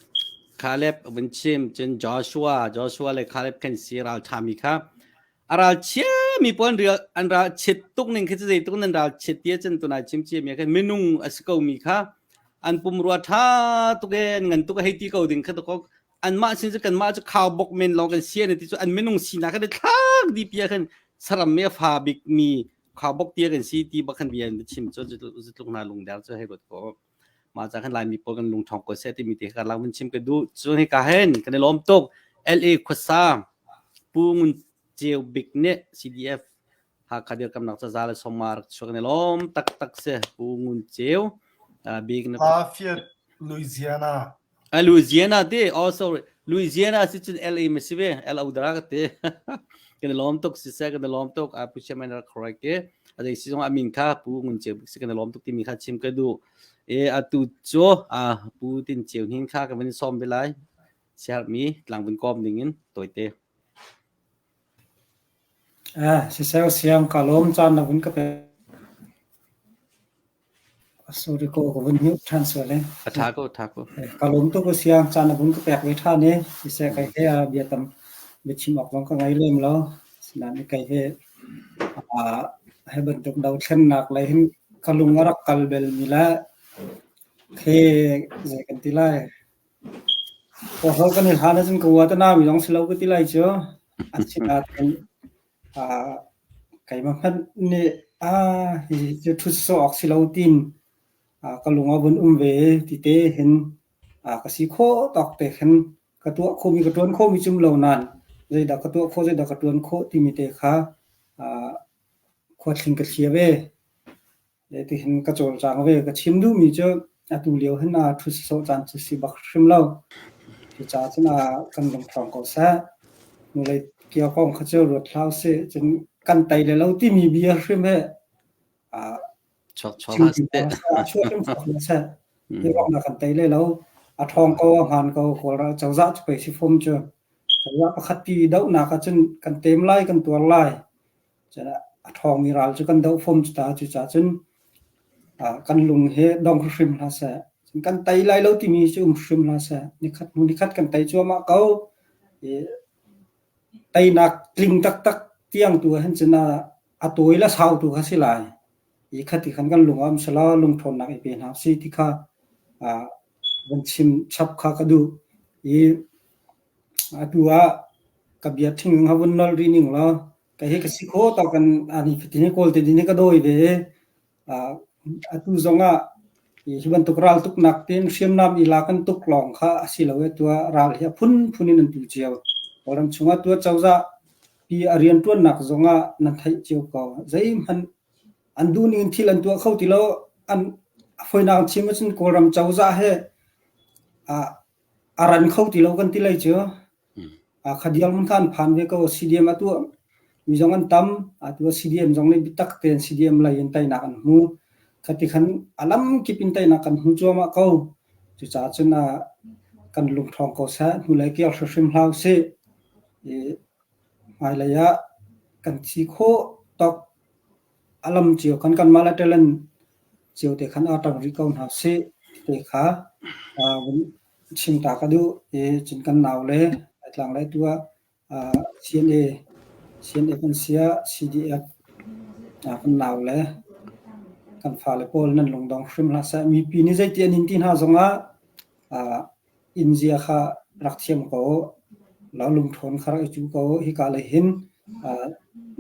Caleb vun chim cun Joshua Joshua le Caleb khan si ral thami kha a ral chiami pawl an rial an ral chiat tuk ning khi cu zei tuk nan ral chiat ti ahcun tunai chim ciami khan minung a si ko mi kha an pumrua ṭha tuk e an ngan tuk a hei ti ko ding kha to anmah sin cu kanmah cu khau bok men lawng kan si an ti cu an minung sinak khan thlak di pia khan saram me fa bik mi khau bok tia kan si ti bak khan bia an chim cu zutluk na lungdar cu hei ruat ko mah ca khan Laimi pawl kan lungṭhawng ko seh timi te kha lang vun chim ka duh. Cun hika hin kan i lawm tuk. LA khuasa Pu Ngun Ceu Bik nih CDF Hakha dirkamnak ca za le sawma rak chuak kan i lawm taktak si Pu Ngun Ceu bik na Lafayette, Louisiana. A Louisiana te oh sorry Louisiana si cun LA ma si ve LO dara ka te kan i lawm tuk siseh kan i lawm tuk a pu chairman rak correct ke a zei si zong a min kha pu ngun ceu si kan i lawm tuk timi kha chim ka duh e atu cu a pu tin ceu hin kha ka van sawm ve lai siar mi tlang vun kom ding in toite Ah, siseo siang ka lawm caan na vun ka pe Sorry ko ka vun mute ṭhan sual eh. A ṭha ko, ṭha ko. Ka lawm tuk siang caan na vun ka pek ve ṭhan i siseh kai he bia tam biachim awk zong ka ngei lem lo. Sinain kai he hi bantuk dothlennak lei hin ka lung a rak kal bel mi le khi zei kan ti lai. Kawhro kan i hlan ahcun ka ua te nami zong si lo ka ti lai cu. Asinain Keimah hmanh nih hihi cu ṭhut sawh awk si lo tiin ka lung a vun um ve i tite hin ka si khawh tawk te khin ka tuah khawhmi ka ṭuan khawhmi cu um lo nain zeidah ka tuah khawh zeidah ka ṭuan khawh timi te kha khuathling ka thlia ve. Tihin ka cawlcang ve. Ka chim duhmi cu atu lio hin aa ṭhut sawsawh caan cu si bak hrim lo. Cucaah cun kan lungṭhawng ko seh. Hnulei kia kong kha cu ruat hlah usih. Cun kan tei le lo timi bia hrim hi chuak chuak hlah seh. Chuak hrim chuak hlah seh. Hi ruangah kan tei lai lo. A ṭhawng ko, a hmaan ko, Kawl ral cozah cu pei si fom cu. Cozah pakhat pi dohnak ahcun kan tem lai, kan tuar lai. Cun a ṭhawngmi ral cu kan doh fom cu ta. Cucaah cun kan lung hi dong hrim hlah seh. Cun kan tei lai lo timi cu um hrim hlah seh. Nikhat hnu nikhat kan tei cuahmah ko. Teinak tling taktak tiang tu ahhin cun a tawi le sau tu kha si lai. I khati khan kan lung a um selaw lungṭhawnnak i pe hna usih ti kha van chim chap kha ka duh. I atu ah ka bia ṭhing ha vun nolh rih ning law kei hi ka si khawh tawk kan ani fatin hi Kawlte din hi ka dawi ve i atu zongah hi bantuk raltuknak tin hriamnam i lak an tuk lawng kha a si lo i atu ah ral hi a phunphun in an tu cio. Kawlram chungah atu ah cozah pi a rianṭuannak zongah nan theih cio ko. Zeihmanh an duhning in thil an tuah kho ti lo. An a fawinak in chim ahcun Kawlram cozah he a ran kho ti lo kan ti lai cu. Khadial hmun kha an phan ve ko. CDM a tuah mi zong an tam. Atu ah CDM zong nih biatak tein CDM lei in teinak an hmu. Khati khan a lamkip in teinak kan hmu cuahmah ko. Cucaah cun kan lungṭhawng ko seh. Hnulei kir hrimhrim hlah usih. Hmailei ah kan thi khawh tawk a lam cio khan kanmah le talent cio te khan aa ṭang rih ko hna sih ti kha vun chim ta ka duh i cun kan nau le Laitlang le tu ah CNA CNA kan si ah CDF kan nau le kan fale pawl nan lungdong hrim hlah seh. Mipi nih zeiti an in ti hna zongah inn zia kha rak thiam ko law lungṭhawn kha rak i cu ko. Hika lei hin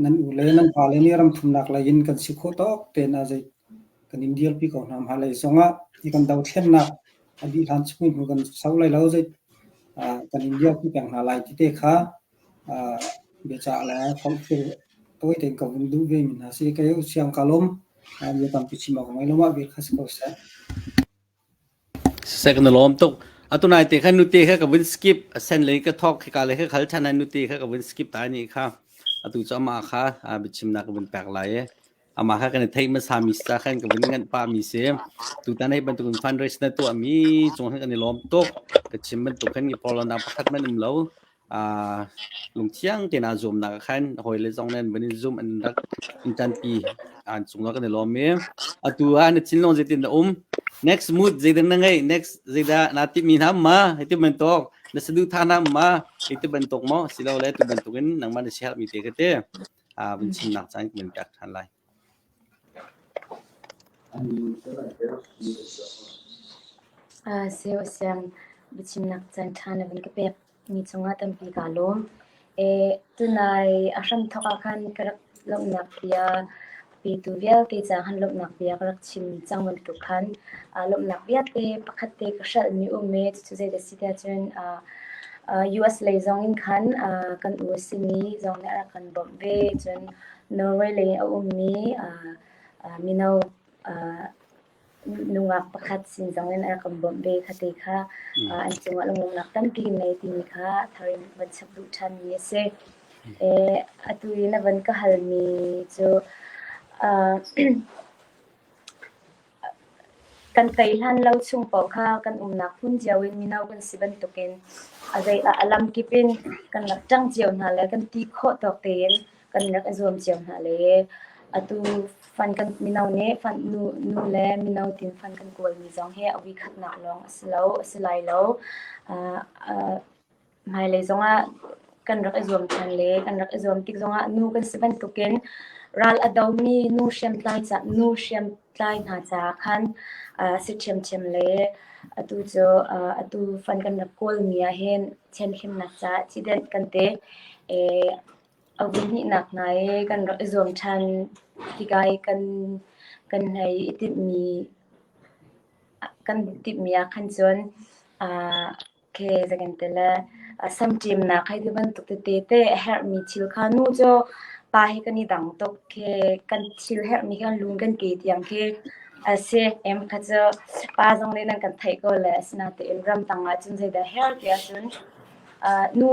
nan u le nan pa le nih ramthumnak lei in kan si khawh tawk tein a zei kan in dirpi ko hna. Hmailei zongah hi kan dothlennak a dih hlan chung in hnu kan sau lai lo zei kan in dirpi peng hna lai ti te kha biacah le forhfial tawi tein ka vun duh ve mi hna si. Kei siang ka lawm. Bia tampi chim awk ngei lo mah bia kha si ko seh. Siseh kan i lawm tuk. Atu nai te kha nute kha ka vun skip. A sen lei ka thawk khika lei kha khal ṭhan ai nute kha ka vun skip ta ni kha. Atu cu amah kha biachimnak ka vun pek lai i amah kha kan i theih hmasa mi sa khan ka vun nganh pah mi si. Tutan hei bantukin fundraise na tuah mi cung hin kan i lawm tuk. Ka chim bantuk khan i porhlawtnak pakhat hmanh um lo. Lungthiang tein aa zuamnak ah khan hawile zong nih an van in zumh an rak in ṭanpi an cungah kan i lawm i atu ah na thinlung zeitin na um next mood zeidah na ngeih next zeidah naa timhmi hna ma hiti bantuk na saduhthah hna ma hiti bantuk maw silole tu bantukin nangmah na siaherhmi te kha te vun chimnak caan kan pek ṭhan lai. Seo siang biachimnak caan ṭha na vun ka pek. Mi cungah tampi kaa lawm. Tunai a hramthawk ah khan ka rak lawmhnak bia petu vialte caah khan lawmhnak bia ka rak chim cang bantuk khan lawmhnak vialte pakhat te ka hrelhmi um i cucu zeidah a si tiah cun US lei zong in khan kan u a simi zong nih a rak kan bawmh ve. Cun Norway lei a ummi mino nungak pakhat sin zong in a rak kan bawmh ve kha te kha an cungah lunglawmhnak tampi kan ngei timi kha thar in van chap duh ṭhanmi a si. Atu i na van ka halmi cu kan tei hlan lo chung paoh kha kan umnak hmun cio in mino kan si bantukin a zei a lamkip in kan rak ṭang cio hna le kan ti khawh tawk tein kan rak i zuam cio hna le atu fan kan mino nih fan nu nu le mino tin fan kan kawlmi zong hi a ui khatnak lawng a si lo a si lai lo. Hmailei zongah kan rak i zuam ṭhan le kan rak i zuam tik zongah nu kan si bantukin ral a domi nu hriamtlai ca nu hriamtlai hna caah khan si ṭhiamṭhiam le atu cu atu fan kan rak kawlmi ah hin thianhlimnak caah thidanh kan ti. A vuihnihnak hna i kan rak i zuam ṭhan tikah i kan kan hei i timhmi kan timhmi ah khan cun khi zei kan ti le samṭemnak hei ti bantuk tete te a herhmi thil kha nu cu pa he kan i dang tuk khi kan thil herhmi kan lung kan ke tiang khi a si. Em kha cu pa zong nih nan kan theih ko le asinain ramtang ah cun zeidah herh ti ahcun Nu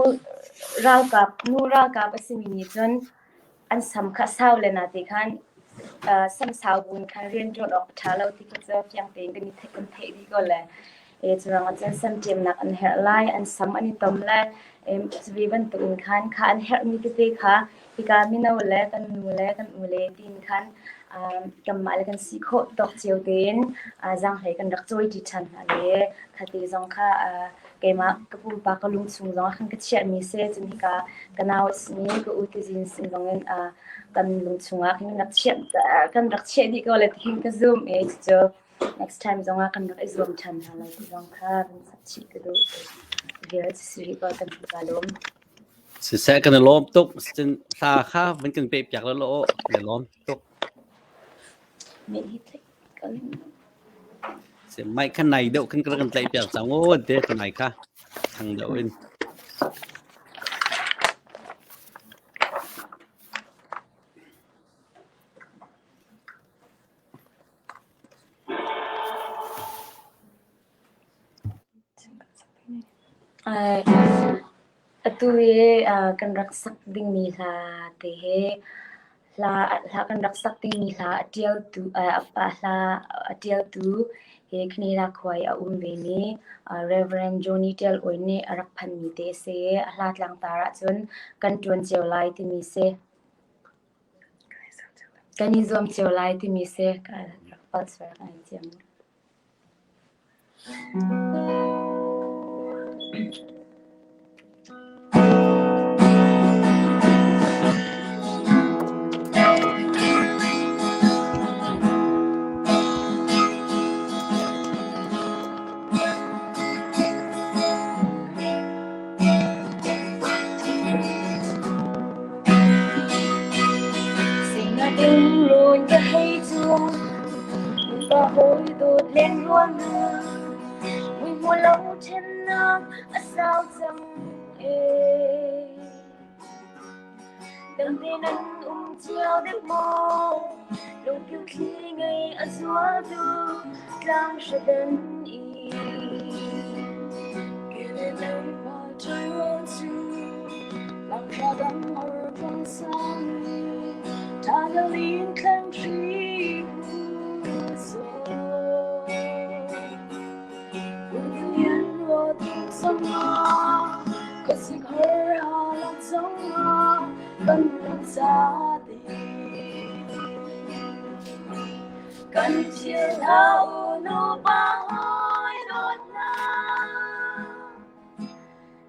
ralkap nu ralkap a simi nih cun an sam kha a sau le na ti khan. Samsau buin khan rianṭuan awk a ṭha lo ti kha cu fiang tein kan i theih kan theih dih ko le cu ruangah cun samṭemnak an herh lai, an sam an i tom lai. Cu bantukin khan kha an herhmi tete kha hika mino le kan nu le kan u le tiin khan kanmah le kan si khawh tawk cio tein zaanghlei kan rak cawiṭi ṭhan hna le khate zong kha keimah ka pumpak ka lungchung zong ah khan ka chiahmi si. Cun hika ka nau a simi ka u tizin sin zongin kan lungchung ah khin rak chiah kan rak chiah dih ko le ti hin ka zum i cucu next time zong ah kan rak i zuam ṭhan hna lai ti zong kha kan chap chih ka duh. Vial si rih ko kan ka lawm. Siseh kan i lawm tuk. Cun hla kha van kan peh piak law kan i lawm tuk. Meh hi theih kan Si mic kha nai deuh khan kan tlaih piak cang aw te ka nai kha thang deuh in. Atu hi kan rak sak dingmi hla te hi hla hla kan rak sak dingmi hla a ṭialtu hla a ṭialtu hi Canada khua i a um vemi Reverend Johnny Ṭial Awi nih a rak phanmi te a si i a hla tlangtar ahcun Kan ṭuan cio lai timi si. Kan i zuam cio lai timi si. Ka rak palh sual ka ngaihthiam. Singain ka hei cuang Nupa hawi dawt lengluang hna Mui hmu lo ṭhennak a sau cang ee. Dam te nan um cio dek maw? Lungkil thli ngei a zual tu tlang hradan i. Kele lei pa ṭai cu tlang hradan or tlang sang i Ṭhanalin thleng hri so. Kan thil hau nu pa hawi dawtnak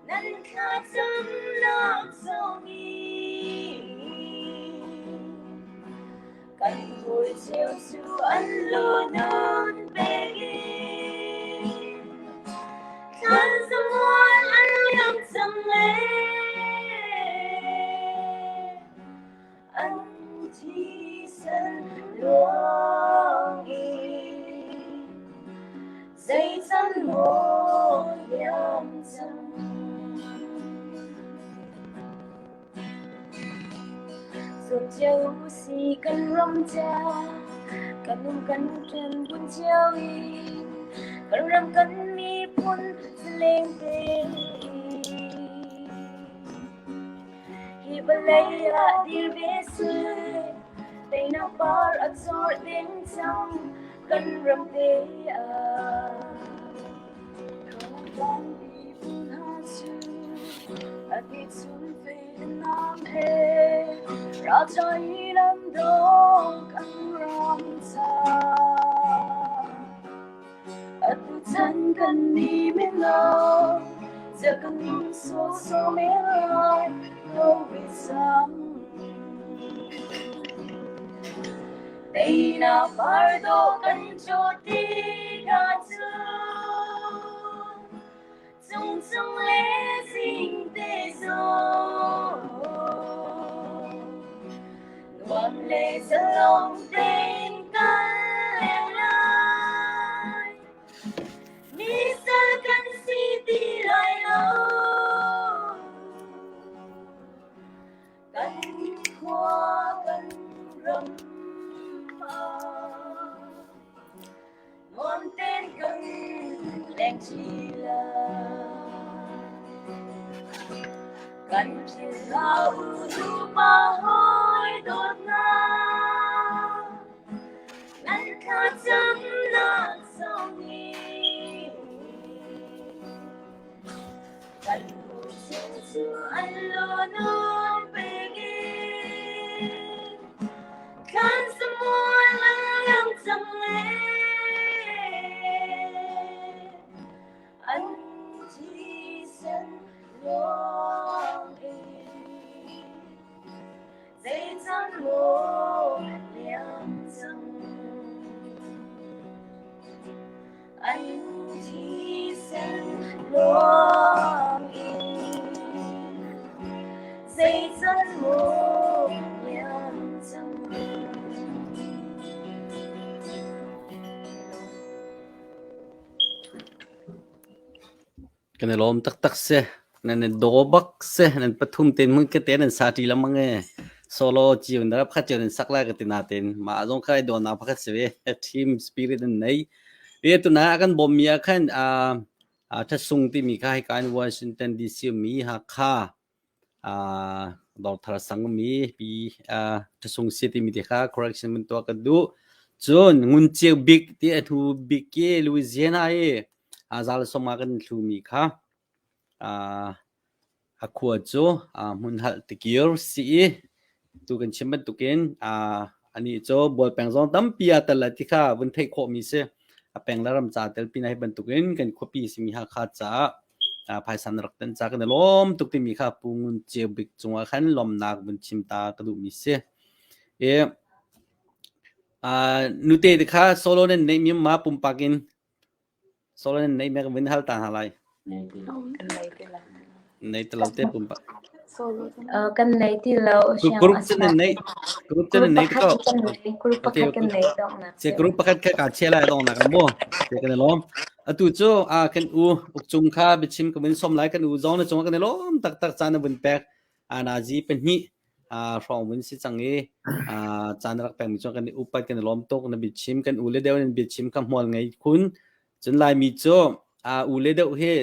nan thlacamnak zongin kan hawi cio cu an lu nan pek in thlan zamual an liam cang e an thisen luang in zei can maw liam cang Zuam cio si kan ram ca, kan um kan ṭan bun cio in, kan ram kan miphun zaleng tein. Hi vawlei ah dir ve seh, teinak par a cawr deng cang, kan ram te ah. Atutan kan ni mino kan so me lai ko Teinak pardo kan caw tikah cun cungcung le zingte zong nuam le zalong tein kan leng lai. Mi sal kan si ti lai lo. Kan khua kan ram ah nuam tein kan leng ṭi lai. Kan philh hlah u nupa hawi dawtnak. Thlacamnak zong nih kan chung cu an lawn pek in thlan samual an lang cang e an thisen luang in Zeican maw an liam cang? An thisen luang in zeican maw an liam cang? Kan i lawm taktak si. Nan i daw bak si. Nan pathum tein hmun kate nan sa ṭi lengmang e. Solo cio in rak pakhat cio nan sak lai ka ti natin mah zong kha i dawnak pakhat si ve. Team spirit an nei. E tuna a kan bawmmi ah khan Ṭhatsung timi kha hika in Washington DC ummi Hakha Dawrthar sang ummi pi Ṭhasung si timi te kha correction mun tuah ka duh. Cun Ngun Ceu Bik ti a hnu bik i Louisiana i zal sawm ah kan thlumi kha a khua cu hmunhalh tikir si i tu kan chim bantukin anih cu bualpeng zong tampi aa tel lai ti kha vun theih khawhmi si. A peng le ram ca tel pinah hi bantukin kan khuapi simi Hakha caah phaisa na rak tenh ca kan i lawm tuk timi kha Pu Ngun Ceu Bik cungah khan lawmnak vun chim ta ka duhmi si. I nute te kha solo nan neih mi ma pumpak in solo nan neih mi ka vun hal ta hna lai. Nei ti lo te pumpak. Kan nei ti lo. Group cu nan nei. Group cu nan nei ko. Group pakhat kan nei dongnak. Se group pakhat kha ka chia lai dongnak mu. Se kan lawm. Atu cu a kan u ukcung kha biachim ka vun som lai kan u zong na cung kan lawm taktak caan na vun pek anazi pahnih hrawng vun si cang i caan rak pek mi cu kan i upat kan i lawm tuk na biachim kan u le deuh nan biachim kha hmual ngei khun Cun Laimi cu aa u le deuh hi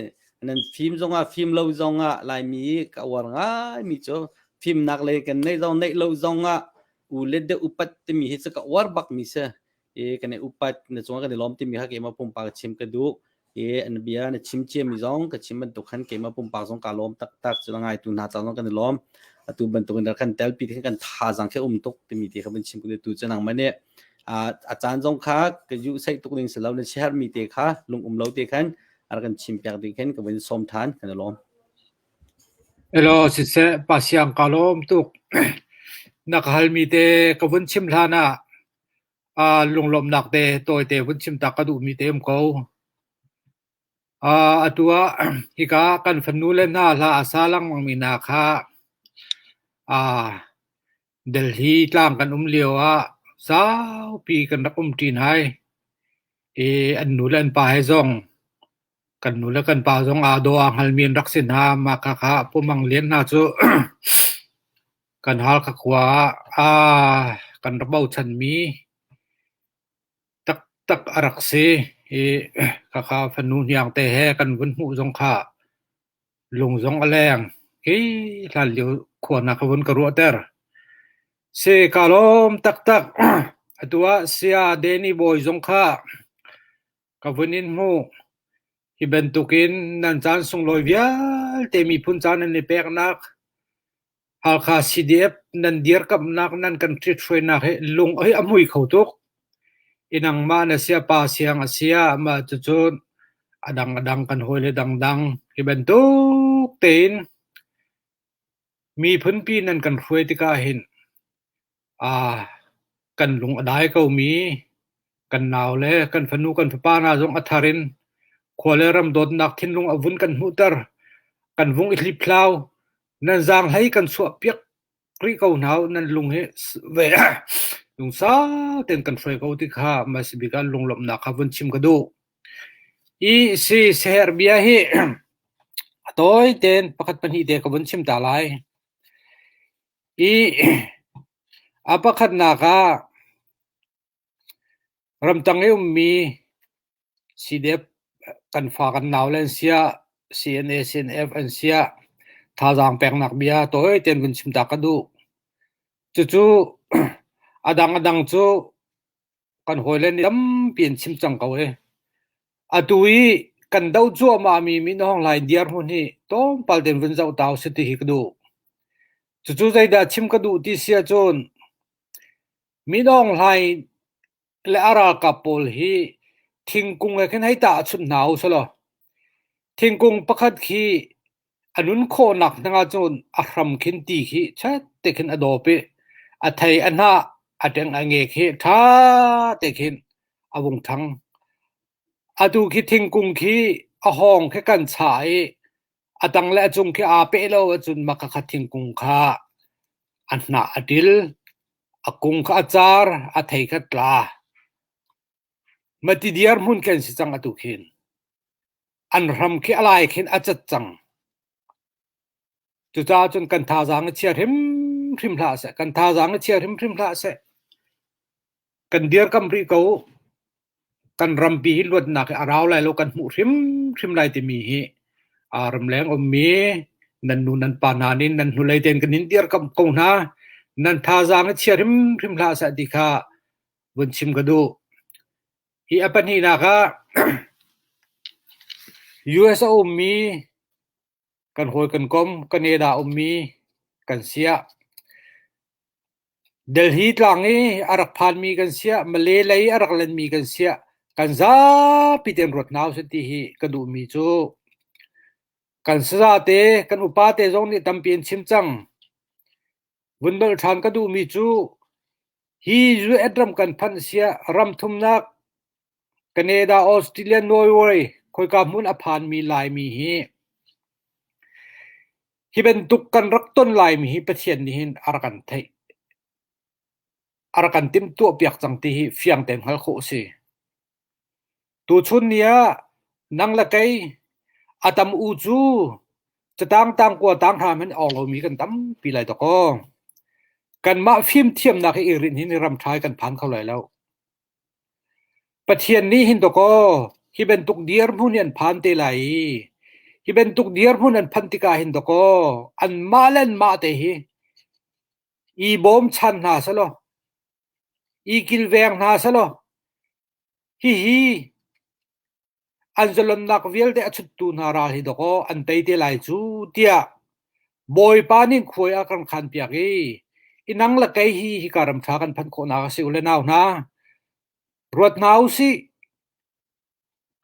nan fim zongah fim lo zongah Laimi ka uar ngaimi cu fimnak lei kan neih zong neih lo zongah u le deuh upat timi hi cu ka uar bakmi si. I kan i upat na cungah kan i lawm timi kha keimah pumpak chim ka duh. I an bia na chim ciami zong ka chim bantuk khan keimah pumpak zong kaa lawm taktak. Cu ngaitu hna ca zong kan i lawm. Atu bantuk in kan telpi khan kan thazaang khi um tuk timi ti kha vun chim ka duh. Tu cu nangmah nih a caan zong kha ka yuh saih tuk ding si lo na siaherhmi te kha lung um lo te khan a rak kan chim piak ding khin ka vun sawm than kan i lawm. Elo siseh pa siang ka lawm tuk. Na ka halmi te ka vun chim hlan ah lunglawmhnak te tawite vun chim ta ka duhmi te um ko. Atu ah hika kan fanu le hna hla a sa lengmang mi hna kha Delhi tlang kan um lio ah saupi kan rak um ṭin hai. I an nu le an pa he zong kan nu le kan pa zong aa daw aa hngalmi an rak si hna. Mah khakha Pu Mang Lian hna cu kan Halkha khua ah kan rak bochanmi taktak a rak si. I khakha fanu hniang te he kan vun hmuh zong kha Lung zong a leng. Hi hlanlio khua hna kha vun ka ruahter. Si ka lawm taktak. Atu ah Saya Danny Bawi zong kha ka vun in hmuh. Hi bantukin nan caan sunglawi vialte miphun caan nan i peknak Halkha CDF nan dirkamhnak nan kan ṭhithruainak hi lung hi a hmui kho tuk. I nangmah na sia pa siang a sia mah cucun a dang a dang kan hawile dangdang hi bantuk tein miphunpi nan kan hruai tikah hin Kan lung a dai komi kan naule, kan fanu, kan fapa hna zong a thar in khua le ram dawtnak thinlung a vun kan hmuhter. Kan vung i hliphlau. Nan zaanghlei kan chuahpiak rih ko hna u. Nan lung hi ve lungsau tein kan hruai ko ti kha hmasabik ah lunglawmhnak kha vun chim ka duh. Hi si siaherh bia hi a tawi tein pakhat pahnih te ka vun chim ta lai. I a pakhatnak ah ramtang i ummi CDF kan fa kan naule an siah, CNA CNF an siah thazaang peknak bia tawi tein vun chim ta ka duh. Cucu a dang a dang cu kan hawile nih tampi. tampi an chim cang ko e. Atu i kan doh cuahmahmi Min Aung Hlaing dirhmun hi tlawmpal tein vun zoh ta usih ti hi ka duh. Cucu zeidah chim ka duh ti si ahcun Min Aung Hlaing le a ralkap pawl hi thingkung he khin hei tahchunh hna usih law thingkung pakhat khi a nun khawhnak ding ahcun a hram khin ti khi chet te khin a dawp i a thei a hnah a ṭeng a nge khi ṭha te khin a vung ṭhang. Atu khi thingkung khi a hawng khi kan chah i a tang le a cung khi aa peh lo ahcun mah khakha thingkung kha a hnah a ṭil, a kung kha a car, a thei kha tla. Mati dirhmun khi an si cang atu khin. An hram khi a lai khin a cat cang. Cucaah cun kan thazaang i chia hrimhrim hlah seh. Kan thazaang i chia hrimhrim hlah seh. Kan dirkamh rih ko. Kan rampi hi luatnak hi a rau lai lo kan hmuh hrimhrim lai timi hi aa ramleng ummi nan nu nan pa hna nih nan hnulei tein kan in dirkamh ko hna. Nan thazaang i chia hrimhrim hlah seh ti kha vun chim ka duh. Hi a pahnihnak ah US a ummi kan hawi kan kom Canada ummi kan siah Delhi tlang i a rak phanmi kan siah Malay lei a rak lenmi kan siah kan zapi tein ruat hna usih ti hi ka duhmi cu kan saza te kan upa te zong nih tampi an chim cang. Vun nolh ṭhan ka duhmi cu hi US ram kan phanh siah ram thumnak Canada, Australia, Norway khoika hmun a phanmi Laimi hi hi bantuk kan rak ton laimi hi Pathian nih hin a rak kan theih. A rak kan timhtuahpiak cang ti hi fiang tein hngalh khawh a si. Tuchun ni ah nang le kei a tam u cu catang tangkua tanghram in awng lomi kan tampi lai dawkaw. Kanmah fimthiamnak hi i rinh hin ram ṭha hi kan phan kho lai lo. Pathian nih hin dawkaw hi bantuk dirhmun hi an phan te lai i hi bantuk dirhmun an phanh tikah hin dawkaw anmah le anmah te hi i bawmchan hna selaw i kilveng hna selaw hihi an zalonnak vialte a chuttu hna ral hi dawkaw an tei te lai cu tiah Bawipa nih khuai a kan khanpiak i i nang le kei hi hika ram ṭha kan phanh khawhnak a si u le nau hna. Ruat hna u sih.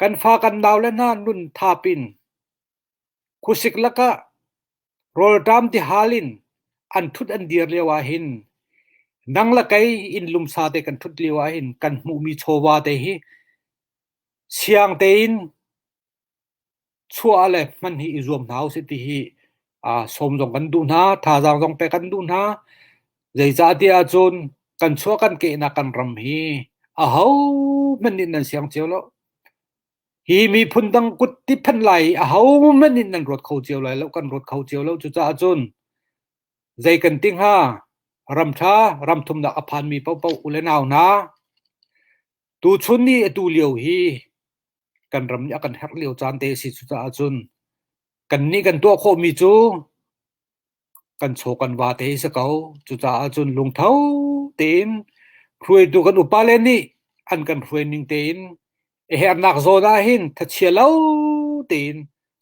Kan fa kan nau le hna nun thap in khuasik lakah rawlṭam tihal in an ṭhut an dir lio ah hin nang le kei inn lumsa te kan ṭhut lio ah hin kan hmuhmi chawva te hi siang tein chuah le hman hi i zuam hna usih ti hi sawm zong kan duh hna, thazaang zong pek kan duh hna. Zeicahtiah ahcun kan chuah kan kehnak kan ram hi ahohmanh nih nan siang cio lo. Hi miphun dang kut ti phan lai hi ahohmanh nih nan ruat kho cio lai lo, kan ruat kho cio lo. Cucaah cun zei kan ti hnga? Ram ṭha, ram thumnak a phanmi paohpaoh u le nau hna, tuchun ni atu lio hi kan ram nih a kan herh lio caan te a si. Cucaah cun kannih kan tuah khawhmi cu kan chaw kan va te hi si ko. Cucaah cun lungtho tein hruaitu kan upale nih an kan hruai ning tein a herhnak zawn ah hin thachia lo tein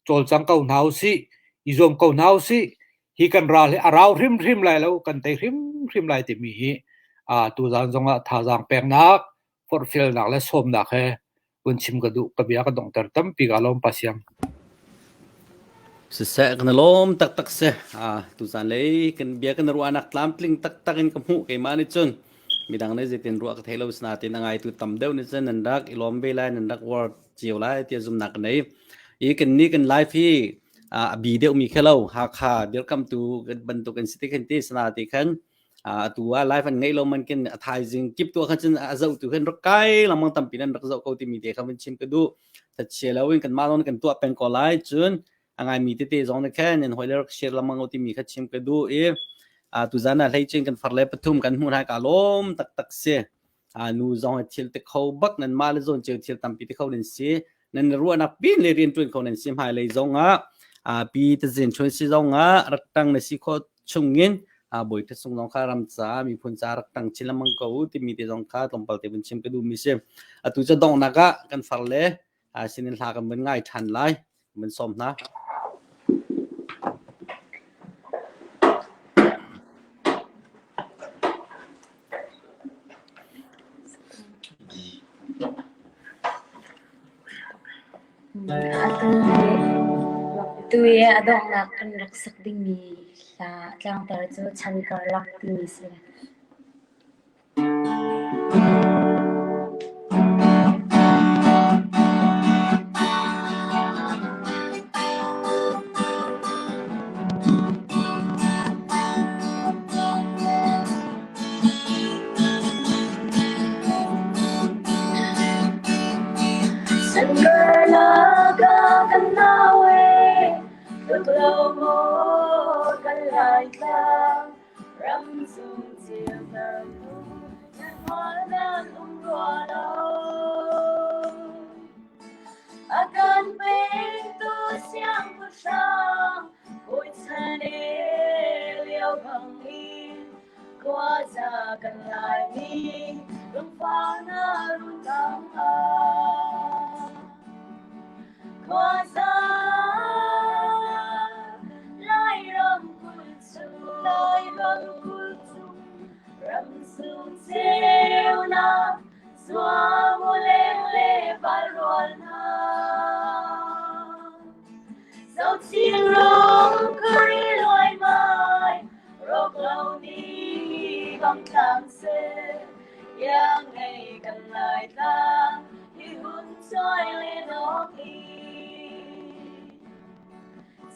cawlcang ko hna usih, i zuam ko hna usih. Hi kan ral hi a rau hrimhrim lai lo, kan tei hrimhrim lai timi hi tuzaan zongah thazaang peknak, forhfialnak le sawmnak he vun chim ka duh. Ka bia ka donghter tampi ka lawm Pa Siang. Siseh kan lawm taktak si. Ah, tuzan lei kan bia kan ruahnak tlamtling taktak in ka hmuh keimah nih cun midang nih zeitin ruah ka thei lo sinain a ngaitu tam deuh nih cun nan rak i lawm ve lai nan rak uar cio lai tiah zumnak ka nei. I kan ni kan live hi a bi deuh mi khe lo Hakha dirkamtu bantuk in si ti khan ti sana ti khan atu ah live an ngeih lo man kin a thaizing kip tu khan cun a zoh tu khan rak kai lengmang tampi nan rak zoh ko timi te kha vun chim ka duh thatchia lo in kan mah lon kan tuah peng ko lai cun a ngai mi tete zong ne khan in hoi le rak share lengmang ko timi kha chim ka duh i tuzan ah hlei chin kan far le pathum kan hmuh lai ka lawm taktak si nu zong thil te kho bak nan mah le zawn cio thil tampi te kho nan si nan ruahnak pin le rian ṭuan kho nan si hmailei zong ah pi tazin chun si zong ah rak tang na si kho chungin. Bawi Ṭhat Sung zong kha ram ca miphun ca rak ṭang chin lengmang ko u timi te zong kha tlawmpal te vun chim ka duhmi si. Atu cu donghnak ah kan far le sinin hla kan vun ngai ṭhan lai. Vun sawm hna. Atu hi a donghnak kan rak sak dingmi hla tlangtar cu Chan Karlak timi a si. Sankarlak ah kan nau e, tluk lo maw kan Laitlang, ram cung ceuter hnu nan hmual nan um rua lo. A kan pengtu siangpahrang bawi chan e lio bang in khuaza kan Laimi lungfak na run tang ah. Khuaza Lairam kulh chung Lairam kulh chung ram sung ceunak Zuam u leng le val rual hna. Zochin rong kuri luaimai, rawk lo ni bang tlang seh. Iang ngei kan lai tlang, hi hun choi le nok i.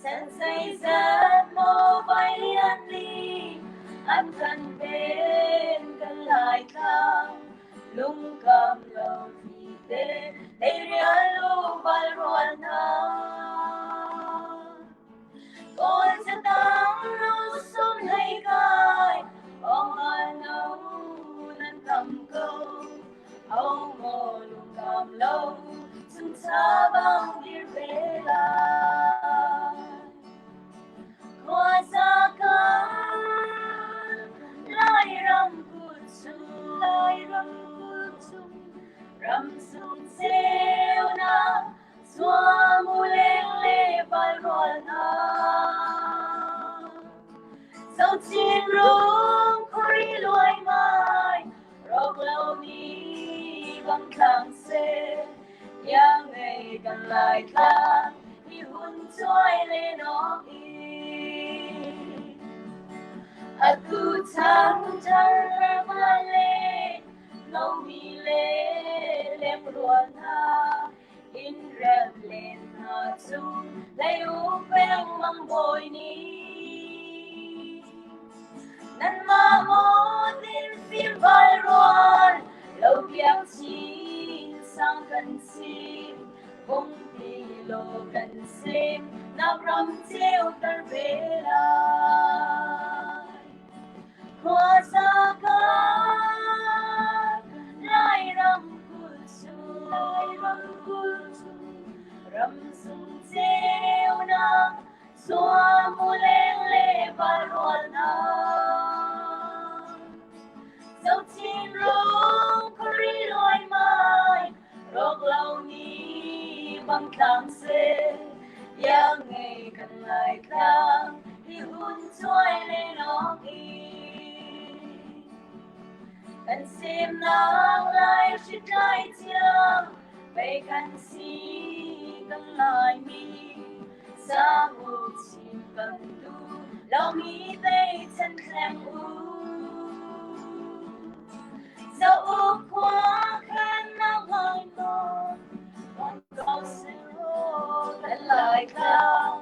San zeizat maw vai lian li, an kan pen kan lai tlang. Lungkam lo thli te teirial lu val rual hna. Kawl catang ro sum hlei kai, ong al no nan tam ko. Ho maw lungkam lo, chungcha bang dir ve lai. Khuaza kan Lairam kulh chung Lairam kulh chung ram sung ceunak zuam u leng le val rual hna. Zochin rung khuri luaimai rawk lo ni bang tlang seh. Iang ngei kan lai tlang hi hun cuai le nok i. Atu chan tar va le nomi le leng rual hna in rem len hna cung lei u peng mang bawi nih. Nanmah maw din fim val rual lo piak chin sang kan sim vungpi law kan sim nak ram ceu ter ve lai. Khuaza kan Lairam kulh chung Lairam kulh chung ram sung ceunak Zuam u leng le val rual hna. Zochin rung khuari luaimai, rawk lo ni bang tlang seh. Iang ngei kan lai tlang, hi hun cuai le nok i. Kan semnak lai hritlai tiang, pei kan si kan Laimi. Sang chin kan duh lomi tei chan thleng u. Zo khua khan na ngai maw, con ko siro kan lai tlang,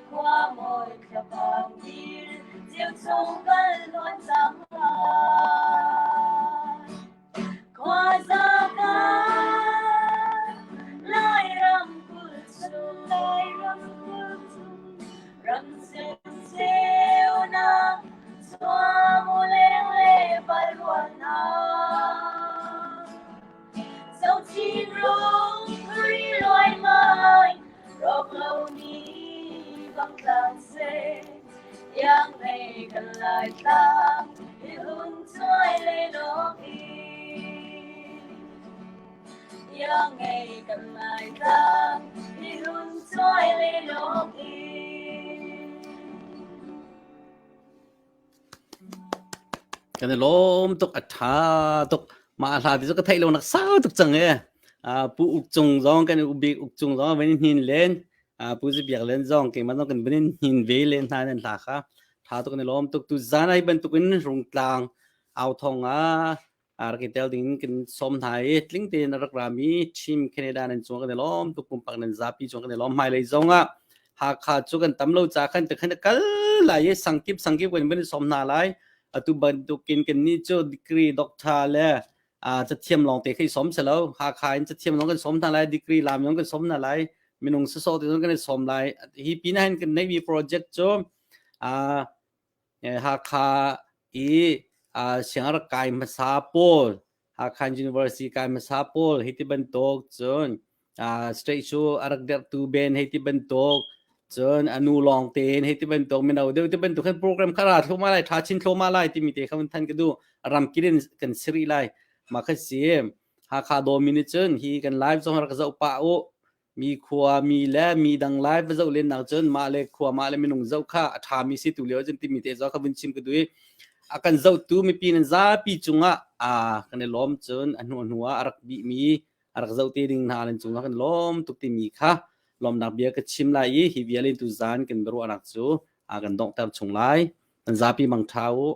khua mawi thlapang dir, chiu chung kan luan cang lai. Khuaza kan Lairam kulh chung Lairam kulh chung ram ceunak zuam u leng le val rual hna. Zochin rung kuri luaimai rawk lo ni bang tlang seh. Yang ngei kan lai tlang i hun chuai le lawng i. Yang ngei kan lai tlang i hun chuai le lawng i. Kan i lawm tuk a ṭha tuk. Mah hla ti cu ka theih lo nak sau tuk cang e. Pu Uk Cung zong kan i bik Uk Cung zong van i hnin len. Pu Zi Biak Len zong keimah zong kan van in hnin ve len hna nan hla kha. Ṭha tuk kan i lawm tuk. Tu zan ai bantukin Rungtlang au thong ah rak i tel ding in kan sawm hna i tling tein a rak rami Team Canada nan cung kan i lawm tuk pumpak nan zapi cung kan i lawm hmailei zong ah Hakha cu kan tam lo ca khan te khan kal lai i sangkip sangkip kan van i sawm hna lai atu bantukin kan nih cu degree doctor le cathiam lawng te khi sawm si lo Hakha in cathiam lawng kan sawm hna lai degree lam lawng kan sawm hna lai minung sasawh te zong kan i sawm lai hi pin ah hin kan neihmi project cu Hakha i siang rak kai hmasa pawl Hakha University kai hmasa pawl hiti bantuk cun state cu a rak derhtu ben hei ti bantuk cun a nu lawng tein hei ti bantuk mino deuh ti bantuk khan program kha ra thluma lai tha chin thluma lai timi te kha than ka du ram kilin kan siri lai ma kha si Hakha dawmi nih cun hi kan live zong rak zoh pah u Mi khua mi le mi dang lai va zoh len nak cun mah le khua mah le minung zoh kha a ṭhami si tu lio cun timi te zoh kha vun chim ka duh i a kan zohtu mipi nan zapi cungah a kan i lawm cun a hnu hnu ah a rak bihmi a rak zoh te ding hna nan cungah kan lawm tuk timi kha lawmnak bia ka chim lai i hi vial in tu zan kan biaruahnak cu a kan donghter chung lai. Nan zapi mang ṭha u.